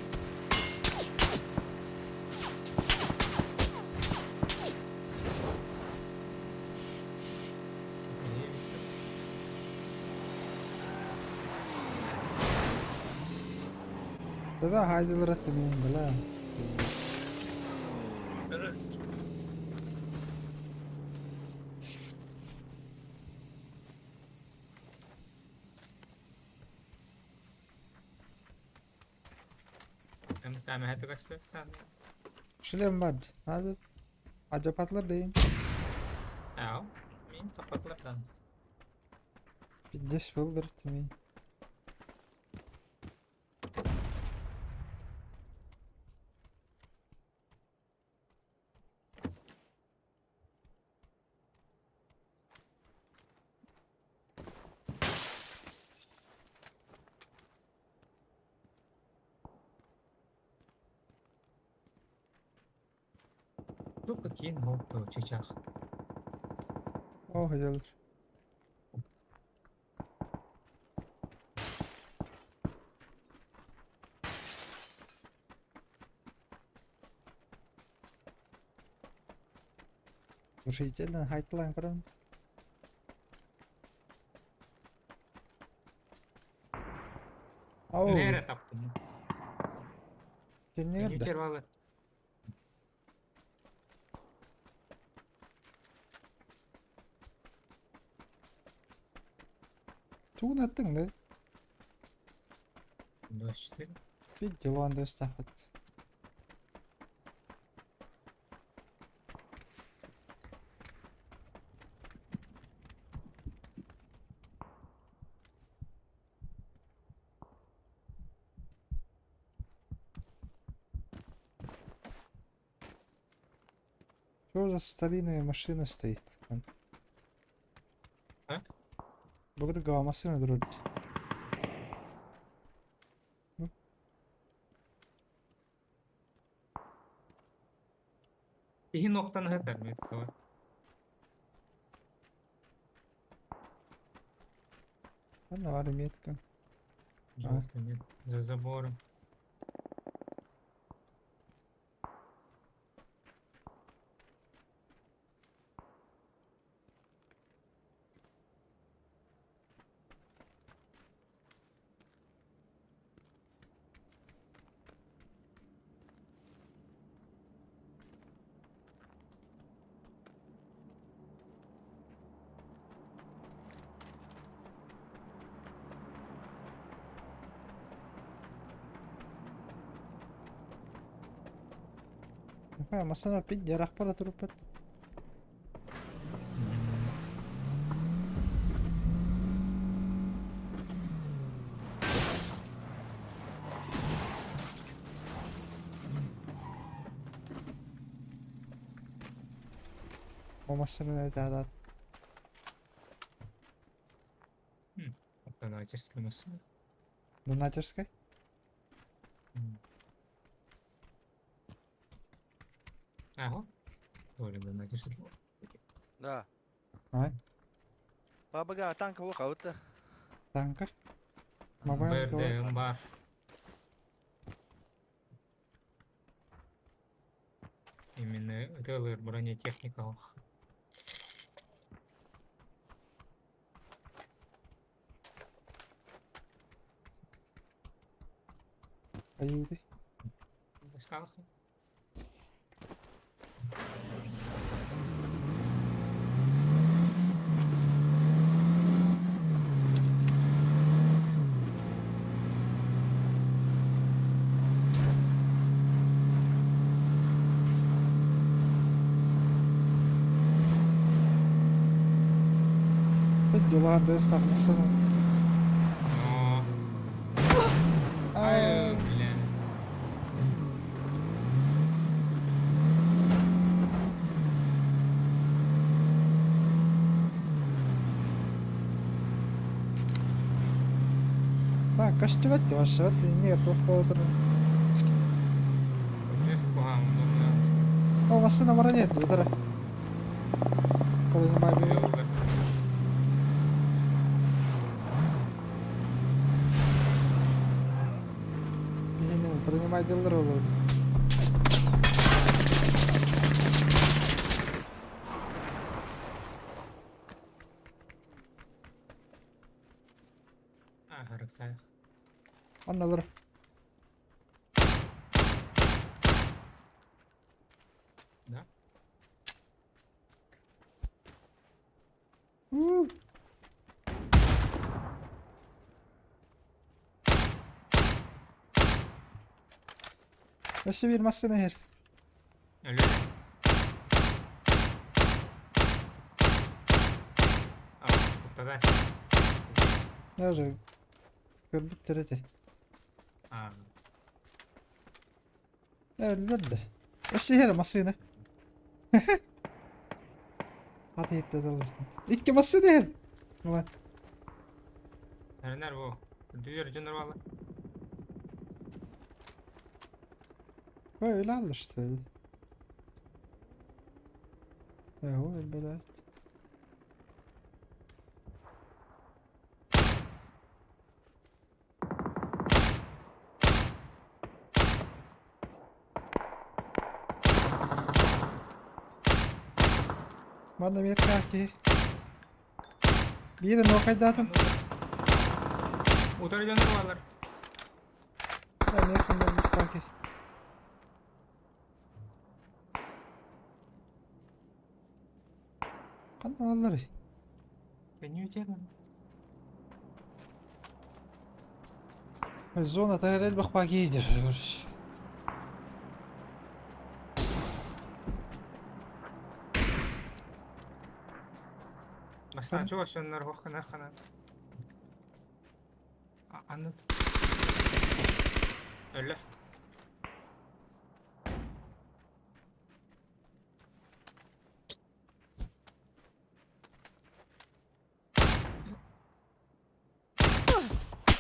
Төбө хаайдылар эттимиин била. Там это көстөр. Шлем бар. Надо. Ажапатлар дейін. Ау. Мин тапатлардан. Пиздец болдыр тимей. Тука киин хопту чычах. О, хадялар. Слушайте, хайтылан көрөн. Оу. Нere таптым? Сен не Нютер балы. Тугун аттың да? 24. Bir yılan da ыстахат. Что за старинная машина стоит? А? Былыргы машина турар. Иһин октан хатар меткова. Ладно, бар метка. Желтый мет. За забором. Нихуя, машина пить, ярах пара турупат. О машина да. Донатерская машина. Донатерской? Ага. Толи донатерский. Да. А? Бабага танка уха Танка? Мобайл БРД бар. Именно это бронетехника. ох. Аюды. Досталых? Пить дела дестах машина. Но. Ай, бля. Так, костюмет ваша, не плохо Здесь кухам, думаю. О, машина баранет, удара. Принимай. Принимай дилер olur. А, Роксай. Anladım. Да? У. Өссө биир массыына иһэр. Өлөр. А, куттадач. Даже көрбүттэр этэ. А, Өллөр да. Өссө иһэр массыына. Ат иһиттэ дылар. Икки массыына иһэр. Ulan. Nerede bu? Duyuyor canlar valla. Böyle al işte. Yahu elbette. Манна метка киһи. Биир нуокайдаатым. Утары дьоннор бааллар. Эмиэ ханна киһи. Ханна баалларый? Зона тайр элбэх пакетер, короче. Бастаан чугас дьоннор хана хана. Аны Өлө.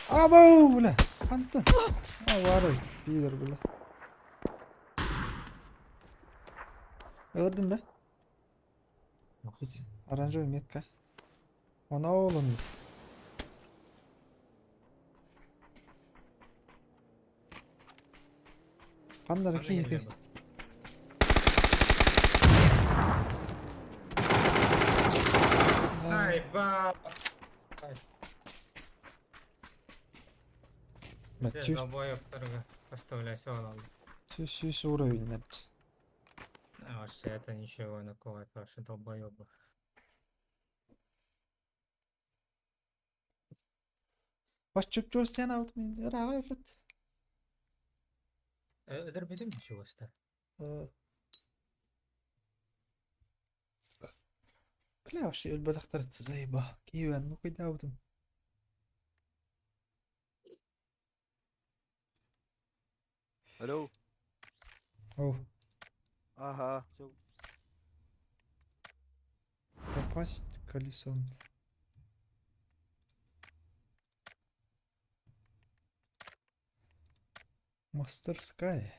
Абау, бля! Хантан? А, баар пидор, бля. Өлөрдүн да? Ити, оранжевый метка. Она олун. Ханна киһити? Ай, ба. Долбоебтарга поставляйся алды. Сүүс уровень эбит. Вообще это ничего, такого, это вообще долбоебы. Бас чуп-чугас диэн аабыт мин ырааҕа эбит. Өлөрбүтүм чугаста. Бля, вообще өлбөтөхтөр заеба. Киевен ну кайдаабытым. Алло. Оу. Ага. Все. Попасть колесом. Мастерская.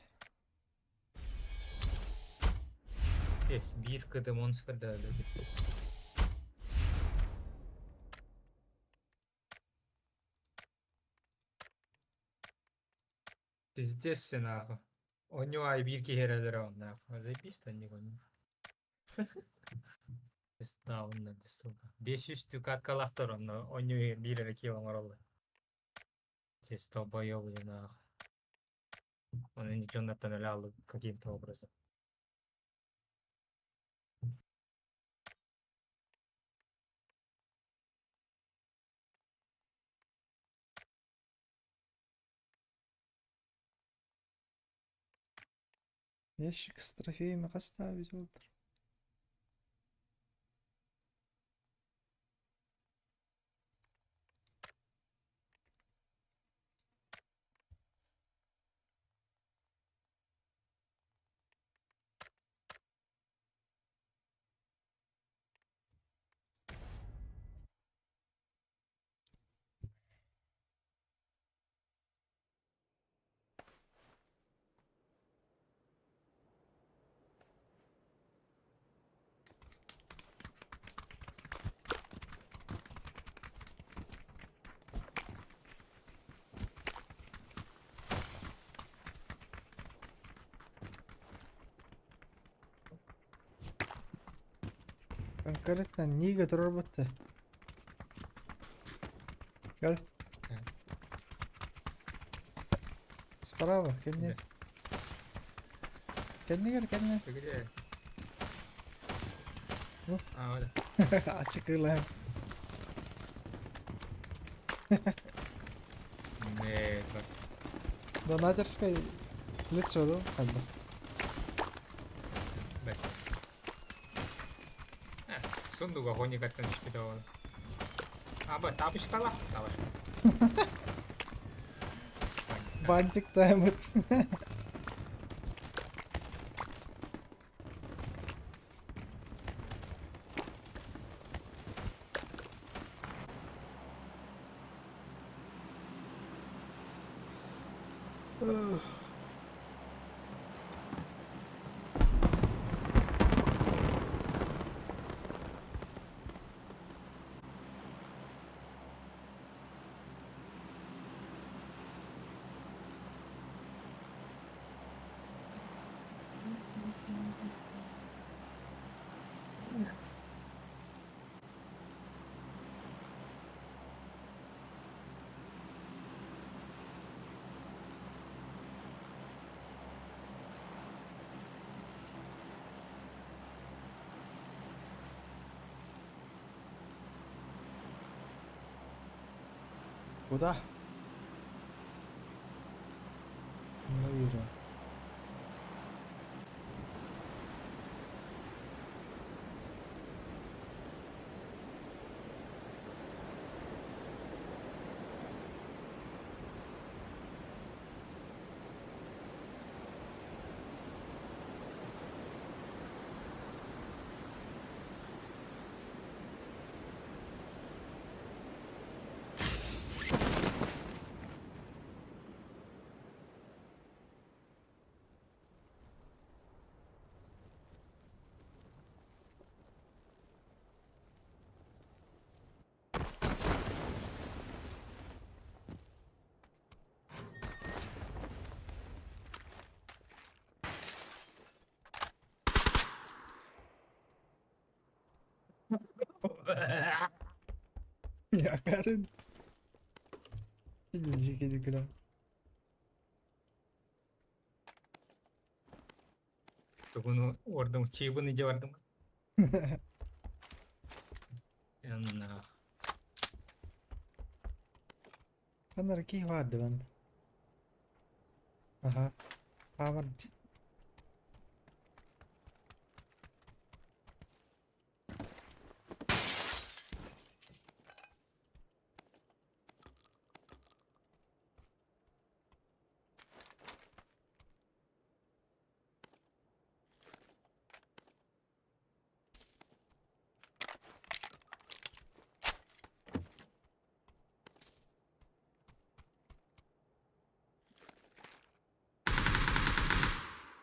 Есть бирка да монстр да. Пиздец все нахуй. У него ай бирки херелер нахуй. Заебись то не гоню. Пизда онно сука. 500 каткалахтар онно. Онню биир эрэ килл оҥороллор. Здесь долбоёбы нахуй. Он дьоннортон өлө алды каким-то образом. Ящик с трофеями оставить вот. Конкретно Нига турбатта. Көр. Справа, кэннигэр. Кэннигэр, кэннигэр. Ты где? Ну? А, вот. Ачыкылаем. Нет, Донатерская. Лицо ду хайдах? Бэт. Сундуга хоникаттан түспүтэ ол. Аба тапочкалаах табаш. Бантик таймыт. Куда? Мыра. Я Карен. Иди, гля. Тугуну ордум, чибыны дьабардым. Янна. Ханна киһи баар диван. Аха. Хаамар.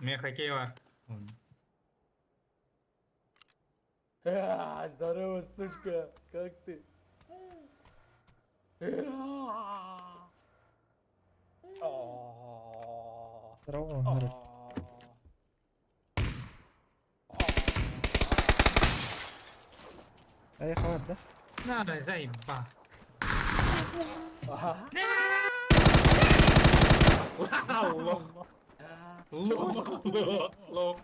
Мен хоккей бар. Здорово, сучка, как ты? Здорово, Андрей. Эй, хавар, да? На, заеба. Лох. Лох. Лох.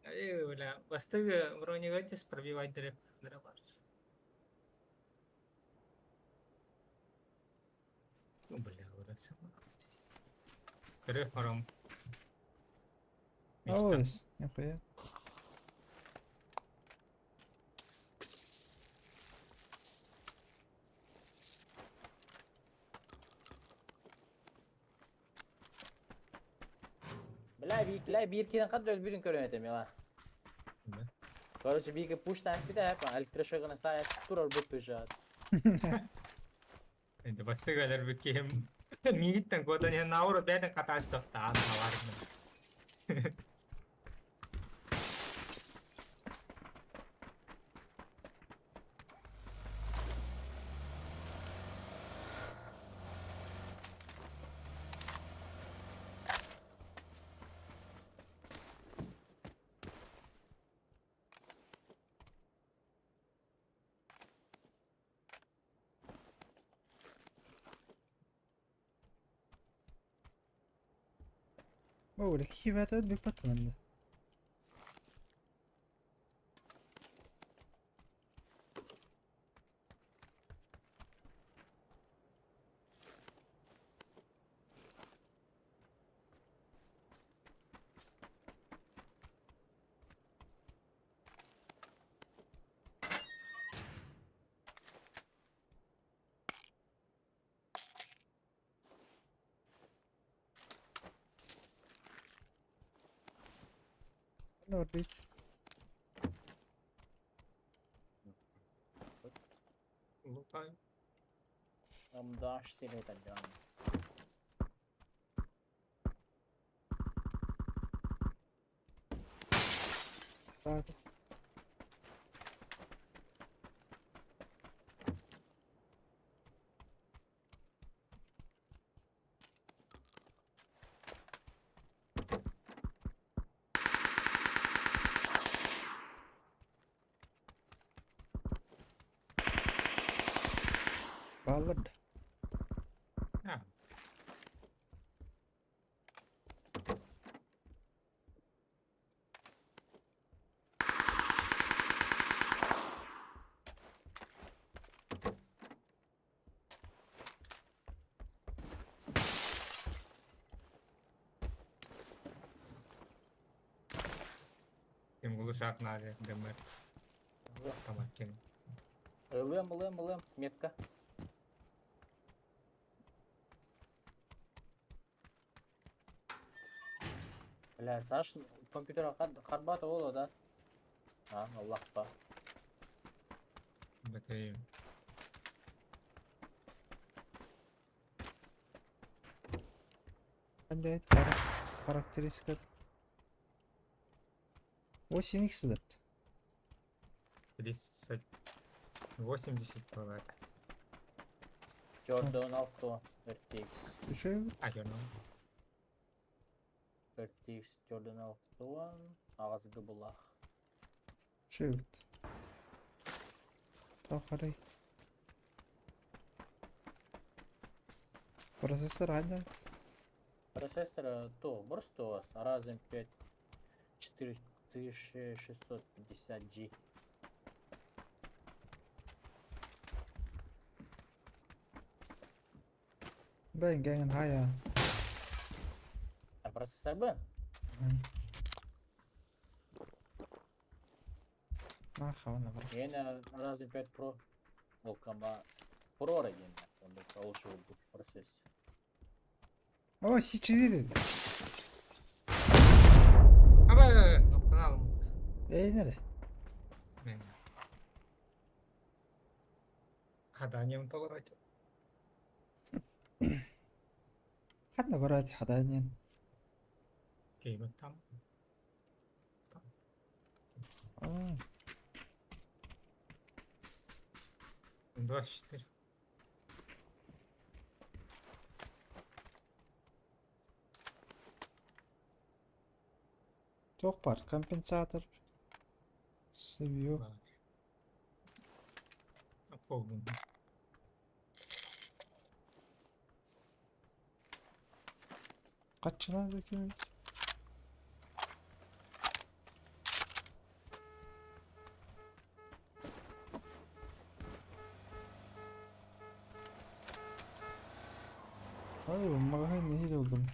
Эй, бля, бастыгы бронегатис пробивать дреп. Дробар. Бля, выросила. Көрө хором. Ой, нихуя. Бля, бля, биир киирэн хат өлбүтүн көрөн этим яла. Короче, биир пуш таспита, электрошогына сая турар бут бежат. Енді бастыгалар бүткем. Миниттен кодан я науру бәден катастрофта ана бар. О, киһи бэт өлбүппэт манна. Барбит. Лутай. М2 4 это да. Так. Баллар да. А. Ким глушак надо, ДМР. Тамакин. Ылым, ылым, ылым, метка. Бля, Саш, компьютер харбат ола, да? А, Аллах па. Бэтейм. Қандай характеристика? 8х деп. 30... 80 бывает. Jordan 6 RTX. Үшеу. А, Jordan. RTX Jordan 6 ағазы булах. Үшеу. Тақарай. Процессор қандай? Процессор то, просто Ryzen 5 4650G. Бәйін гәңін хая. А процессор Б? Аха, оны бар. Yine Ryzen 5 Pro. Волкама Pro деген. Онда лучше будет процесс. О, С4. Аба, ноқтан алым. Ей, нере? Мен. Хаданием толорать. Хатна көрәт хаданен. Кейбет там. А, 24. Тоқ бар, компенсатор. CPU. Фолдун. Қатшына да кем? Ай, маған нехил болдым.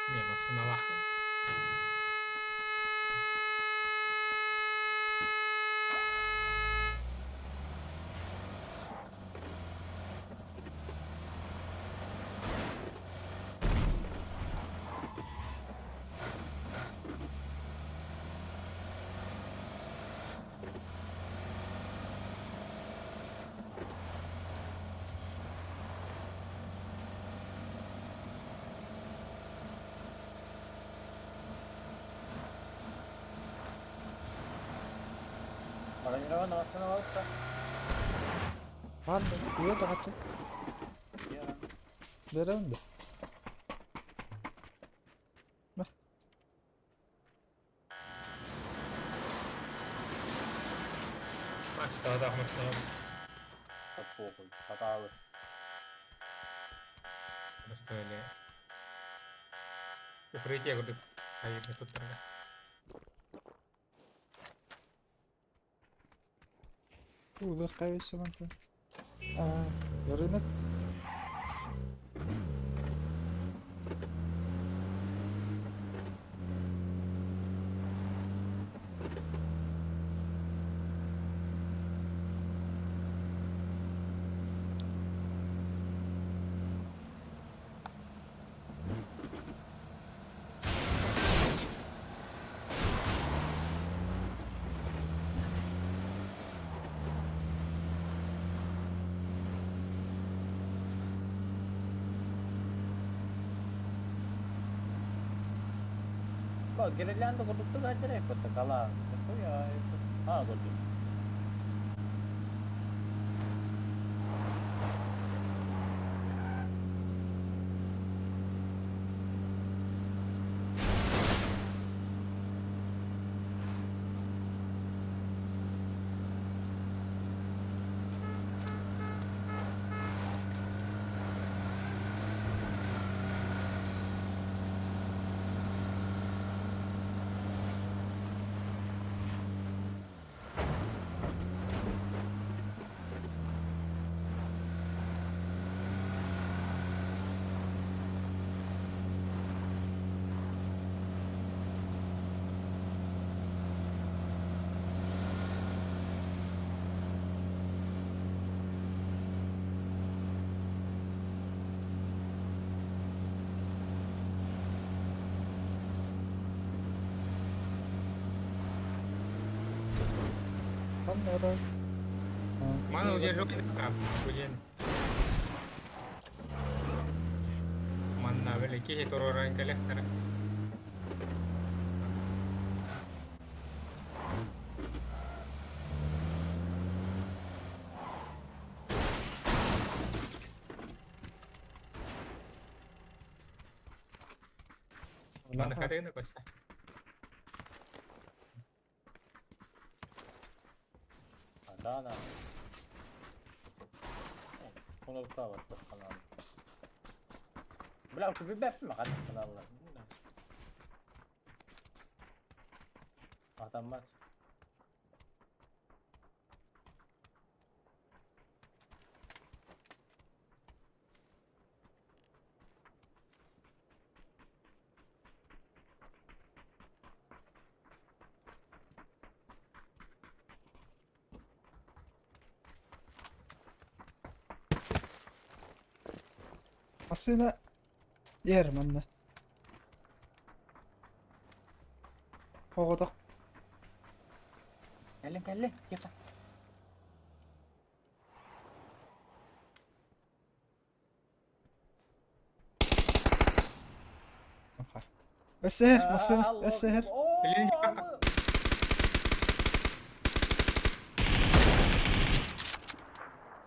Мен асыналақ. Бронированный машина алып Бар да, күйе да қатшы. Беремін де. Мә. Daha da машина. Похуй, хаталы. Поставили. Укрытие куда Айы, тут тогда. Улық қайсы мантын. А, рынок. Ба, гирлянда курдук гаджер эппит кала. Хуя, а, курдук. Ханна Маны удержу хап, буден. Манна били киһи туруран кэлэхтэрэ. Маны хатыгына көссө. Да, да. Бля, билбэппин ханнык каналлар. Атаммат. Массыына иһэр манна. Оҕотох. Кэллин, кэллин, тихо. Өссө иһэр, массыына, өссө иһэр.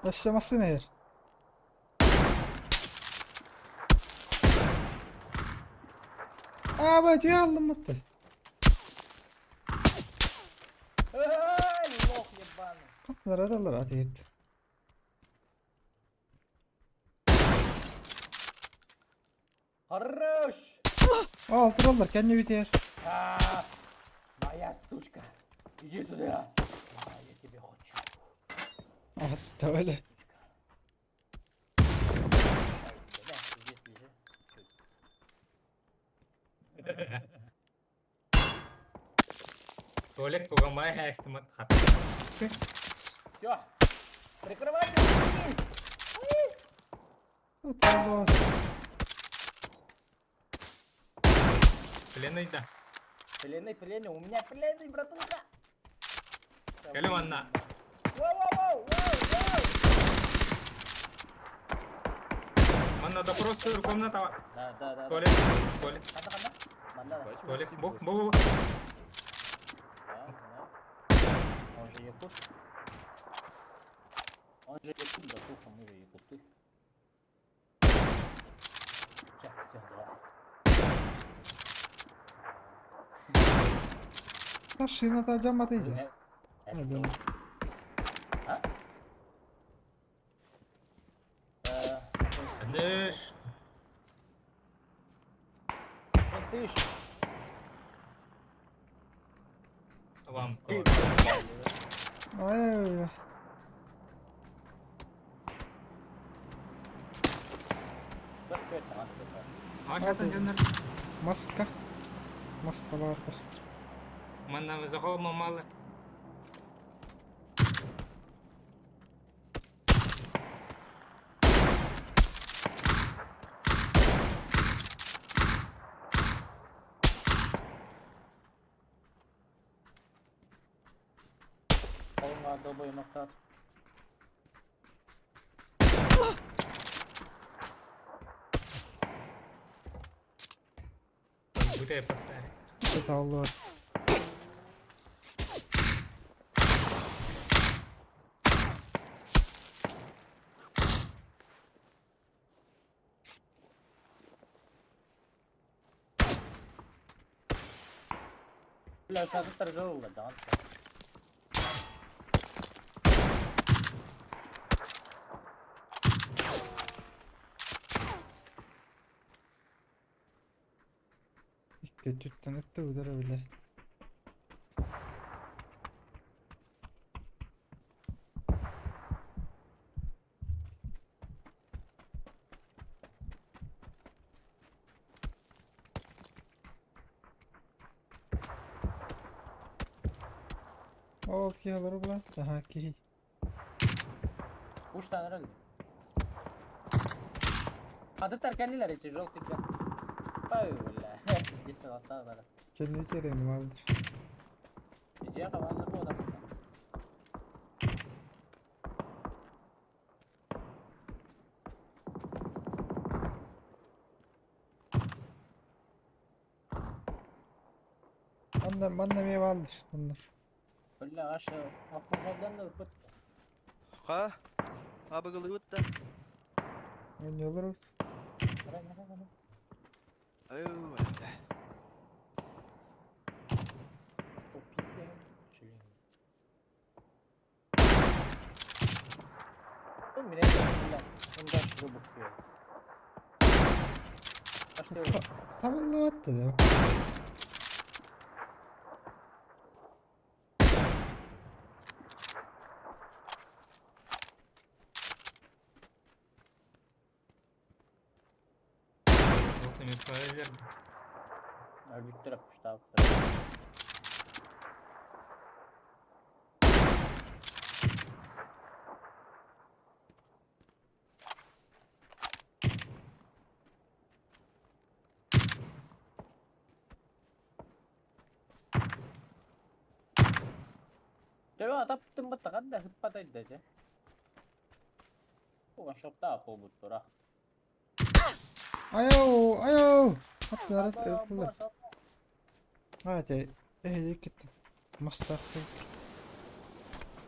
Өссө массыына иһэр. Аа, бу аллыммытты. Эй, лох ебаный. Хатнар ат иһирди. Хорош! Ол тураллар кэннэ бүтэр. А, моя сучка. Иди сюда. А, я тебя хочу. Оставили. Да, здесь лежи. Туалет пугамай хайстымат хат. Все. Прикрывай меня. Оталлар. Пленный да. Пленный, пленный. У меня пленный, братуха. Кэлим манна. Воу-воу-воу, воу-воу. Манна допрос комната. Да, да, да. Туалет, туалет. Ханна, ханна. Манна, да. Туалет. Бу, бу, бу. Да, да. Он же якут. Он же якут, братуха, мы же якуты. Все, все, давай. Машина жаммат иди. Не думаю. А? Конечно. 6000. Вам. Ой-ой-ой. Маска. Маскалар көстөр. Манна высоко мамалы. Полна долбоеб мактат. Бүтэ паттар. Табыллыбат. Бля, саатыттар жолла даҕан. Икки өттүттэн ыттыбыдара билэ. Ол киһи олору була. Аха киһи. Уштан эрэл. Атыттар кэллилэр ичи желтыйга. Ой, бля. Здесь аттаалар. Кэнники терени баалдыр. Дьиэ хабаллар буолар. Манна манна эмиэ баалдыр. Оннор. Бля, аша аппардан да ыппыт. Ха? Абыгылыбыт да. Ойнолор. Аю, Табыллыбат да. Желтый метка Өлбүттэр пуштаабыттар. Төбө атаптым баттаҕар да ыппатай да дьэ. Уган шоктаах буолбуттара. Айоо, айоо! Аттылар аттылар. Аа, те, эһи кеттим. Мастаах.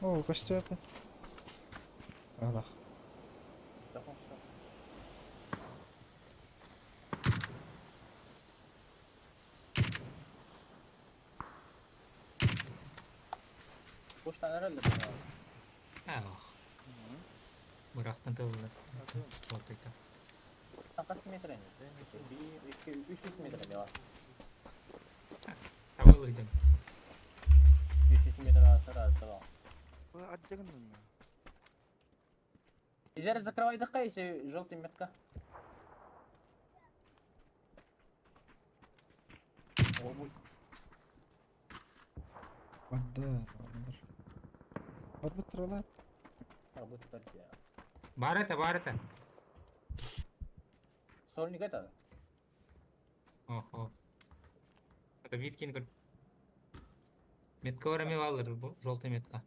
Оо, көстүөппүн. Алах. Куштан эрэллэр. Ах. Бырахтан тыллар. Желтыйта. Хас метр эни? 1, 2, 300 метр дела. Табылыдым. 300 метр сразу давал. Аттегын. Изер закрывай дыха, если желтый метка. О, Барда, бардар. Барбыттар олар. Барбыттар я. Бар это, бар это. Сольник это? Охо. Это Виткин говорит. Метка барами баллар, бу желтый метка.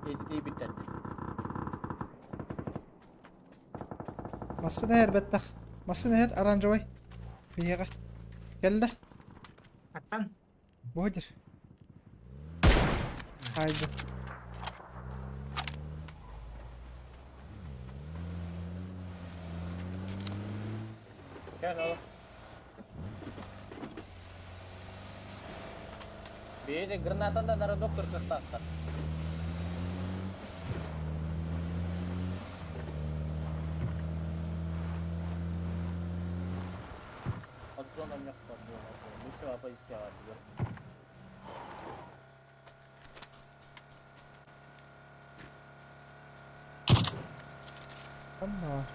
Эдди биттер. Массына эр бэттэх. Массына эр оранжевый. Биһиэхэ. Кэллэ. Аттан. Бодер. Хайды. Gel al. Бейді гранатан да народок кыркықтастар. От зона мягко было. Еще оппозиция бар. Ханна бар.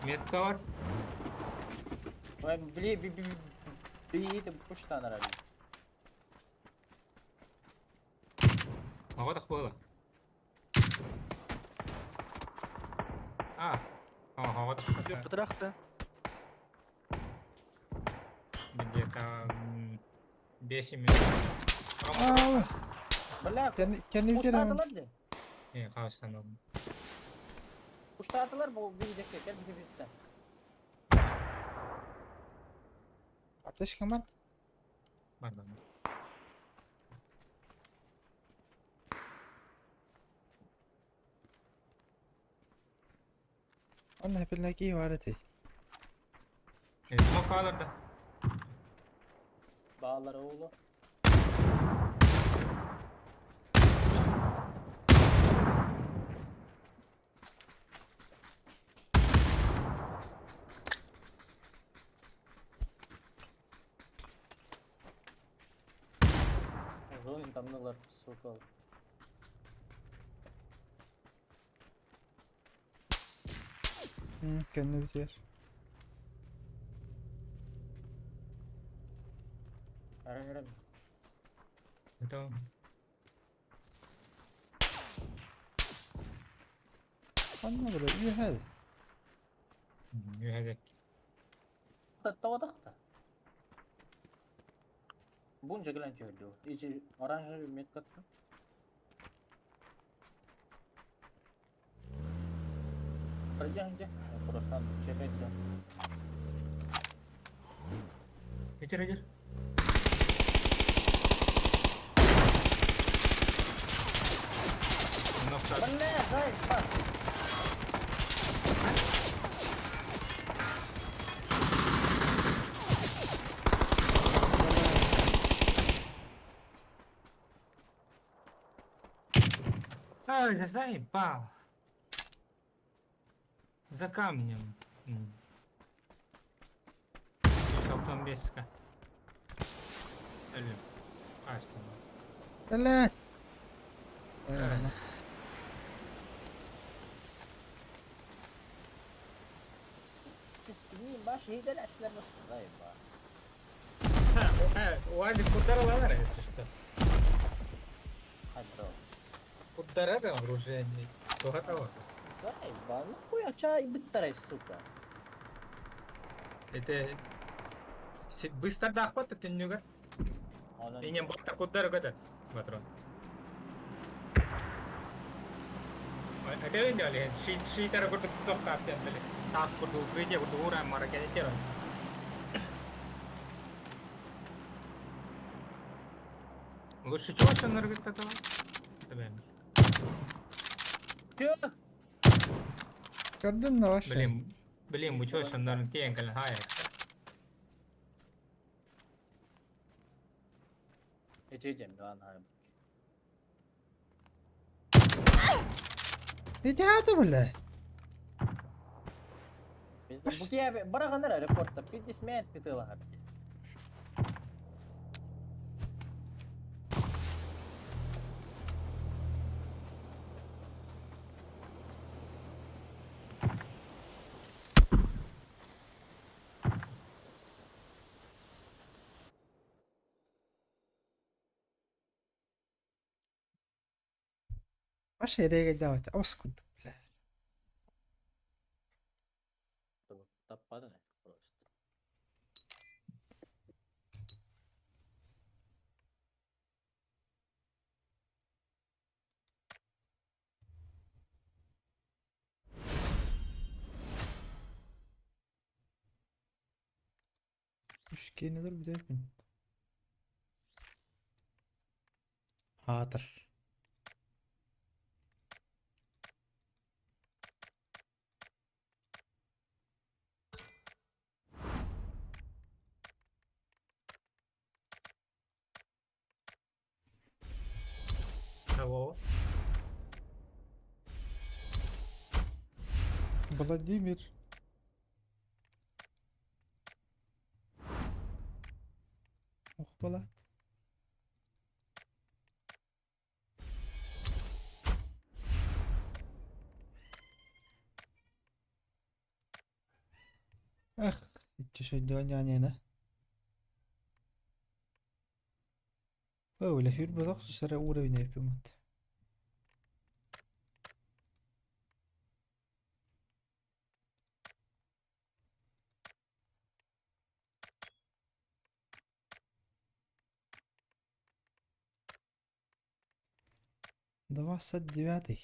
Метка бар. Ой, били, би, би, би, би, пуштан арабин. Оҕо тахпыала. А, оҕо тахпыта. Пытрахта. Где-то 5 минут. Аа. Бля, Кэнни битерем. Пуштаатылар де. Э, хаастан олдum. Пуштаатылар бу бигдекке кел биги битте. Аптечкам бар. Бар бар. Онно хепиллаки бар этэй. Э, смок алар да. Баалар оğlu. Зонин тамнылар, сука. Кэнни битер. Ара Это Онно бile үйһәл. Үйһәдек. Тоҕотохто. Бунжа кэлэн түһэрдэ. Ичи оранжевый меткатта. Пройдем Просто чекайте. Итер, итер. Бля, зай, Ай, я заебал. За камнем. Салтон беска. Өлүм. Астым. Бля. Не, баш, ейдер әслер бас. Заебал. Уазик кударалар, если что. Хадро. Кударага оружие. Готово. Заебал. Ну хуя чай быттарай, сука. Это быстро дахпат это нюга. И не бакта кудар гата. Патрон. Это не дали. Ши ши тара курду тоқтап тендели. Тас курду укрытие курду ура маракете. Лучше чего что наргыт этого? Чё? Көрдүн да ваше. Блин, блин, бу чего что наргыт тиен кален хая. Эчейдем, да, на. Ити ата бile. Букия бараганар репортта 50 минут питыла. Ваше эреге давайте. Ос курдук бile. Таппадын просто. Үш кенелер бүтәпин. Хатыр. Того. Владимир. Ух, Булат. Эх, иччи да? Ой, hur så уровень эпимут. 29-й.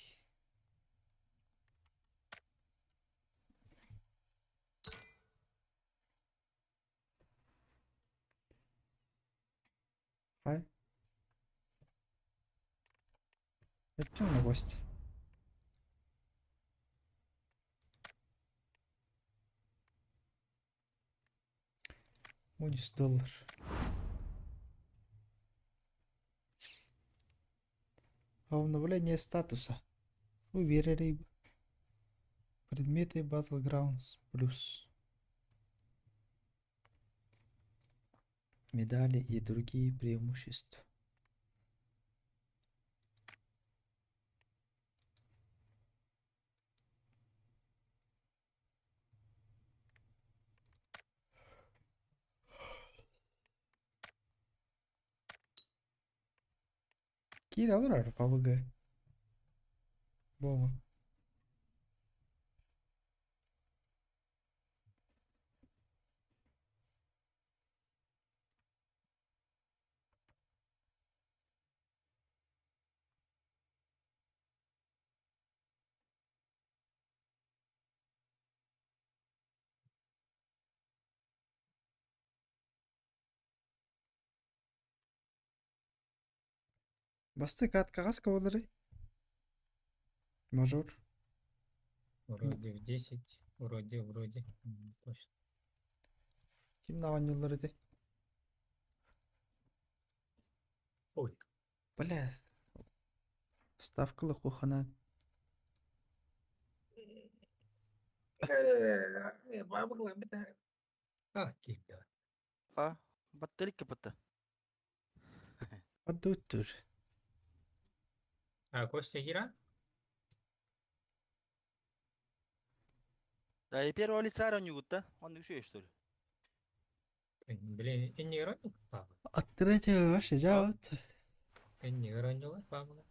Хай. Идем на гость. Унис доллар. Обновление статуса. Уверили. Предметы Battlegrounds плюс. Медали и другие преимущества. Кире алар ПВГ. Бома. Басты каткаҕас кабалары. Мажор. Вроде в 10, вроде, вроде. Точно. Ким наҕанньыллар этэй? Ой. Бля. Ставкалы кухана. А, кип, А, батарейка бата. Подуттур. А, Костя Гира? Да, и первого лица ранюгут, да? Он еще есть, что ли? Блин, и не ироник, папа. От третьего вообще жаут. И не ироник, папа.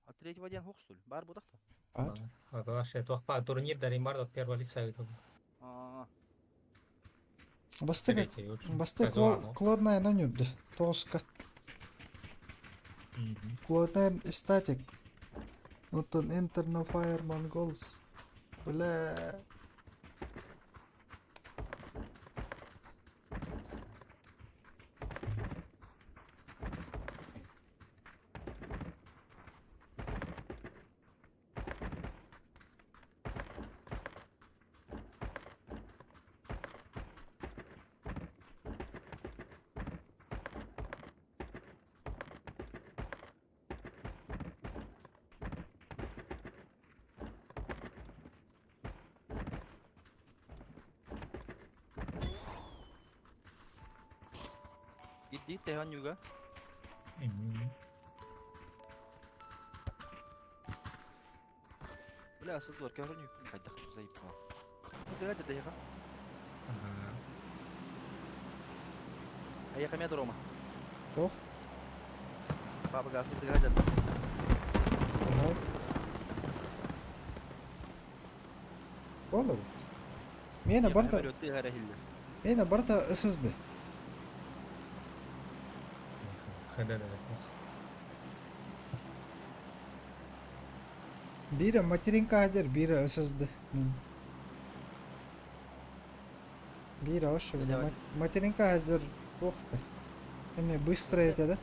А третьего день хух, что ли? Бар будахта? Бар. Вот вообще, туох турнир дарим бар от первого лица это. А, Басты Третий лучше. Басты Казуану. Клодная на нюбде. Тоска. Клодная статик. Вот он Internal Fire Mongols. Бля. Иди, ты ранюга. Бля, создор, короче, хайдах заебал. Давайте доеха. А я хамят Рома. Ох. Папа газ, ты гадя. Ага. Болот. Мена барда. Мена барда ССД. Бире материнка хадер, бире ССД. Мин. Бире вообще, бля, материнка хадер, ох ты. Эме быстро это, да?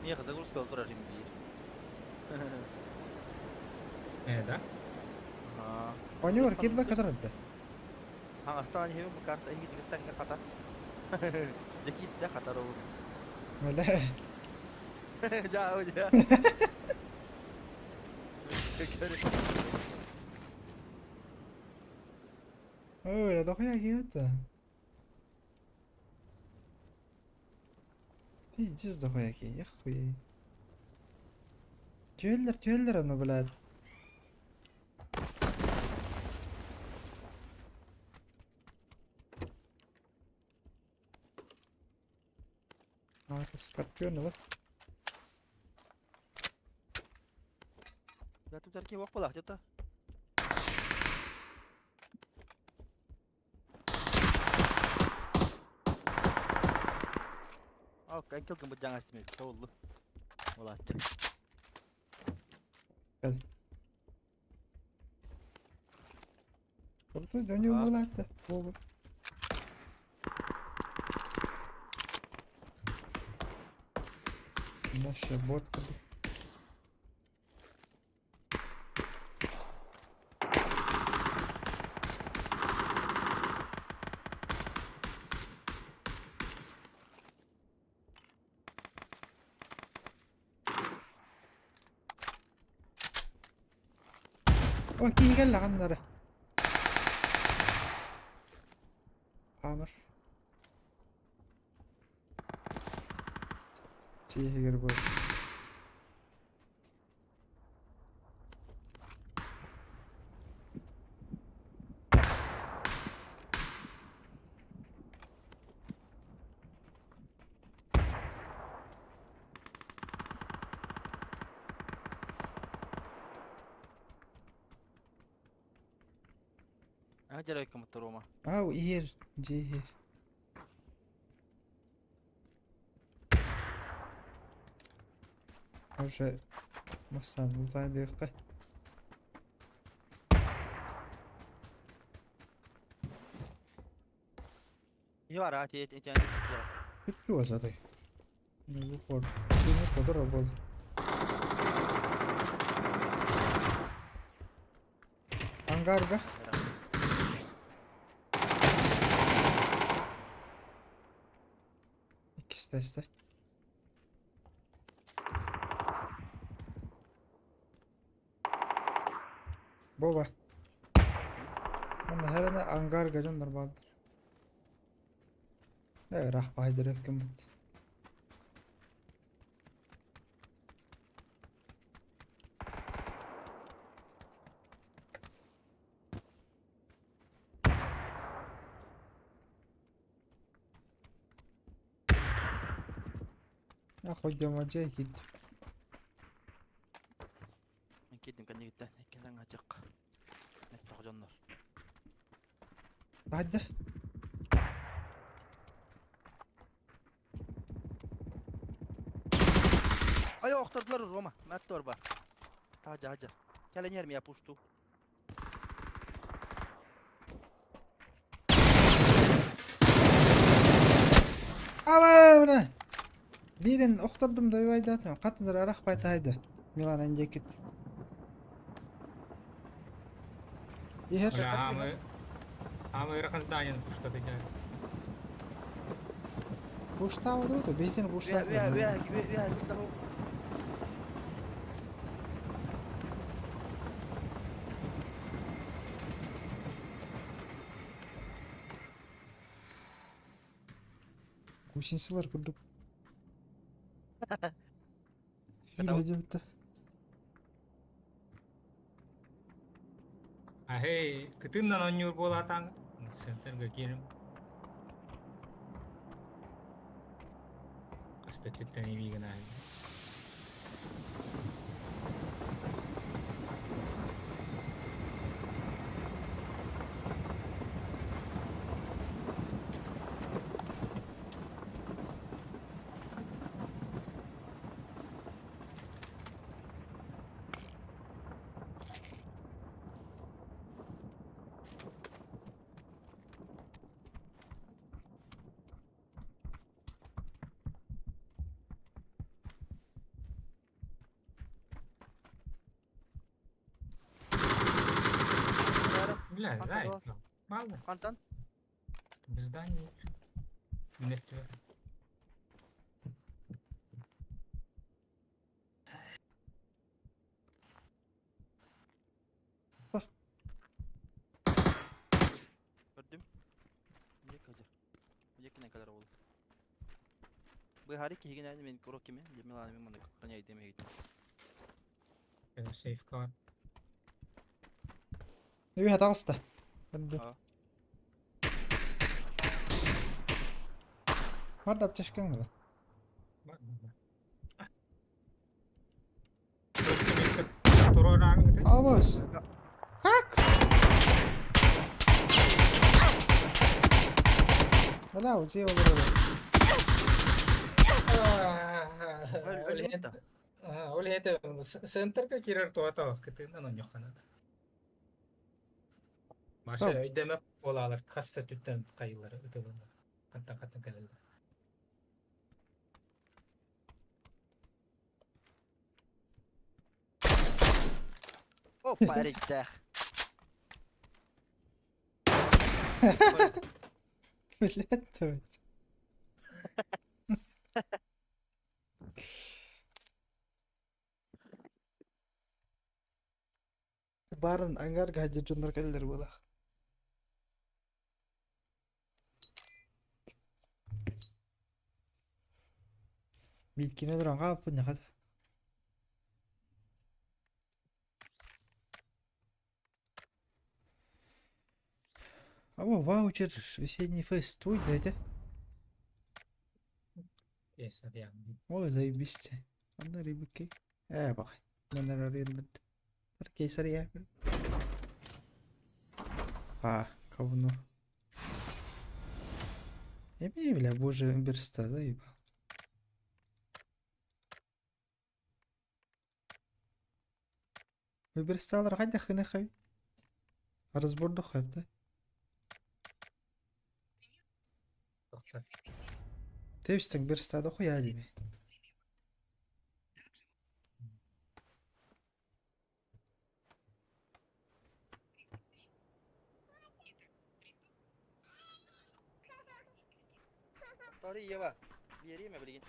Меха загрузка тоже бир. Да? Ага. Панюр, кирбе кадар, бля. Ха, астана не карта иги дигтан хата. Жакип да хата роу. Бля. Жа, жа. Ой, дохуя киюта. Пиздец дохуя ки, я хуй. Тюэллер, тюэллер, оно, блядь. А, Скорпион ыла. Я тут арки вох была где-то. Ал, кэнкил гыммыт дьаҥас симик, тоҕуллу. Улааччы. Кэл. Крутой дьоню буолаатта. Буолу. Наша ботка. О, киһи кэллэ ханнары. Хамыр. Тииһигэр буол. Аа дьарайка Рома. Аа иһэр, дьиэ иһэр. Уже мастан бултаан диэххэ. Юара ти ти ти. Күттү азатай. Ну бу Кини тодор бол. Ангарга. Иккис тэстэ. Боба. Манна хәрәнә ангарга дьоннор бааллар. Ээ, ыраах баайдары гыммыт. Ах, дьэ киирдим. Мен киирдим кэннигиттэн иккилэн ачык. Меттох дьоннор. Баайда. Ай охтордулар Рома. Мэттор бар. Таажа ажа. Кэлэн иһэр мия пушту. Ава, Биирин охтордум да убайдаатым. Хатыныр арах байтахайды. Милан эндекит. Иһэр. Бля, мы... А мы ырахан зданиен пуштаты дьэ. Пуштаабыт да бэйэтин Үө пуштаабыт. үө үө үө үө Гусеницалар курдук. Сүүрэ А хей, кытыннан оонньуур буолаатаҥ. Центрга киирим. Хаста өттүттэн эбии гынаайын. Бля, зай, мало. Хантан? В здании. Мертвый. Көрдүм. Дьэ кадыр. Дьэ кине калар ол. Быһаары киһигин мен курок кими? Милан мен маны храняй демегит. Сейф кар. Үһэ таҕыста. Көрдүм. Барда аптечкаҥ ыла. Абас. Как? Бля, у тебя олорор. Ол иһин центрга киирэр туһата кытыынан онньоххо наада. Маша өйдөмөп буолаалар хас өттүттэн хайыылары ытылынар. Хантан-хантан кэлэллэр. Опа, эрэйдээх. Блядь, Баарын ангар гаджет дьоннор кэллэр буолах. Бииркини олорон хаалбыт ньахат. О, ваучер, весенний фест, туй дайте. Ой, заебись. Анна рыбки. Бак. Манар арендат. Кейсария. А, говно. Я бля, боже, берста, заебал. Выберсталар хайдах гына хай? Разборду хайда. Тэбистэн берстада хуя дими. Тори Ева, биэриэм билигин.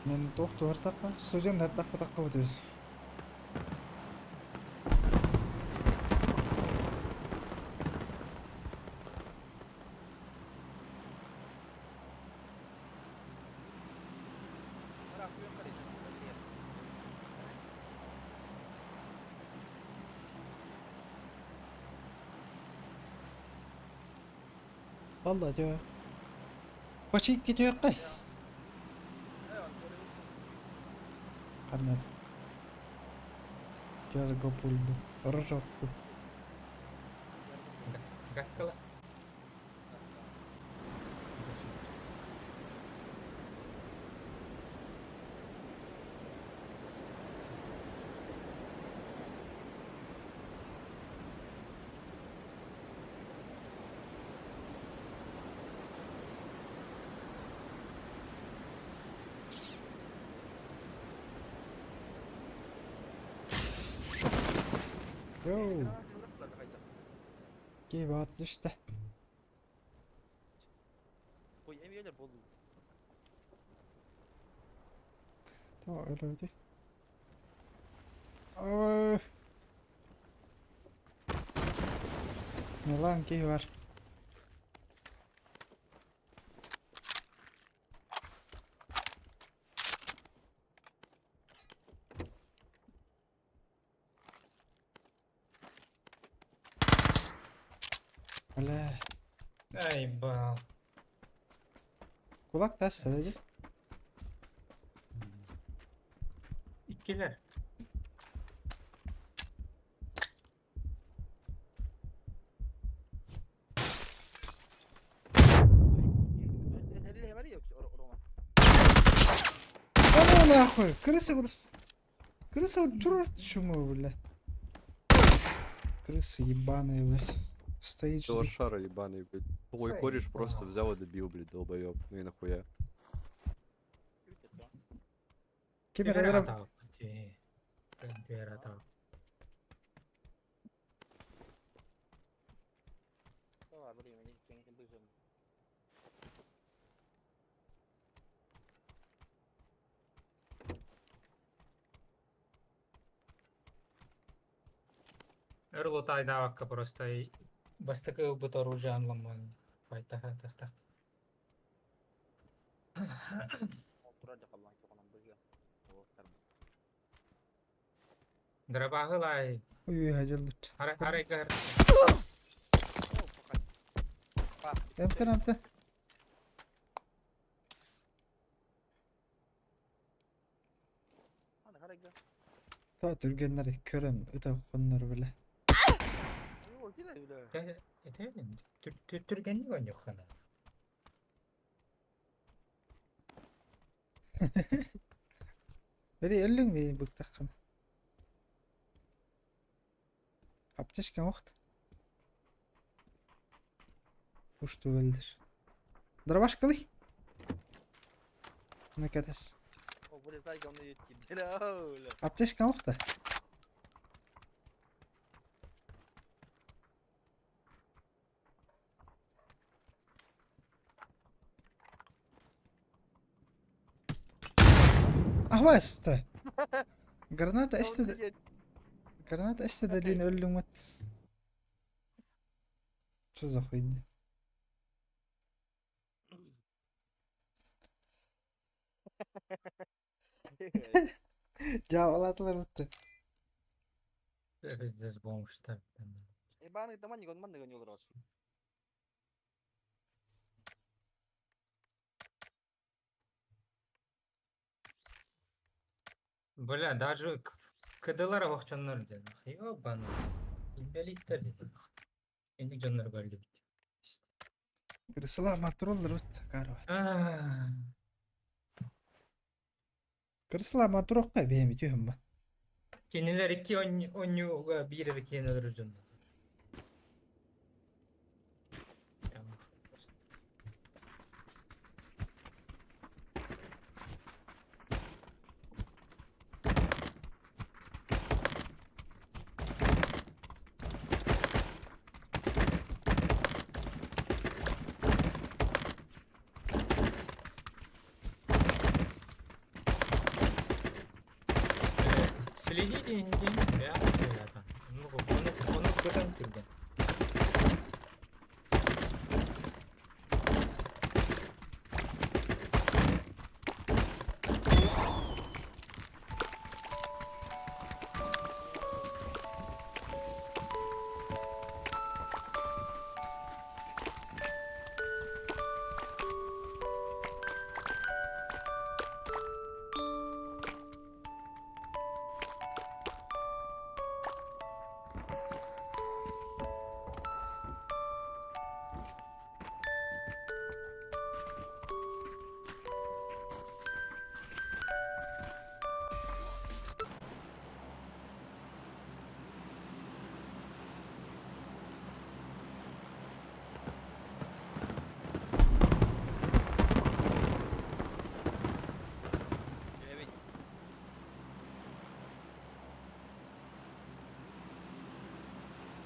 Мен туох туһартахха, студент ардахха таххабыт үс. Валла дьэ. Бачыйк китиэххэ. Ханна Дьаргопульду. Рожокку. Гаккала. Йоу. Кей баат түстэ. Тоҕо өлөбүтүй? Ой. Милан киһи бар. Бля. Ай, бал. Кулак таста дии. Иккилэр. Да ну нахуй! Крыса просто. Крыса турар чуму, бля. Крыса ебаная, блядь. Стоит Ты ждет. лошара ебаный, блядь. Твой кореш просто взял и добил, блядь, долбоеб. Ну и нахуя. Ким эрэ Өр лутайдаабакка просто бастакы ылбыт оружие анламман файтаха тахтах. Дробаһы лай. Ой, хадьыллыт. Арайгар. Эмтэн эмтэн. Та түргэннэр көрөн ыта хоннор биле. Түргэнник ойнуоххана. Бери өллүҥ дии быктаххына. Аптечка уохт. Ушту өлдүр. Дробашкалый. Накатас. Аптечка уохта. Аһаста. Граната эстэ Граната эстэ дэлиин өллүҥмэт. Что за хуйня? Дьаабалаатылар бутта. Пиздец бомжтар. Бля, даже КДлар охчоннор диэн. Ёбаный. Инбэлииттэр диэн. Инник дьоннор көрдүбүт. Крысалар матроллар бут карабат. Крысалар матрокка бэйэм үтүөһүм ба. Кинилэр икки онньууга биир эрэ киэн өлөрөр дьоннор. Следите индин, бя, ребята. Ну, ну, ну, көтөн түргэн.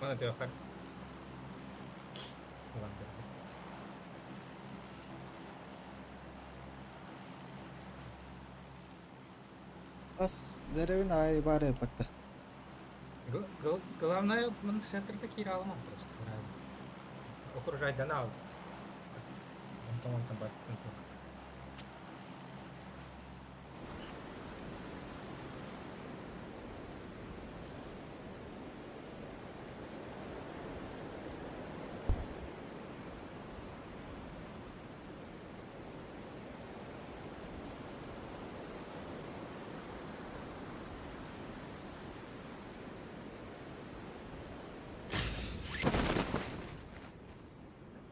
Маны тыахар. Бас деревин аайы баар эбэтэ. Главное, мын центрда киирэ аламам просто раз. Окружайдан аус. Онтон онтон баттын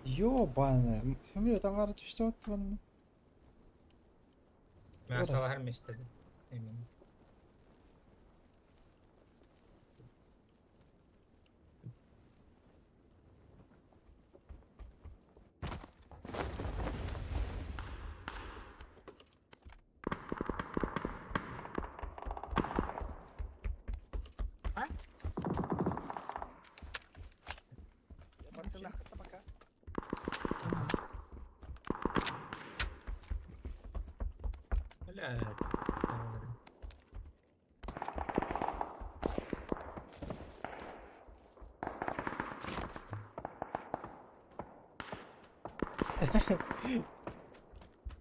Ёбаная. Эмиле таҥара түстэ оттубанна. Мен салаһар местеди. Именно.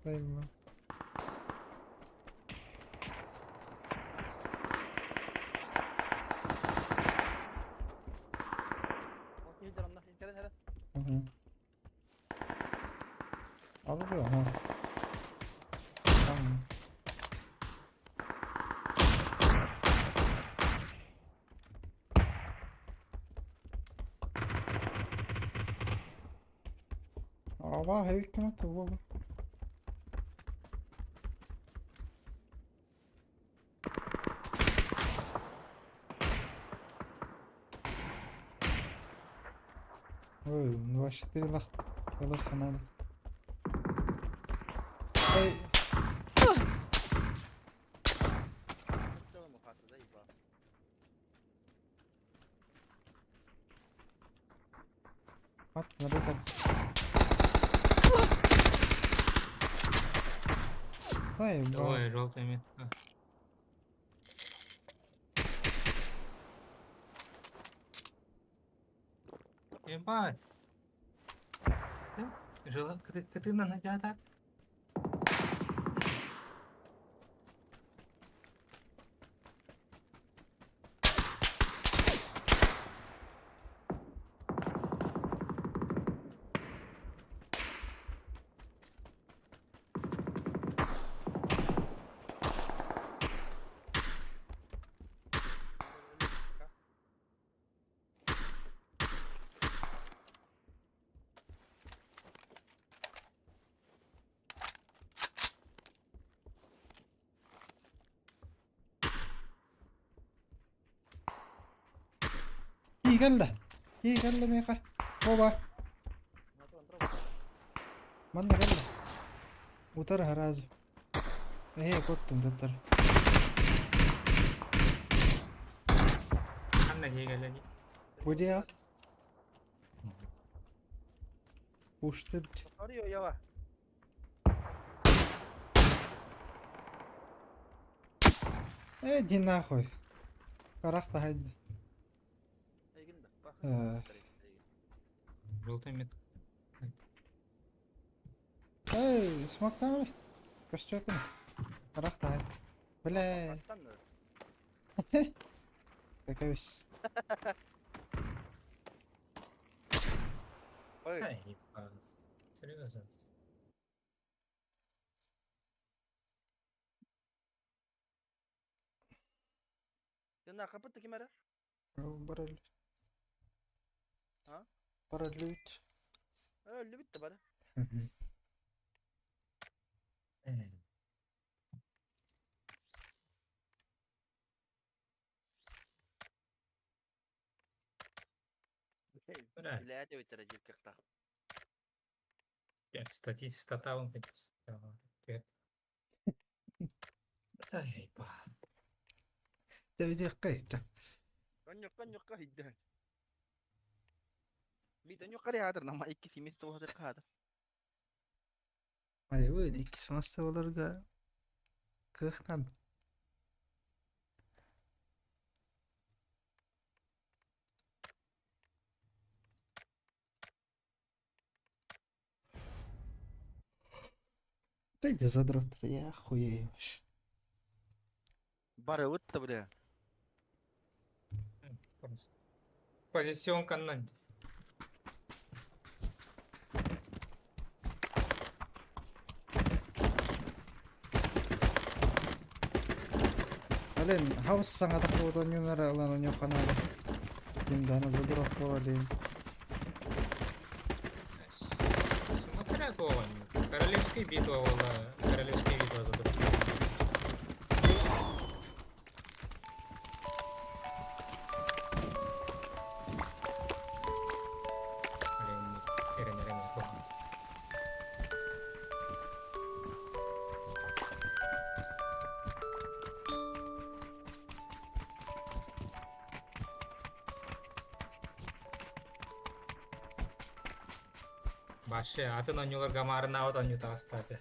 Дайма. Алло, ага. Там. Ава, хейкна того. Ой, 24 лах, лах надо. Ой. Мат, надо Заебал. Ой, желтая метка. Ебать. Ты? Жила, ты на надята? Кии кэллэ. Кии кэллэ миэхэ. Оба. Манна кэллэ. Утары хараазы. Эһээ куоттум төттөрү. Ханна кии кэллэ дии? Бу дьиэҕэ. Ушты. Э, иди нахуй. Харах таһайда. Э. Желтый мет. Эй, смоктамы? Көстөпүн. Харах таһай. Бля. Какая Ой. Серьезно? На ким эрэ? Баралют. А? Баралют. Өллүбүт да бары. Билээт эбиттэрэ дьиир кыахтаах. Статистика Заебал. Тэбидиэххэ Онньукка хиддэ. Бит онньукка хаатыр нама икки семестр буолар хаатыр. Айбын иккис масса боларга кыахтан. Пойди задрот, я охуею вообще. Барыбыт да бля. Позиционканнан. Блин, хаус саҥата куотан юнара ылан оньоханара. Ким даана задрот буолалыым. Смотря кого. Королевская битва была. Королевская битва задрот. Блин, эрен эрен Баше, атын онньулар гамарын аут онньу таҕыстааты.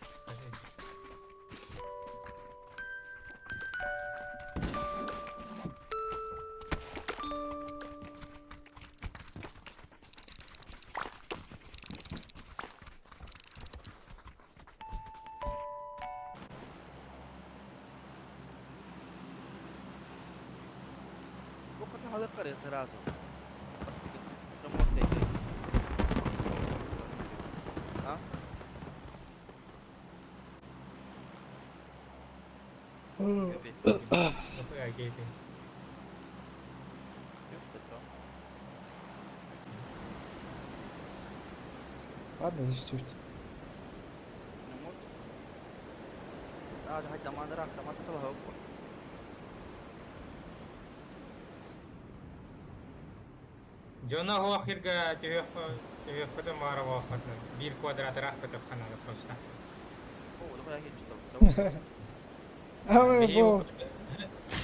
Халыккар сразу. Бастыгын. Приморскайга. А? Нахуя гейты? Ладно, застють. Дьоно оһох иргэ түһүөххүтүн баҕара буолаххытына биир квадрат ыраах көтөххө наада просто. Ой, бо.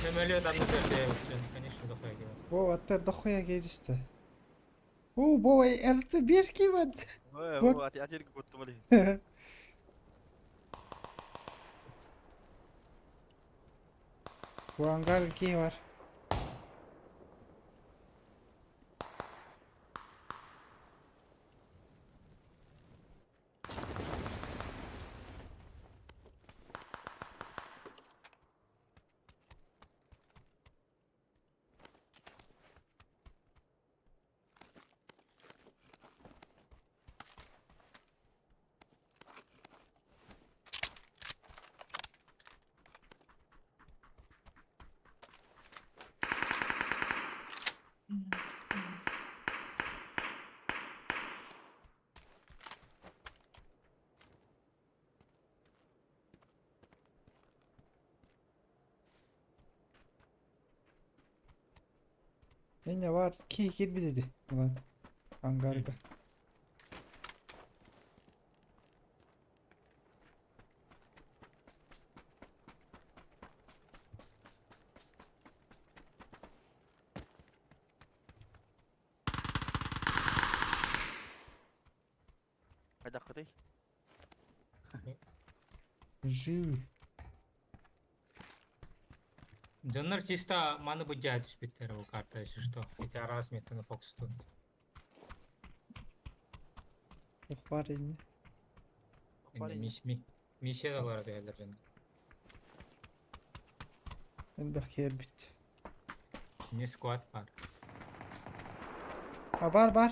Сөмөлүөт анны көрдөйөбүт конечно дохуя киһи. Бо, аттар дохуя киһи О, бо, это без кимат. Вот. Бу ангар киһи бар. Мене бар киһи киирбит ити булан ангарга. Хайдаххытый? Живы. Дьоннор чисто маны быдьаа түспүттэр ол карта если что. Хотя раз метаны фокус тут. Ох бар инне. Миссия да олар дегелер дьон. Элбэх киэрбит. Не сквад бар. А бар бар.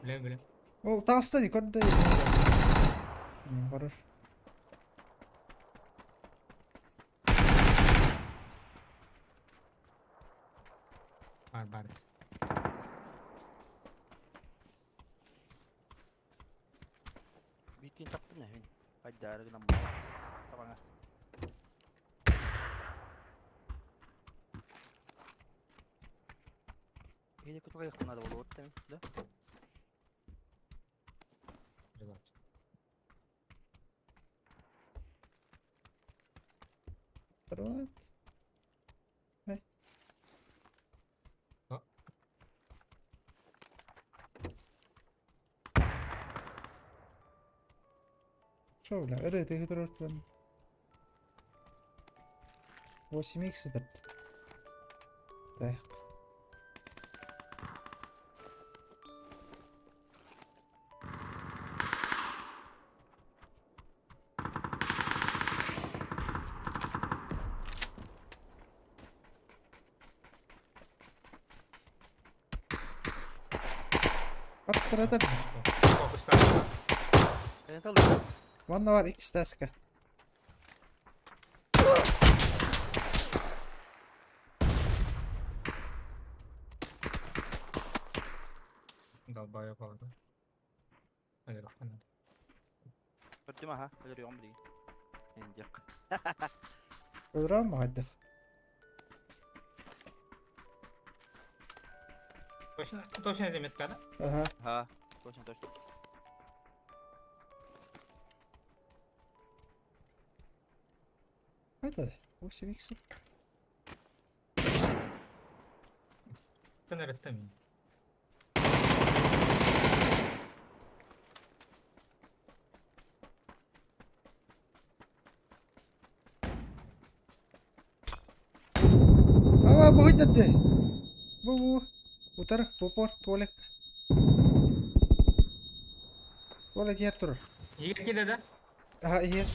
Билем билем. Ол таҕыста дии көрдө. Хорош. Бар бар. Биикин таптым эһин. Хайдаары гынан табаңас. Или кутуга надо было вот там, да? Желать. What? Эй. А. Шо, бля, ыры ты турар 8 х этот. Так. Аттар атар. Фокустар. Манна бар икки стаска. Долбоёб да. Өлөрөххө надо. Көрдүм аха, өлөрүөҕүм билигин. Эндиэх. Өлөрөм хайдах. Точно, точно метка, да? Ага. Ха, точно, точно. Хайда, 8 х. Тэн эреттем. Ава, бу дерде. Бу бу. Утар, бу туалет. Туалет ер турар. Егер киле да? Ага, ер.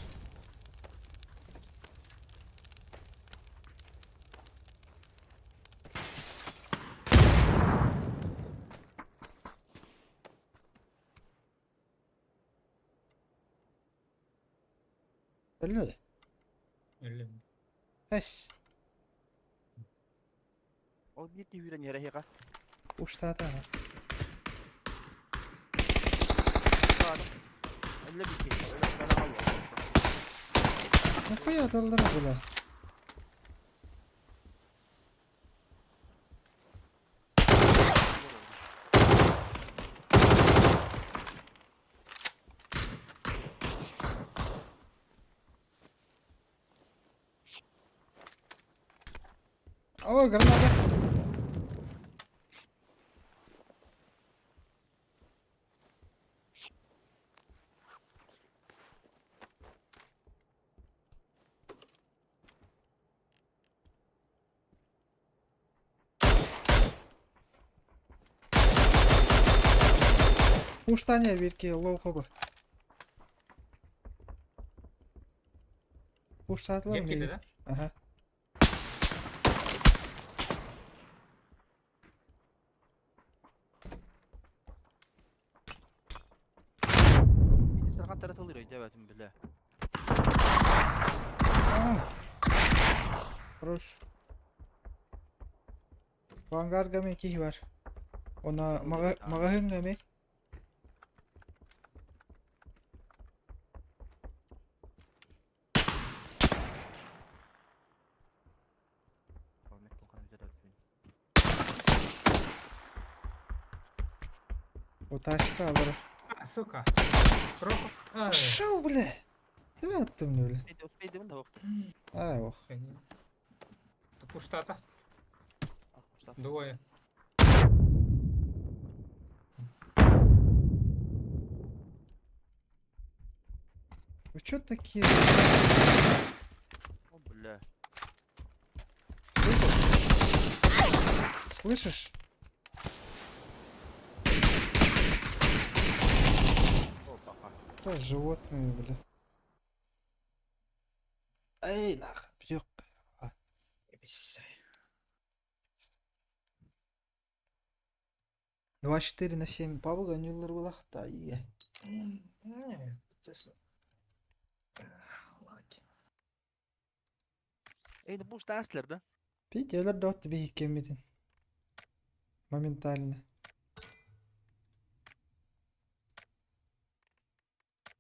Өллө да? Өллө. Эс. Ол биир киһи үүрэн иһэр эһиэхэ. Уштаата. Өллө биир киһи. Өлө өлө Нахуя аталлара бля? О, граната! Уштане бирки лоу хобы. Уштаатылар Ким киирдэ да? Аха. Министр таратылыр өйдөбөтүм биле. Хорош. Vanguard'га ме киһи бар. Она маҕаһыыҥҥа ме. О, тачка алар. А, сука. Троху. Пошел, бля! Ты аттым мне, бля. Успейдим да А, ох. Куштата. Двое. Вы чё такие? О, бля. Слышишь? Слышишь? О, папа. Да, животные, бля. Эй, нах, бьёк. 24 на 7 пабга нюллар булахта ие. Честно. Лаки. Эй, бу штаслер, да? Пить элер дот бихиккеммитин. Моментально.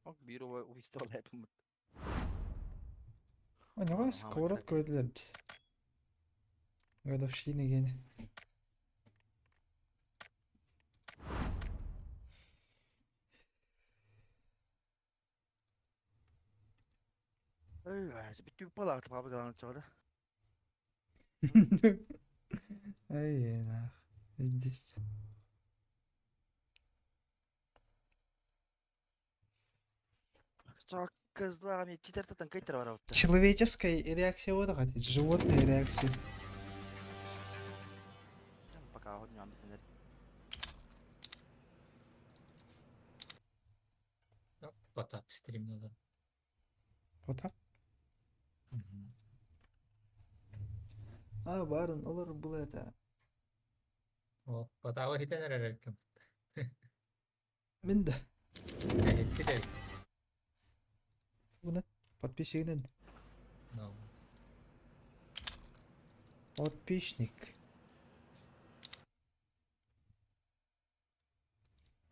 Ок, биир убийство лэпим. У него сковородка өдлер. Годовщина гене. Эй, бүтүп балааты пабы галан чыгады. Эй, нах. Здесь. Чак кызлар мен четвертатан кайтар барабытты. Человеческая реакция вот хотеть, животная реакция. Пока вот не андыр. Потап стрим надо. Потап? А, барын, олар был это. Ол, Потабы хитен эререккем. Мин да. Хитер. Буны подписчигинен. No. Подписчик.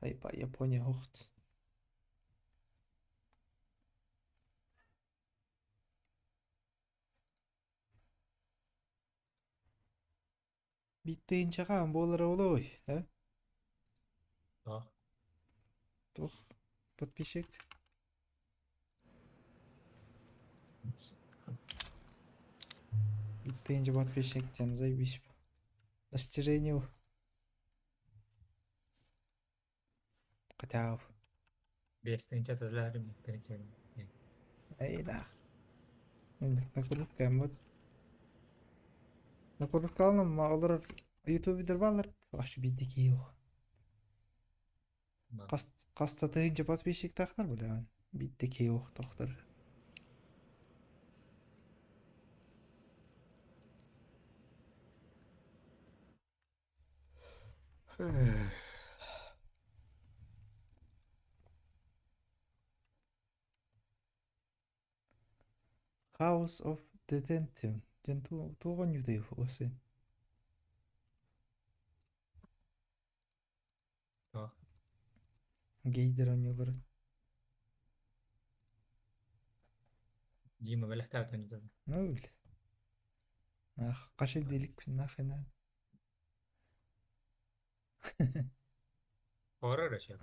Ай, па, Япония хохт. Биттейин болар олой, а? Да. Тух, подписчик. Биттейин подписчик, тен заебись. Достижение. Хотя Бестинче тазларым, тинче. Эй, нах. Накрутка вот. Накрутка олар ютубер балар. Вообще биддики yok. Каста тыгынча подписчик тахтар бля. Биддики yok тохтар. House of Detention диэн туох оонньуутай уосын? Туох? Гейдер оонньууларын. Дима бэлэхтээбит оонньуута. Ну, бля. Нах, қашай делик нахрена. Хоррор еще.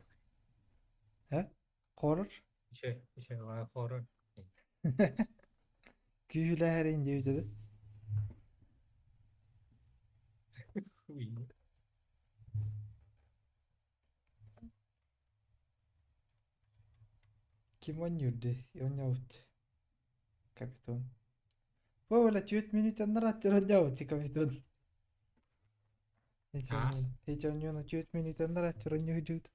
Э? Хоррор? Еще, еще хоррор. Күүһүлээһэрин диэбитэ да. Хуй. Ким оонньуур Оонньообут. Капитан. Бу 4 минутан нараттыр оонньообут капитан. Эти А? Эти оонньууну 4 минутан нараттыр оонньуурдут.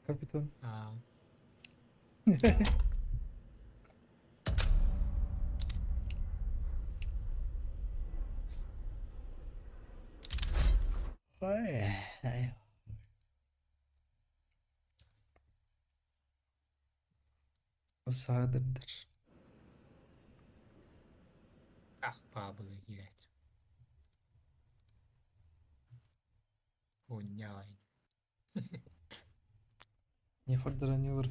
Капитан. А. Ой, ай. Саадырдар. Ах, паабыга киирээччи. Унньаай. Не фордараньылар.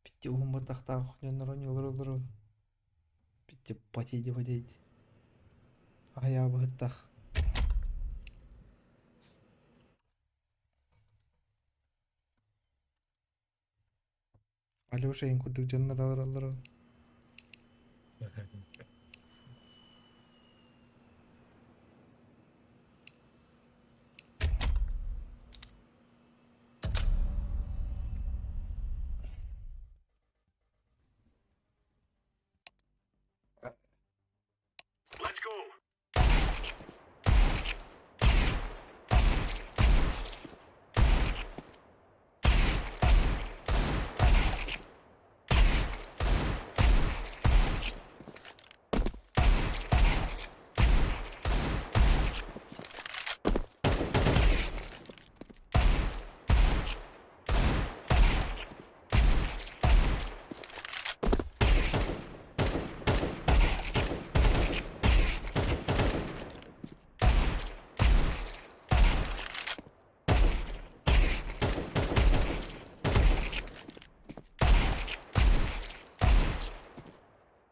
Битти уһумматахтаах дьоннор оонньуулар олорор. Битти потейди потейди. Аһайаабыһыттах. Алеша эн курдук дьоннор олороллоро. Let's go.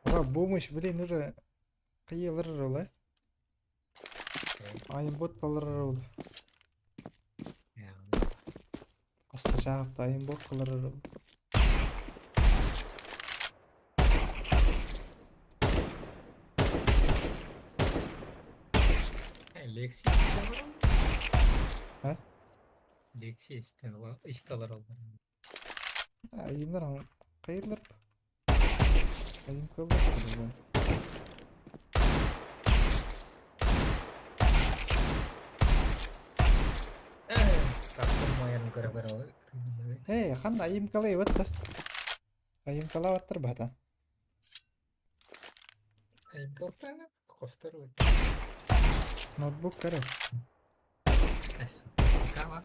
Ла бумыш, блин, уже кыйылыр ол, э? Айымбот кылыр ол. Аста жаапта айымбот кылыр ол. Лекси исталар А? Лекси исталар ол. Айымнар кыйылыр. Айым кылыр. Ставка моярын көрө көрө. Эй, хан айым калай батта. Айым кала баттар бата. Айым калтана костор. Ноутбук көрө. Эс. Кама.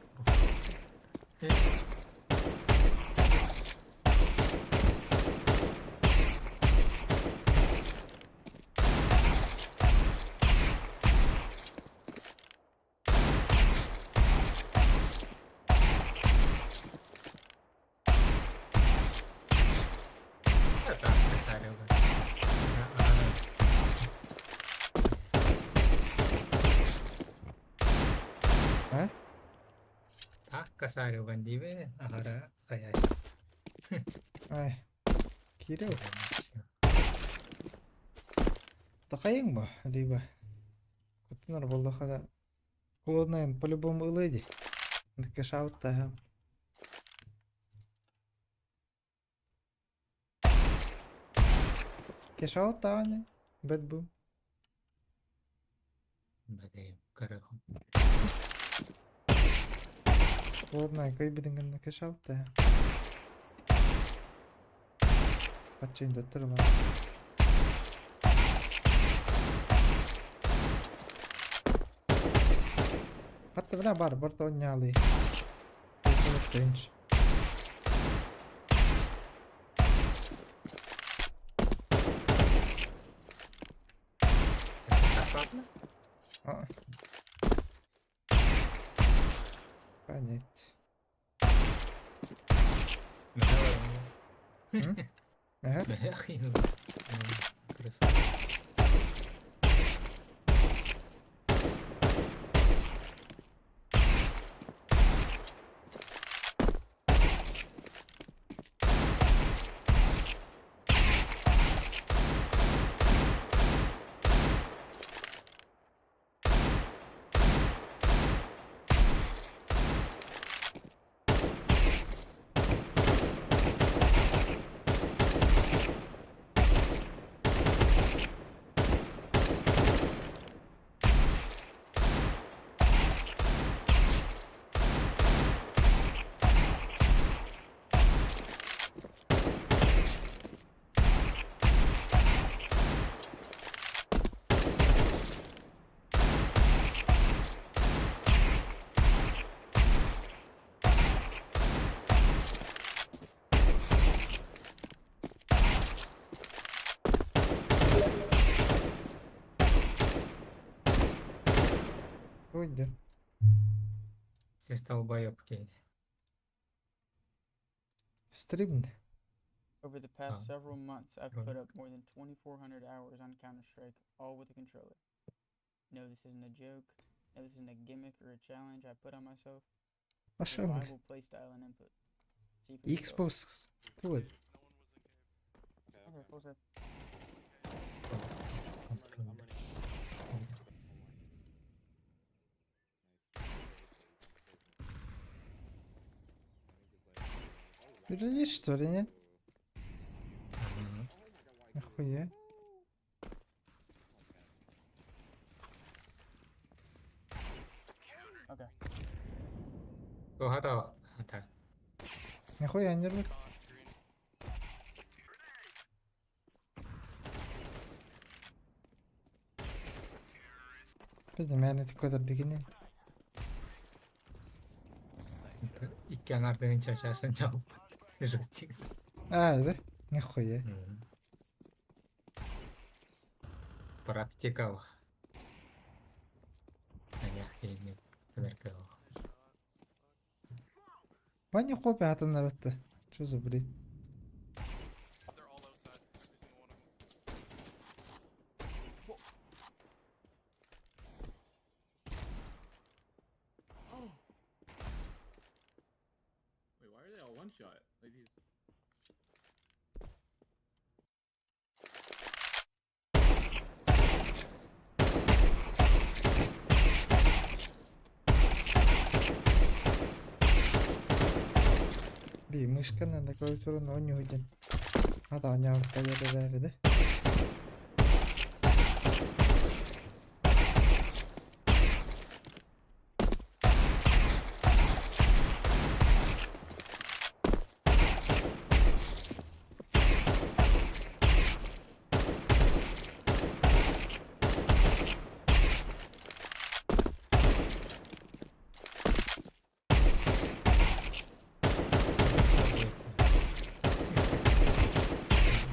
А? Касарио бандибе, ахара хаяш. Ай. Кирилл. Такайың ба, либо. Кутунар боллахада. Холоднайын по-любому ылыди. Кэшаут таһам. Кэшаут таҕане. Бэт бу. Бэдэ көрөһүн. Холоднай кайбидин гынна кэшаут таһам. Патчайын доттор ла. Хатта бына бар, бар оннялы. Тынч. Обратно? А. Понять. Уйди. Сис долбоеб кей. Стрим. Over the past А. several months, I've Ролик. put up more than 2,400 hours on Counter Strike, all with a controller. No, this isn't a joke. No, this isn't a gimmick or a challenge I put on myself. It's a Машинка. viable playstyle and input. See for yourself. Xbox. Good. Okay, full set. Перейди, что ли, нет? Нахуя? Okay. Хата хата. Нахуя не рвет? Видимо, такой бегини. Икки анардын чачасын жауып. Жостик. А, да? Нихуя. Практика. Анях кемерке. Ваня хопи атын народ-то. Чё за бред? Wait, why are they all one shot? Like these. Би мышканы да клавиатураны ойнуу Хата ойноо да.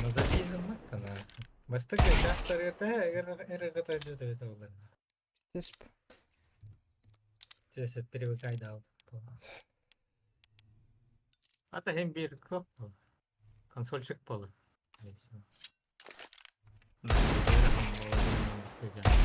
Мазохизм это нахуй. Бастык часто это это это. Здесь Здесь привыкай дал. Ата hem bir klop bol. Консольчик болы. И всё. Играете.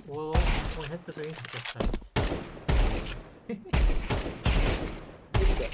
Ол ол это же Кимде?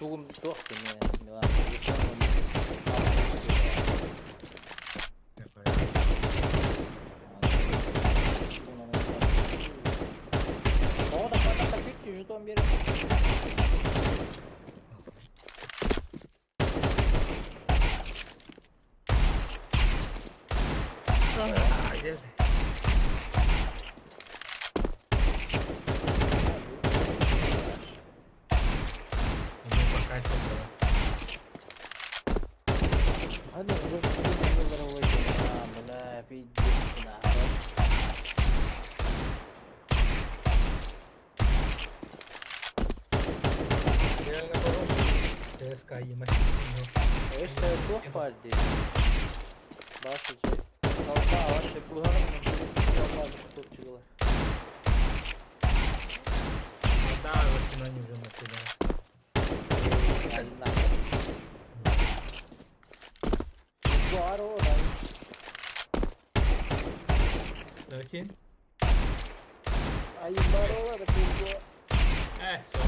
Тугум туох кини Милан Тоҕо да хата күт жетон биэрэр. Ему по кайфу было. Hadi бля, пиздец, нахуй. Реально хороший. ТСК и Өссө туох баар дии? Башы Толпа, ваши куһаҕан чыгылар. Да, его синоним же накидал. Баар о, Досин? Айым баар о, да курго. Эсо.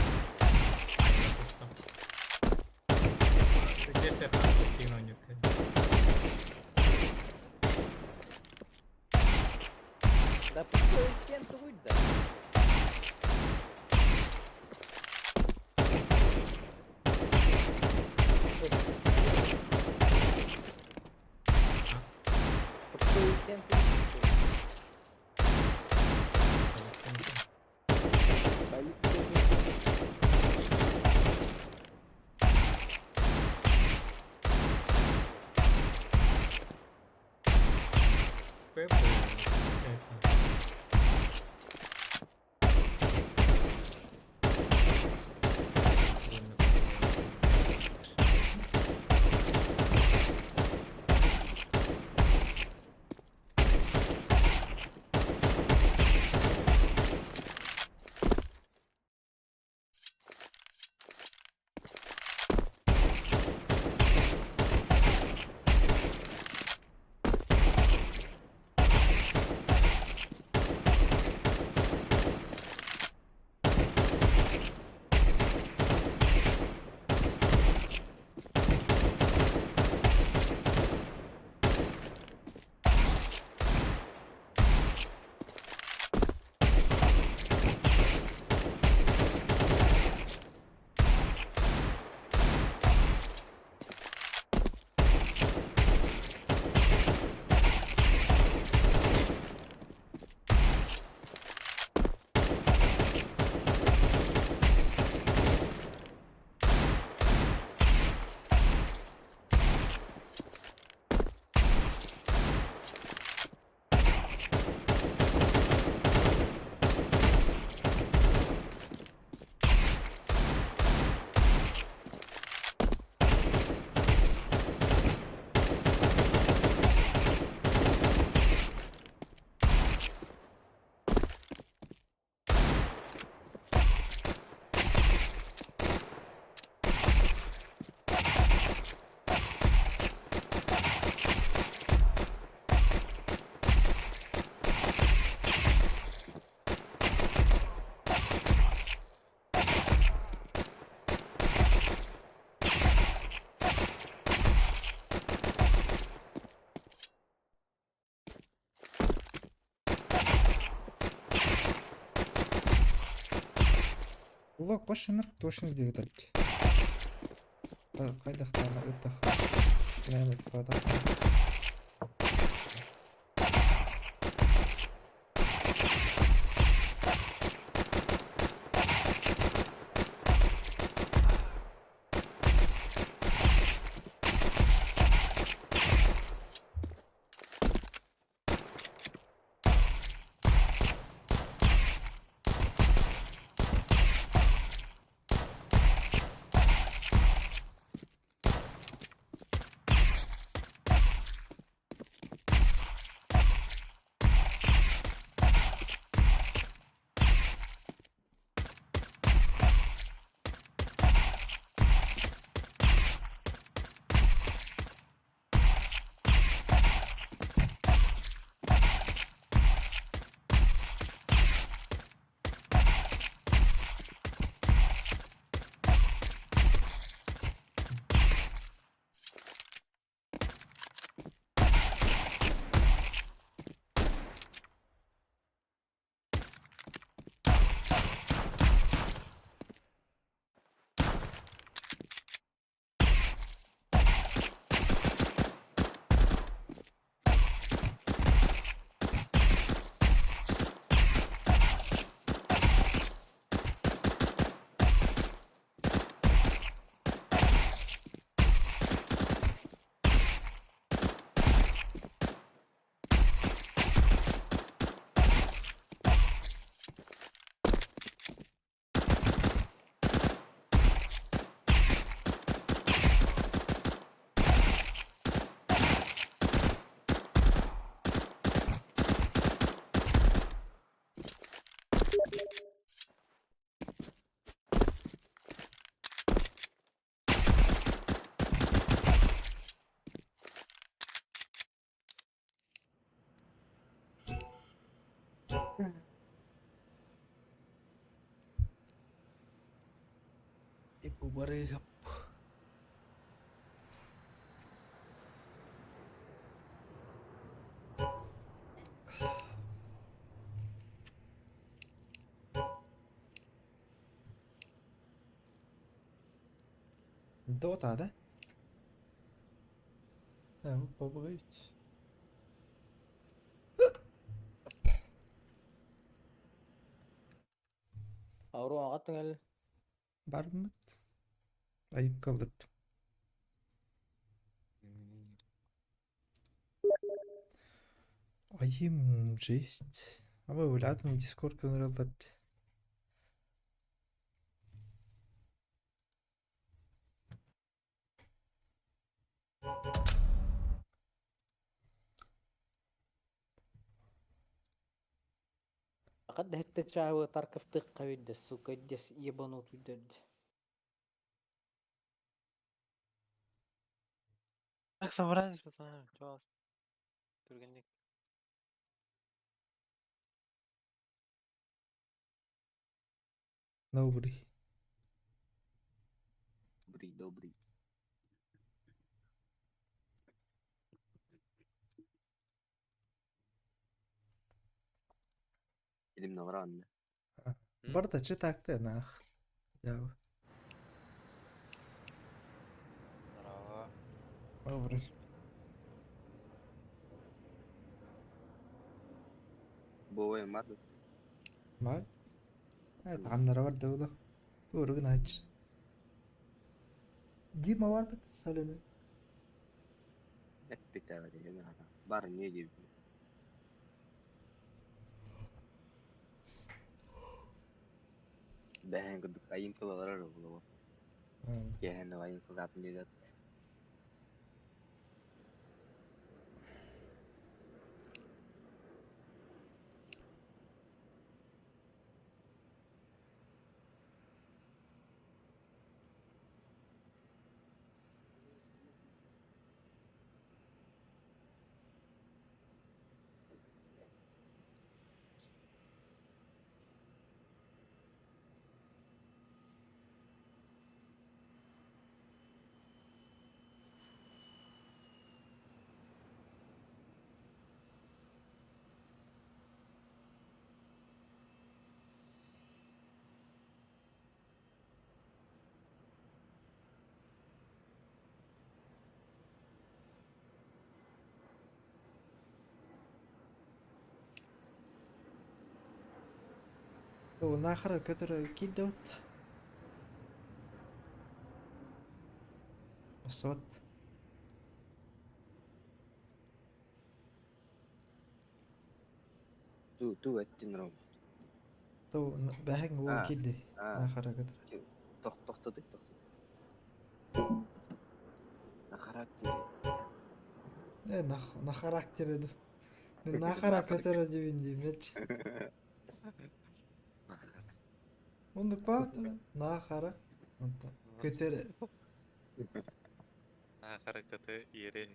Где се пастигнал Да пустой стенку выйди. Пустой стенку. Улок башыныр точно где видать. Кайдахтана ыттаха. Прямо кайдахтана. Барыһап. Dota да? Ha, bu 3. Ауру аҕаттыҥ эл. Барбыт. Ayıp kalır. Ayım жесть. Ama evladım Discord kanalı. Хат да хетте чаавы таркыфтык кабидде, сука, дес ебанутый дерди. Так собрались, пацаны, чё вас? Түргэнник. Nobody. Добрый, добрый. Elimde var anne. Бардачы такты нах. Я. Здорово. Добрый. Бовай мады. Бар. Evet, anlara var da o da. Doğru günaç. Дима var mı? Söyledi. Hep biter diye adam. Var niye girdi? Бэһэн курдук айым тылалар буолуо. Киэһэн айым тылатын диэт. Нахара, который кидает. Вот. Ту ту эттин ром. То бэһэҥ уол киирди. Нахара көтөр. Тохтоду, тохтоду. На характере. Э, на на характере. Нахара көтөрө дибин деймечи. Оннук баата нахара. Онта көтөрө. Нахара көтө иэри.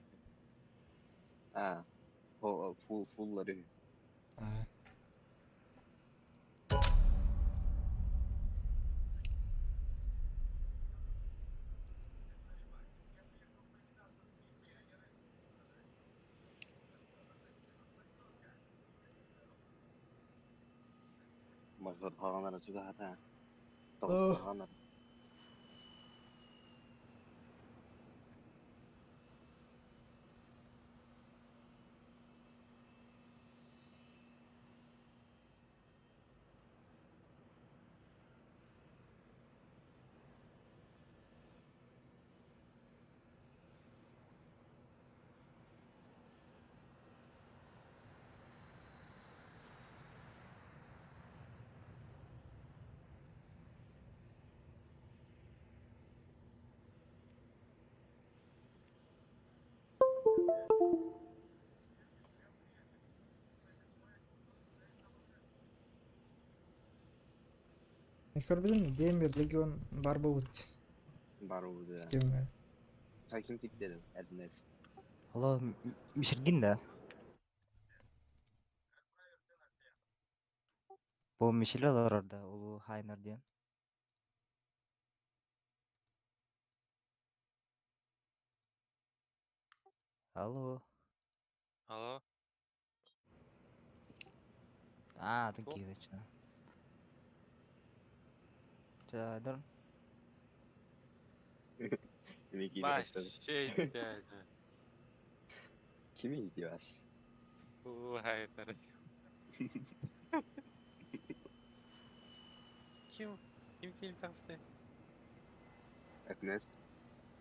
А, фул фуллары. А. Мажор хаганара чугахата. Тоҕус хаганара. Көрбүтүн Геймер Легион бар болбут. Бар болду. Ким? Ким киттedi? Эрнест. Алло, Мишергин да? Бу Мишель олорор да улуу Хайнер диэн. Алло. Алло. Аа, атын киһи точно. Ча, Вообще идеально. Kimi gidiyor? Vay be. Kim? Kim kim tavsiye? Ernest.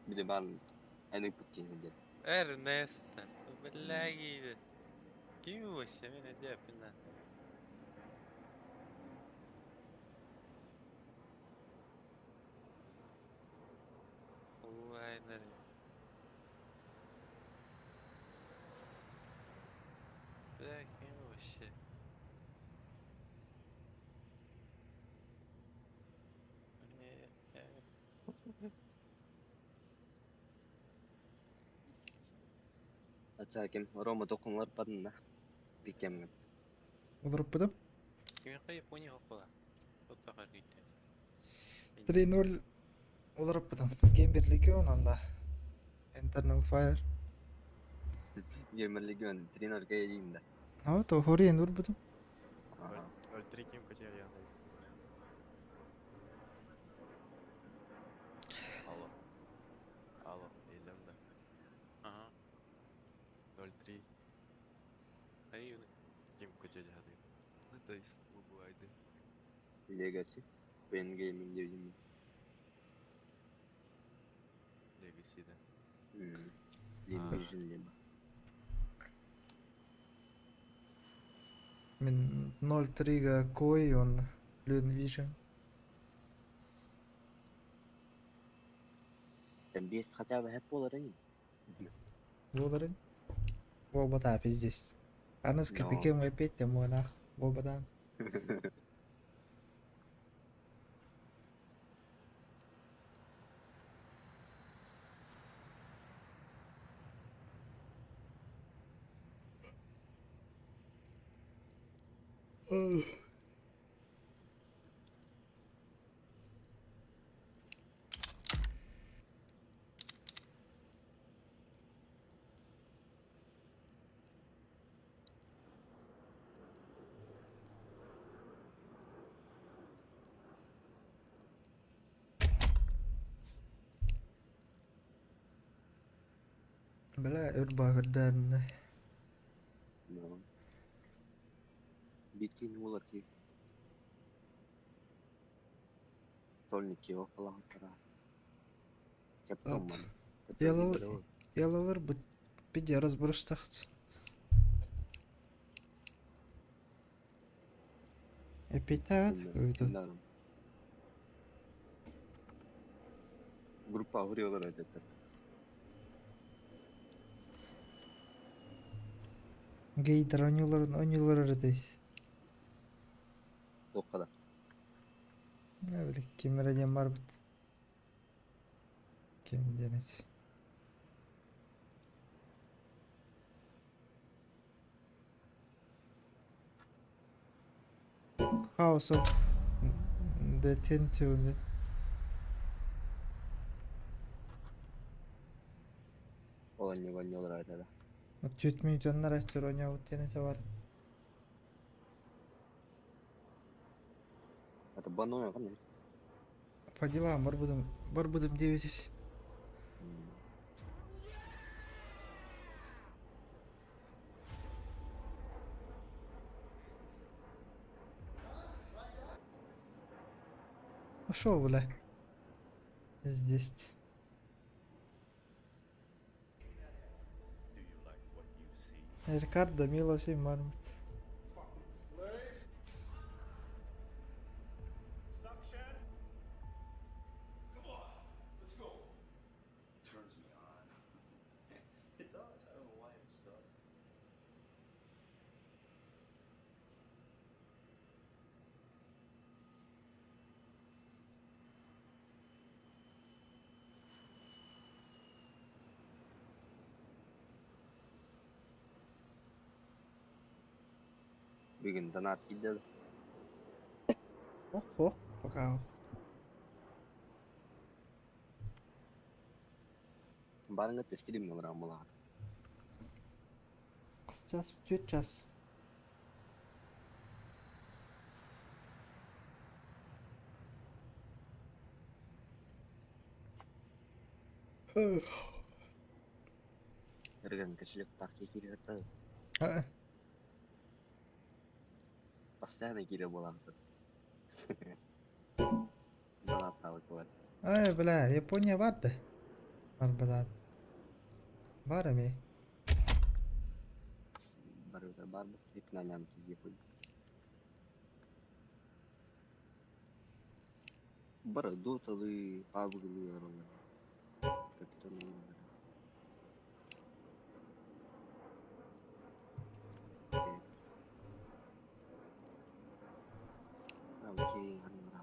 Bir de ben en ıpık diye. Эрнест. Бля, Ким вообще меня депина? Ой, Бля, ким вообще? Ача ким Рома токунлар падына. Бикемген. Олоруппутум. Ким Япония окула. Оттоқар күйттес. 3-0 олоруппутум. Геймер Легион анда. Internal Fire. Gamer Legion 3-0 geleyim de. А то хорien урбутум. 0-3 ким качали. Алло. Алло, Елена. Ага. 0-3. Ай, Ким качали. Ну, то есть, убывайды. Legacy. Ben Gaming diyorum. Legacy да. Vision либо. Мин 0-3 кой он Лен Vision. Ben bir хотя бы hep olur değil Боларын. Оба пиздец. Аны с копейкем опять там монах. Бобадан. Бля, өр багырдан. No. Bitin улати. Сольники около тара. Ат. Ялал ялалар бу пиде разбростахт. Эпитат какой-то. Группа vuruyorlar öyle. Гейдер ойнолор ойнолор эрдейс. O kadar. Не биле ким диэн бар бит. Ким диэн House of the Ten. Olan oynuyorlar öyle. Түт минутаннар әттер ойнабыт диэн этэ бар. Это баноя кандай? По делам бар будем бар будем 9. Пошел, бля. Здесь. Рикардо Милос и Мармот. Бүгүн донат киирдэ. Ох, ох, пока. Барыҥа тестирим олорон булаҕыт. Хас час? Түөрт час. Эргэн кошелектаах киирэр А, Постоянно киирэр буолаахтар. Донаттаабыт буолар. Ай, бля, Япония бар да. Бар базар. Бар эми. Барыта барбыт клипнаням киирбит. Бары доталы, пабгылы аралар. Капитан ойыннары. Окей, аннара.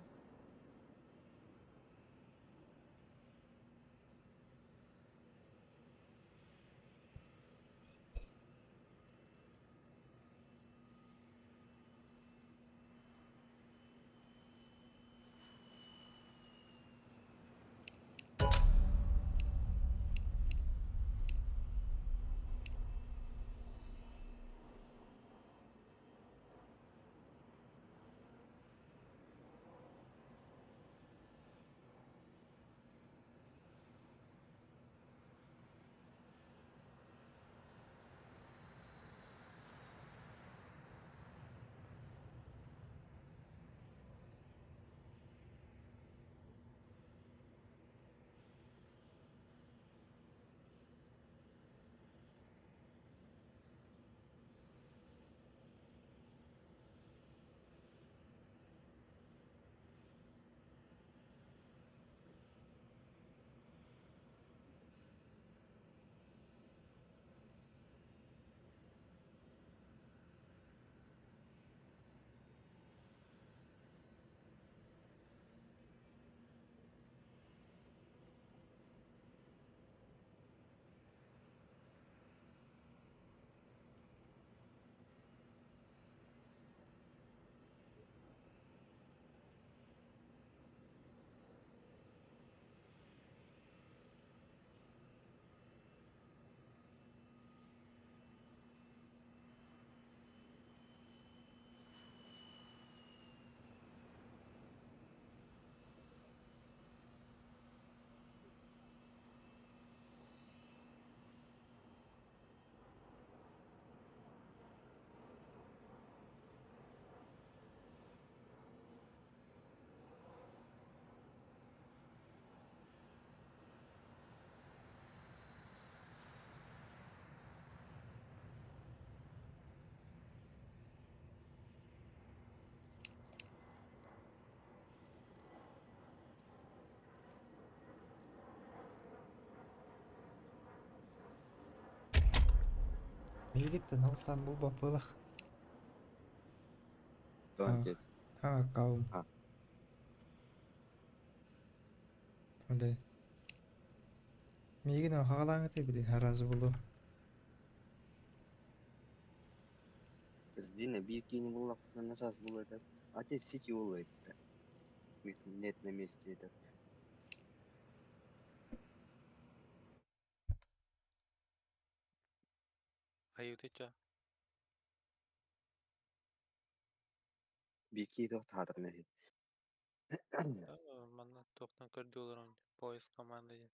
Мигиттен алтан бу бапылах. Тонтик. А, каум. А. Оле. Мигин хагалаңыты билин харазы булу. Дина биир киини буллахпына насаас буолуо этэ. Отец сити буолуо этэ. Нет на месте этот. Хайытыча. Биир киһи туох таһаатар мэһи. Манна туохтан көрдүү олорон поиск команда диэн.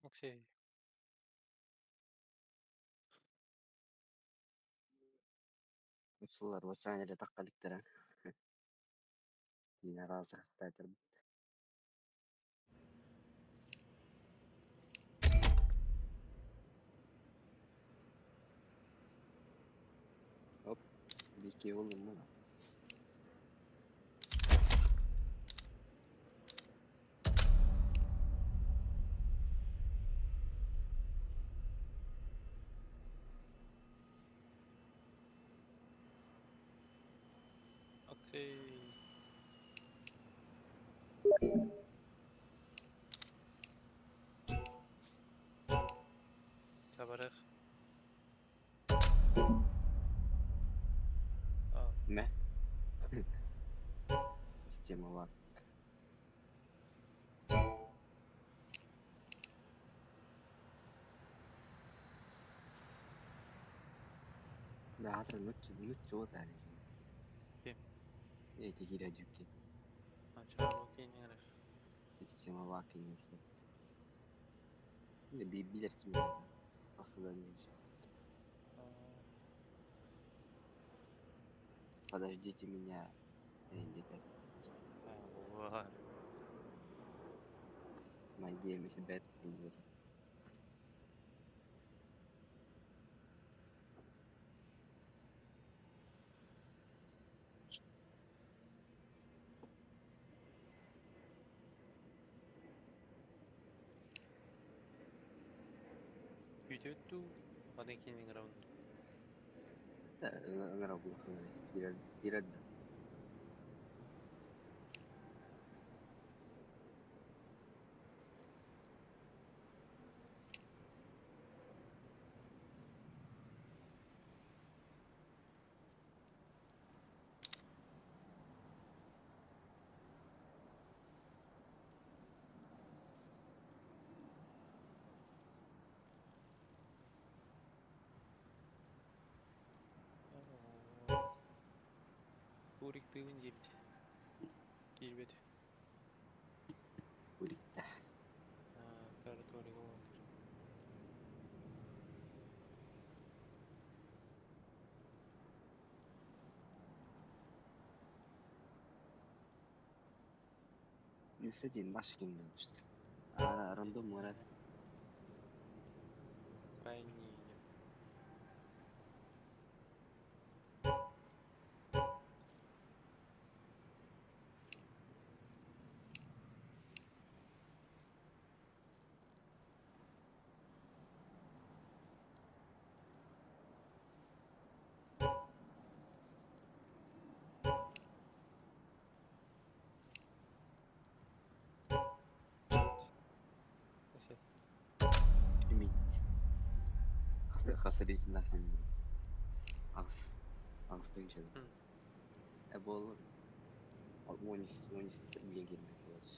Окей. Уксалар баччаан эрэ тахха иликтэрэ. Генерал сахтаатар. Оп, биир буоллум муна. Окей. Табарах. А, Мэ. Система бар. Баатыр нучча вот ани. Ким? Эти кире жүкке. Ача, окей, не грэх. Система бар кинесе. Билер ким. Асыдан не Подождите меня. Ребят. А, My game is bad. Бүтөттү, Один кинин раунд. Ыҥыра булахына киирэр киирэр да. Турик тыын диэбит. Киирбэт. Турикта. Тары турик олор. Üstediğin başka kim demişti. Ara random Murat. Крайний. Neyse. Ümit. Хасаритина Ағыс. Ағыстың ішеді. Ә бол. Он билген келмек болады.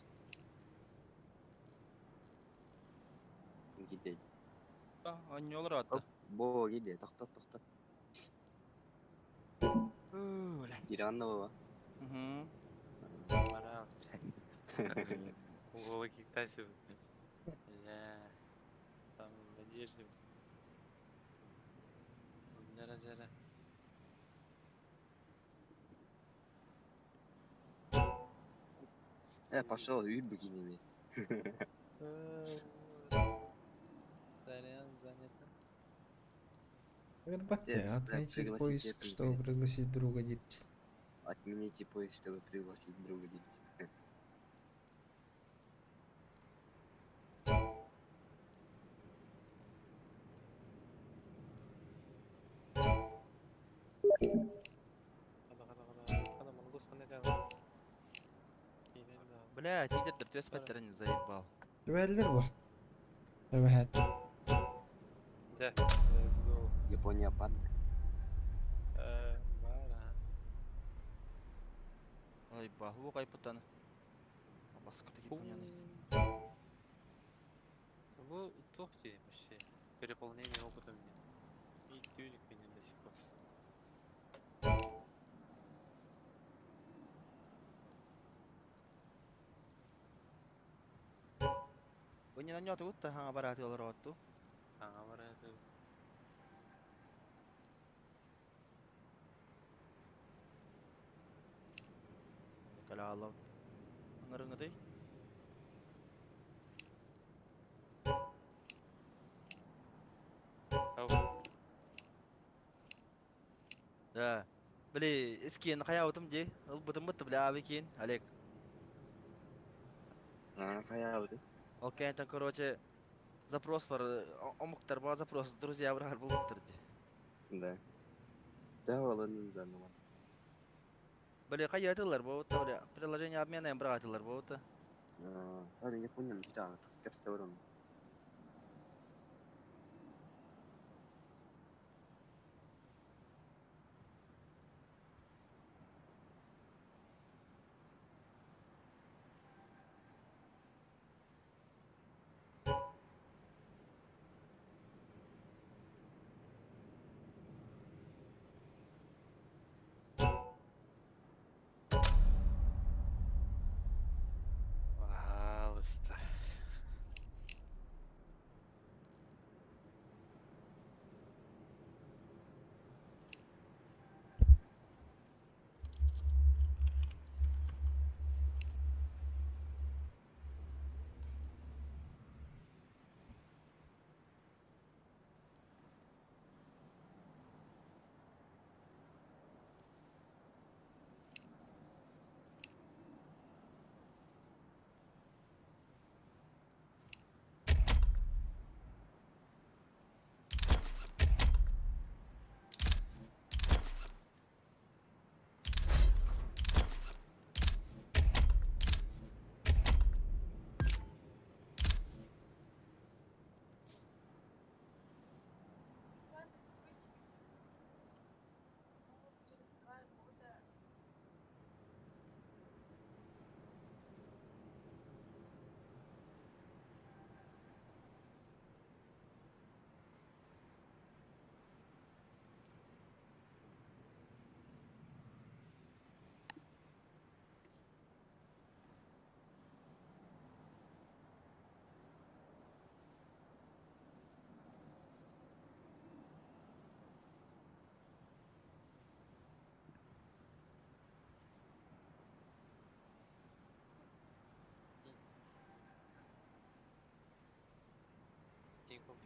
Ким киде? Анньолар атты. Бо киде. Тоқтат, тоқтат. Иранны баба. Угу. Мара. Уголок китайцев. Бля. Там надежды. Жара жара. Пошел, үй бикиними. Сорян, занято. Ребята, Э, отметить пригласить поиск, это чтобы пригласить друга деть. Отмените поиск, чтобы пригласить друга детей. Хада хада хада. Хада монгос хана жана. Бля, читердер түөспэттерин заебал. Түбэллэр бу. Эбэһэт. Да, let's go. Япония падает. Бара. Ой, баху кайпытан. Баска таки понятно. Бу тохти вообще. Переполнение опыта мне. И тюник меня до сих пор. Өнен анньо тугутта хаңа барааты олар отту. Ага, бара это. Кэлэ Аңырыңыдый? Да. Били, искиэн хайаабытым дии. Ылбытым бытты, бля, аби киин, Олег. А, хайаабытый? Ол кэнтэн, короче, запрос бар, омуктар ба запрос, друзья бырахар булбуттар дии. Да. Да, олын да, ну. Били, хайаатылар бу, били, приложение обмена быраатылар бу. А, я понял, да, кэпсэвэрим. Пожалуйста.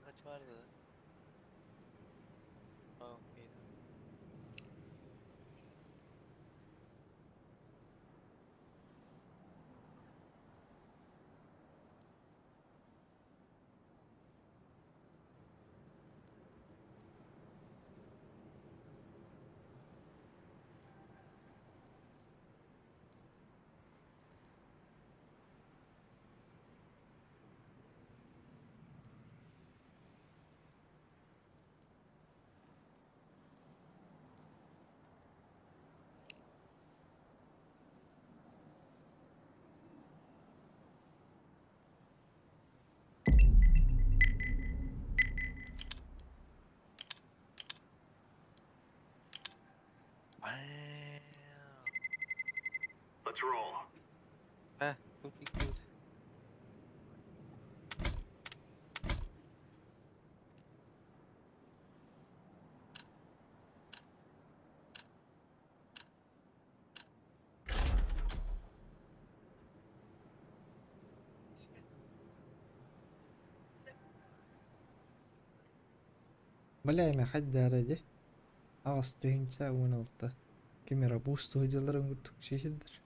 Kaç var dedi. Okey. Let's roll. Ha, тут кикнут. Бля, эме хайда ди. Ағас тыһынча 16. Камера буст дьылларын курдук шешедер.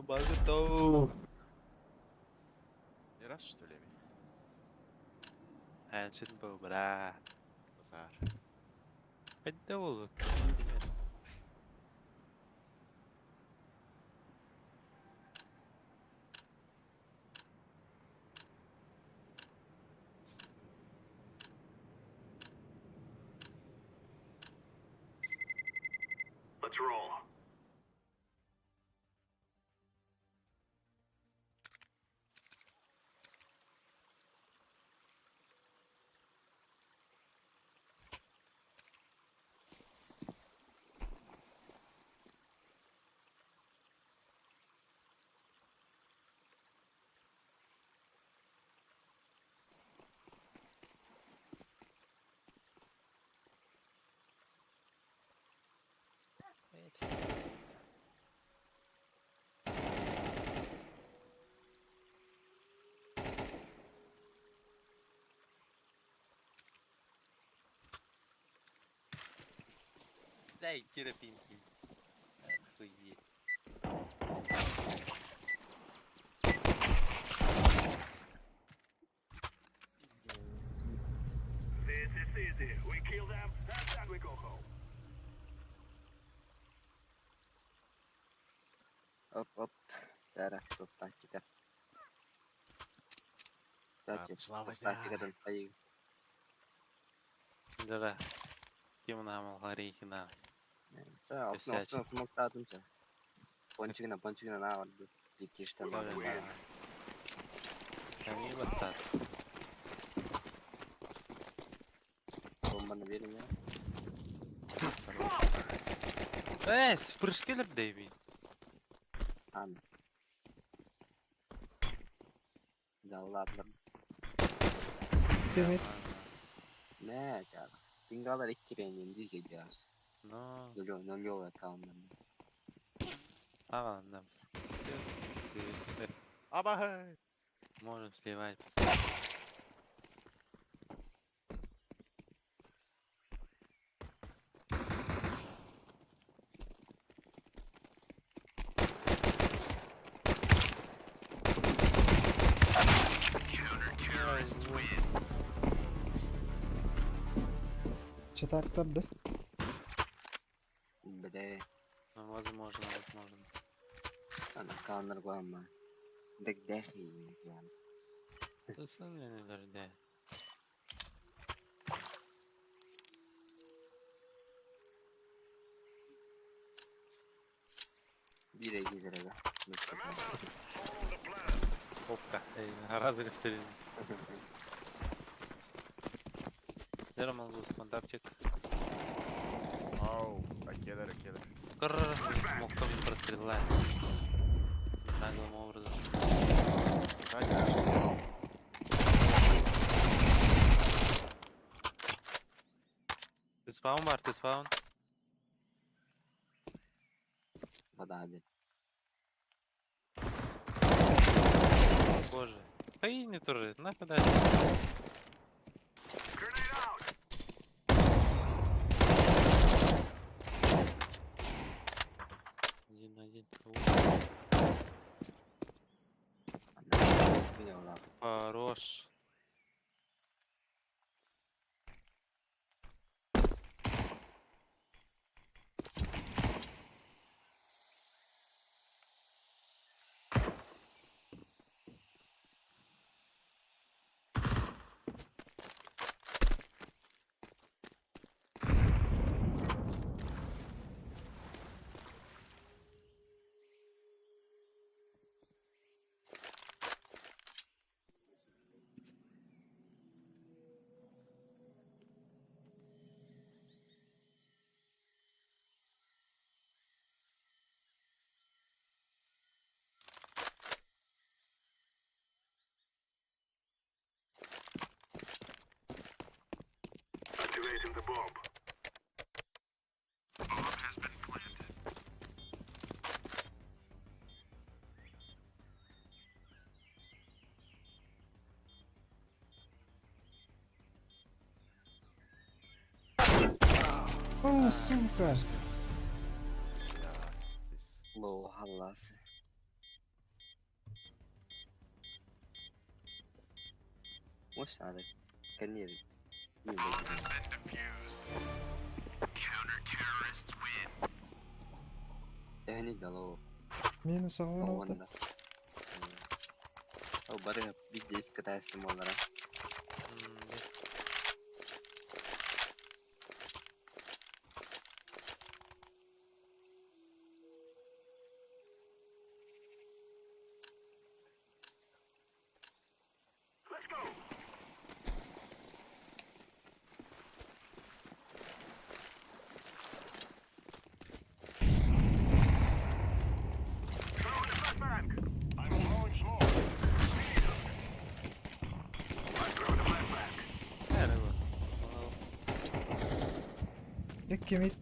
Базы Не раз, что ли? Әншін был, брат. Базар. Қайда ол? Let's roll. Дай керапинки. Охуеть. This is easy. We kill them and then we go home. Оп, оп. Тара, топтачика. Кстати, Пошла возня. топтачикадан поиграй. Да-да. Кем нам Алгарихина? Чэ, алтын алтын смоктадым чэ. Пончигына, пончигына на барды. Бикештен барды. Камила сад. Бомбаны берин я. Э, в прыжке Дэйви. Ан. Да ладно. Кемит. Не, ча. Пингалар икки ренин дизге жас. Но. Нөлө, нөлө аккаунтнан. А, ладно. Всё, Абай! Можем сливать, пацаны. Чатактарды. Бде. Ну, возможно, возможно. Ан аккаунтнар главное. Бек дехи yani. Ты не дождя. Бире гизере Опка, эй, гораздо быстрее. Здорово, Малзус, контактчик. Ау, акелер, акелер. Крррр, смог тоже прострела. Наглым образом. Ты спаун, Бар, ты спаун? Вода один. Боже. Да и не тоже, нахуй дальше. Один на один. Хорош. Activating the bomb. Bomb has been planted. А, сука! Лоу халласы. Может надо? Конечно. Эһини дало. Минус оҕон олта. Онда. О, бары видео катайсы моллара. Let's go. Throwing a flashbang. I'm throwing smoke. I'm throwing a flashbang. Икки мид.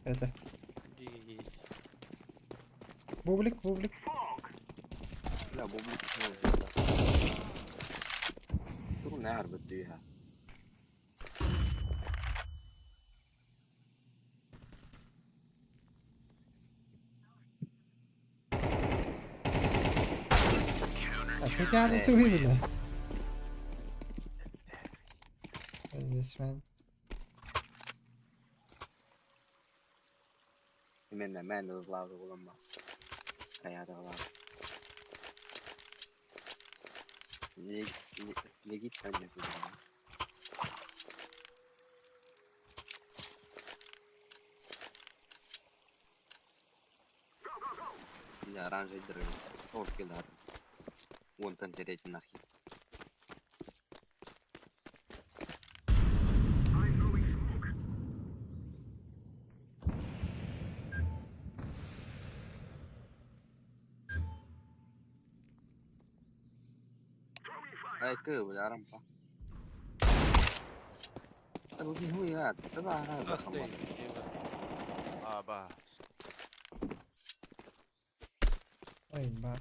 Это. Бублик, бублик. Бля, бублик. Тур наар бөттүйha. А сетяны тугуй бile? Бизнесмен. Именно мен ыллаабы буламма. Хайаата ылаабы. Легит Бля, оранжевый дрын. Тоски да. Вон там заряден нахер. Ай, кы, бля, рампа. А, ба. Ай, ба.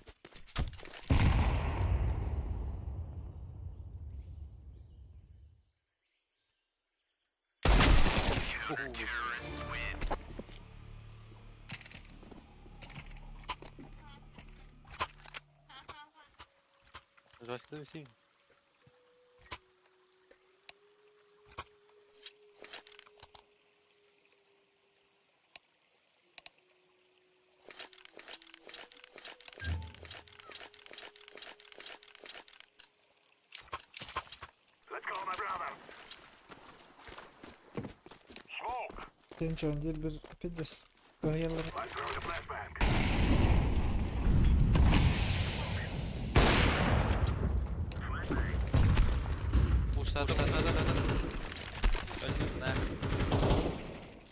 27. Тем чон bir пидес. Кыһыялар. Ушады, ушады, ушады. Öldüm ne?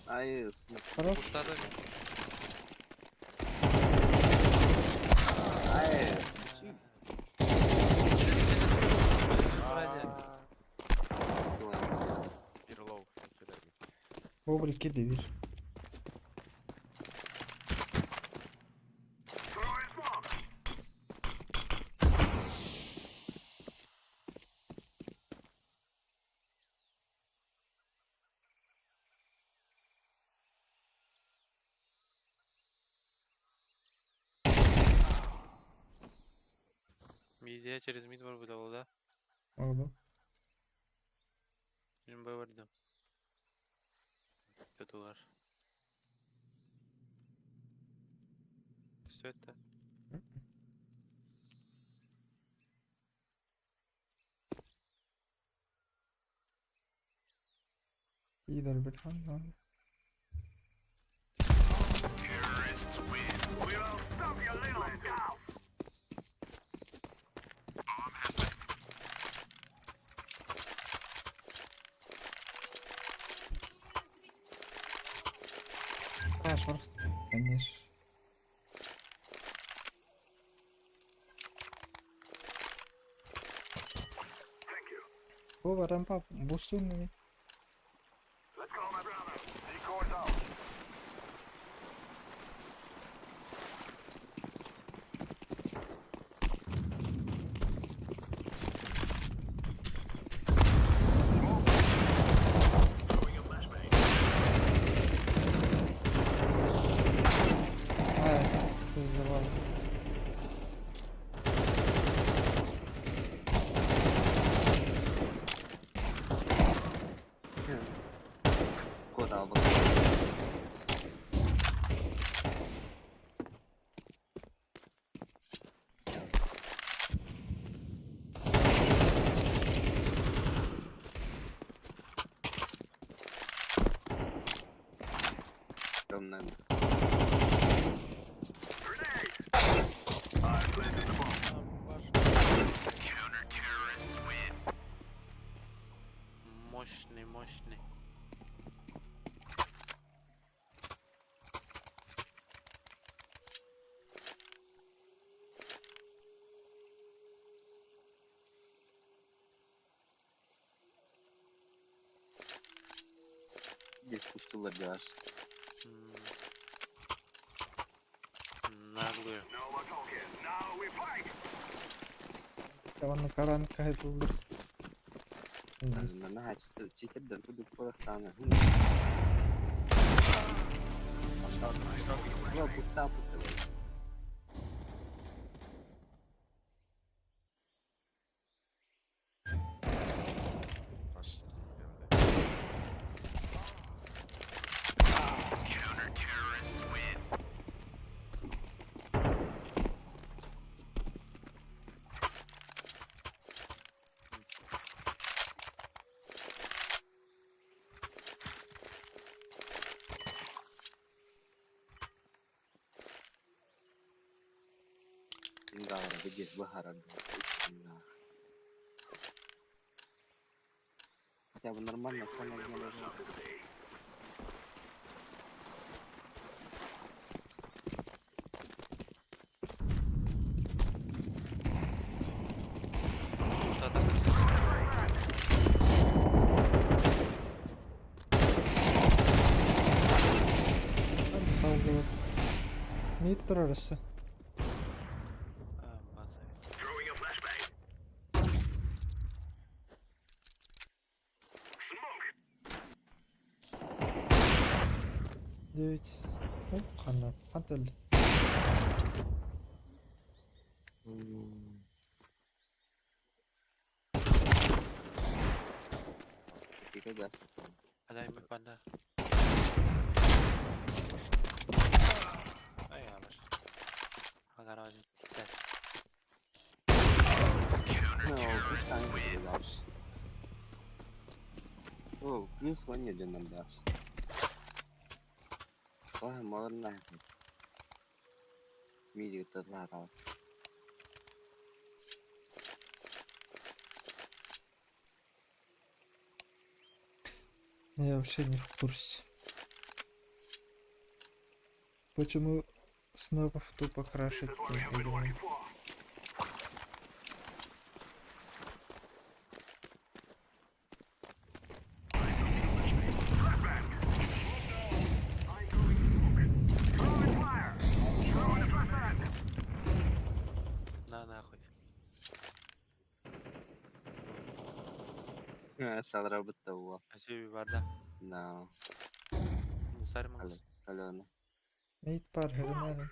Ай, Хорош. Ушады. Ай, Перлоу. Бобрик киди bir. Мидия через мид бар было, да? Oldu. Benim boy vardı. Kötüler. Что это? İyidir bir tane. А, шорст. Конечно. Бу рампа бусунными. Ай, пиздовал. Код албак. Темная. Мощный, мощный. Здесь пустила газ. Наглую. Таванна каранка айтылды. На читерден туду порахтана. Ну, пуста пуста. Гаара где быһаарар Хотя бы нормально фон Что там? Қалдыбыт. Мид турар өссө. А, база. Девять. Оп, ханна. Ханта өлдө. Тика да. Адай мы панда. Ай, алаш. Агара один. О, плюс ванья для нам дашь. Ой, молодная. Мидик это Я вообще не в курсе. Почему снопов тупо крашит или На нахуй. Салрабытта уо. Асюби барда. No. Мусарь мус. Алена. Мид пар хренали.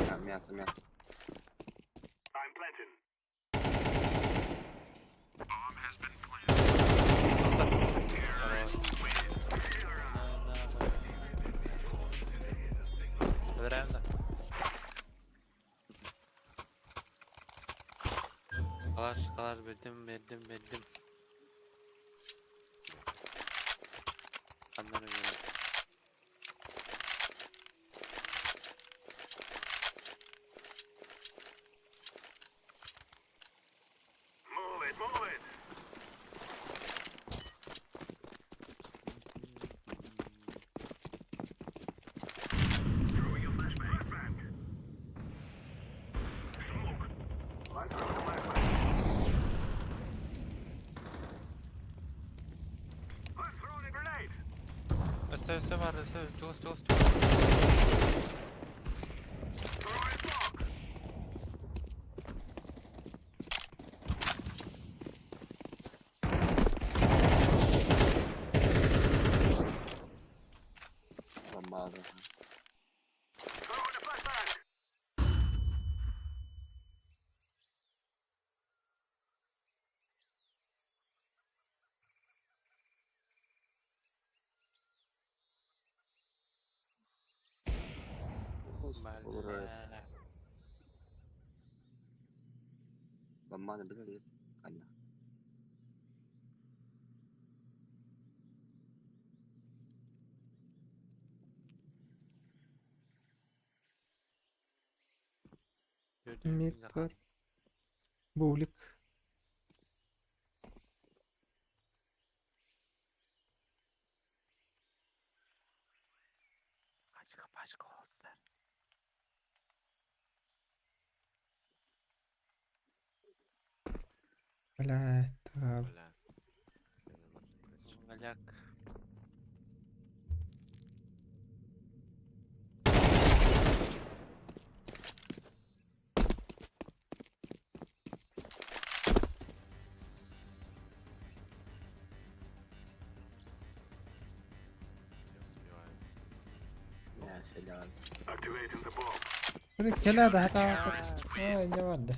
А, мясо, мясо. Забираем, да. Калаш, калаш, бердим, бердим, бердим. Аннан öyle. Өстө, өстө бар, өстө, чугас, чугас, чугас. Ламаза. Бля. Ламаза, блядь, Анна. Мид пар. Бублик. Пачка, пачка, олттар. Бля, так. Голяк. Кэлээ да хатаабаппыт. Оо, инньэ барда.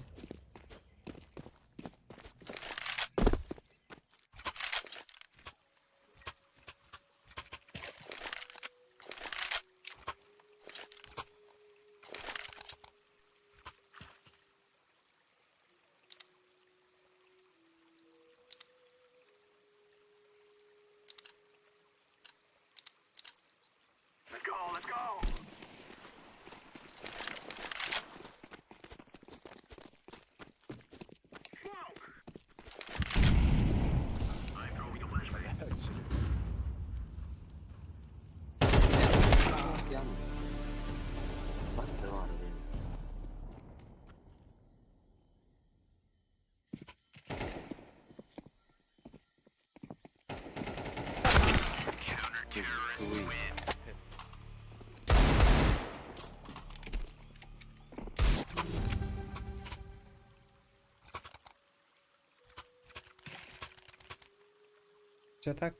Дьэ так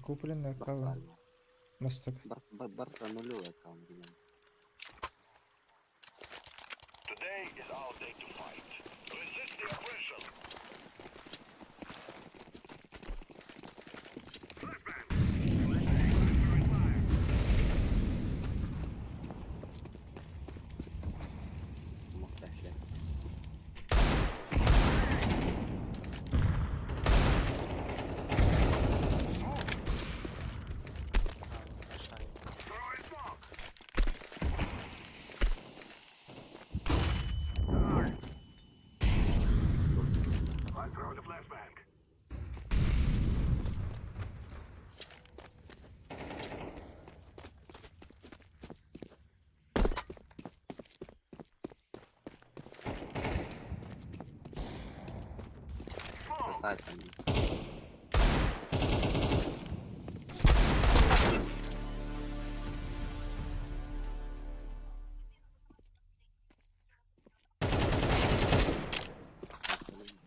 Купленный аккаунт. Мастак.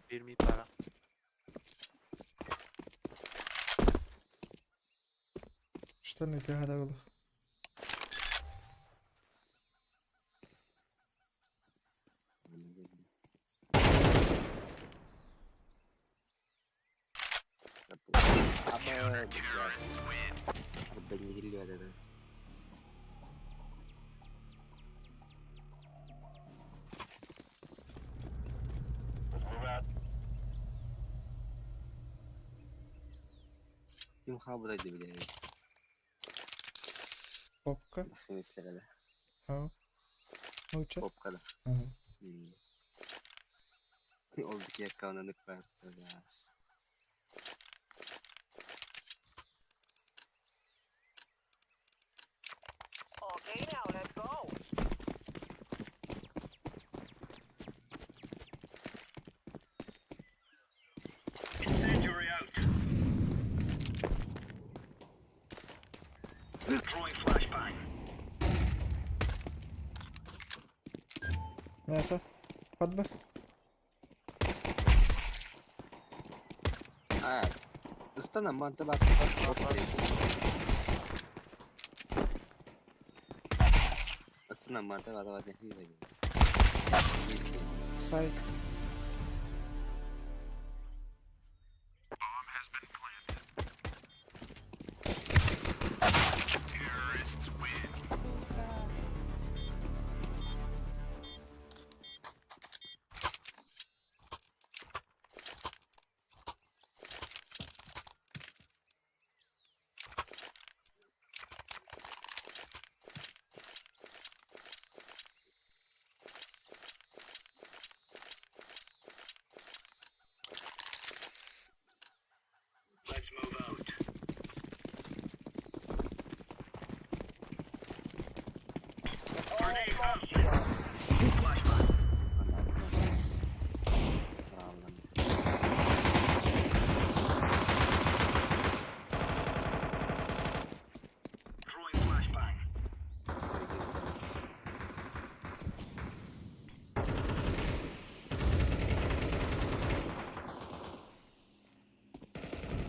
Bir mi para? Что не ты гадал? Попка. А. Учат. Ага. Мясо. Под Б. Сайт.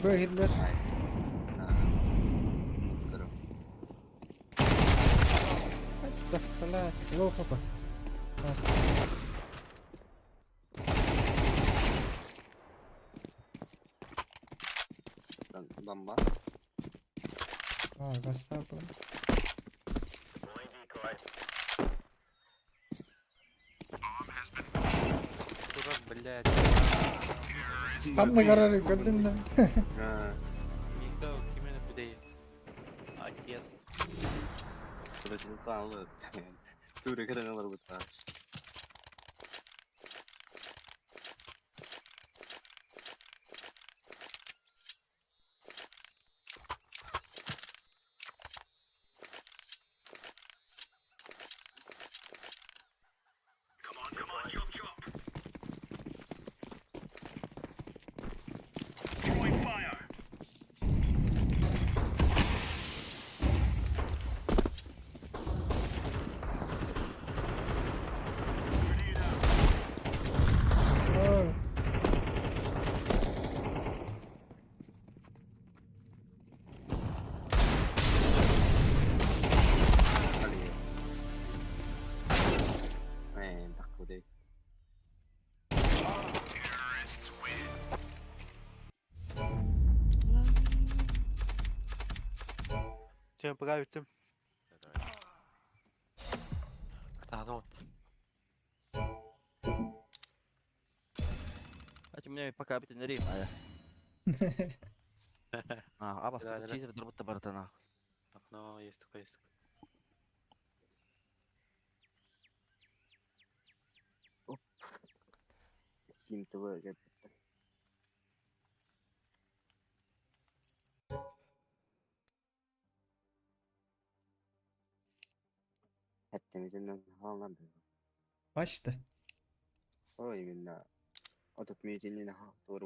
Б Гитлер. Доставляет. Low хп. Nice. Бомба. А, гасапа. Дурак, блядь. Ханна карары көрдүн да. Никто именно бідей. Отец. Туре көрөн олорбуттар. Come on, come on, chop chop. Throwing fire. Grenade out. Ой. Э, так кудай. Terrorists win. Чем пока бүттүм. А, ну. Кстати, у меня пока бүтүн рим, А, абас Да, да, да. читер дырбытта барыта нахуй. Окно есть такое, есть такое. Сим ТВ кэлбиттэр. Хэттэмитинэн хааллар. Бачты. Ой, именно. Этот митинин тур.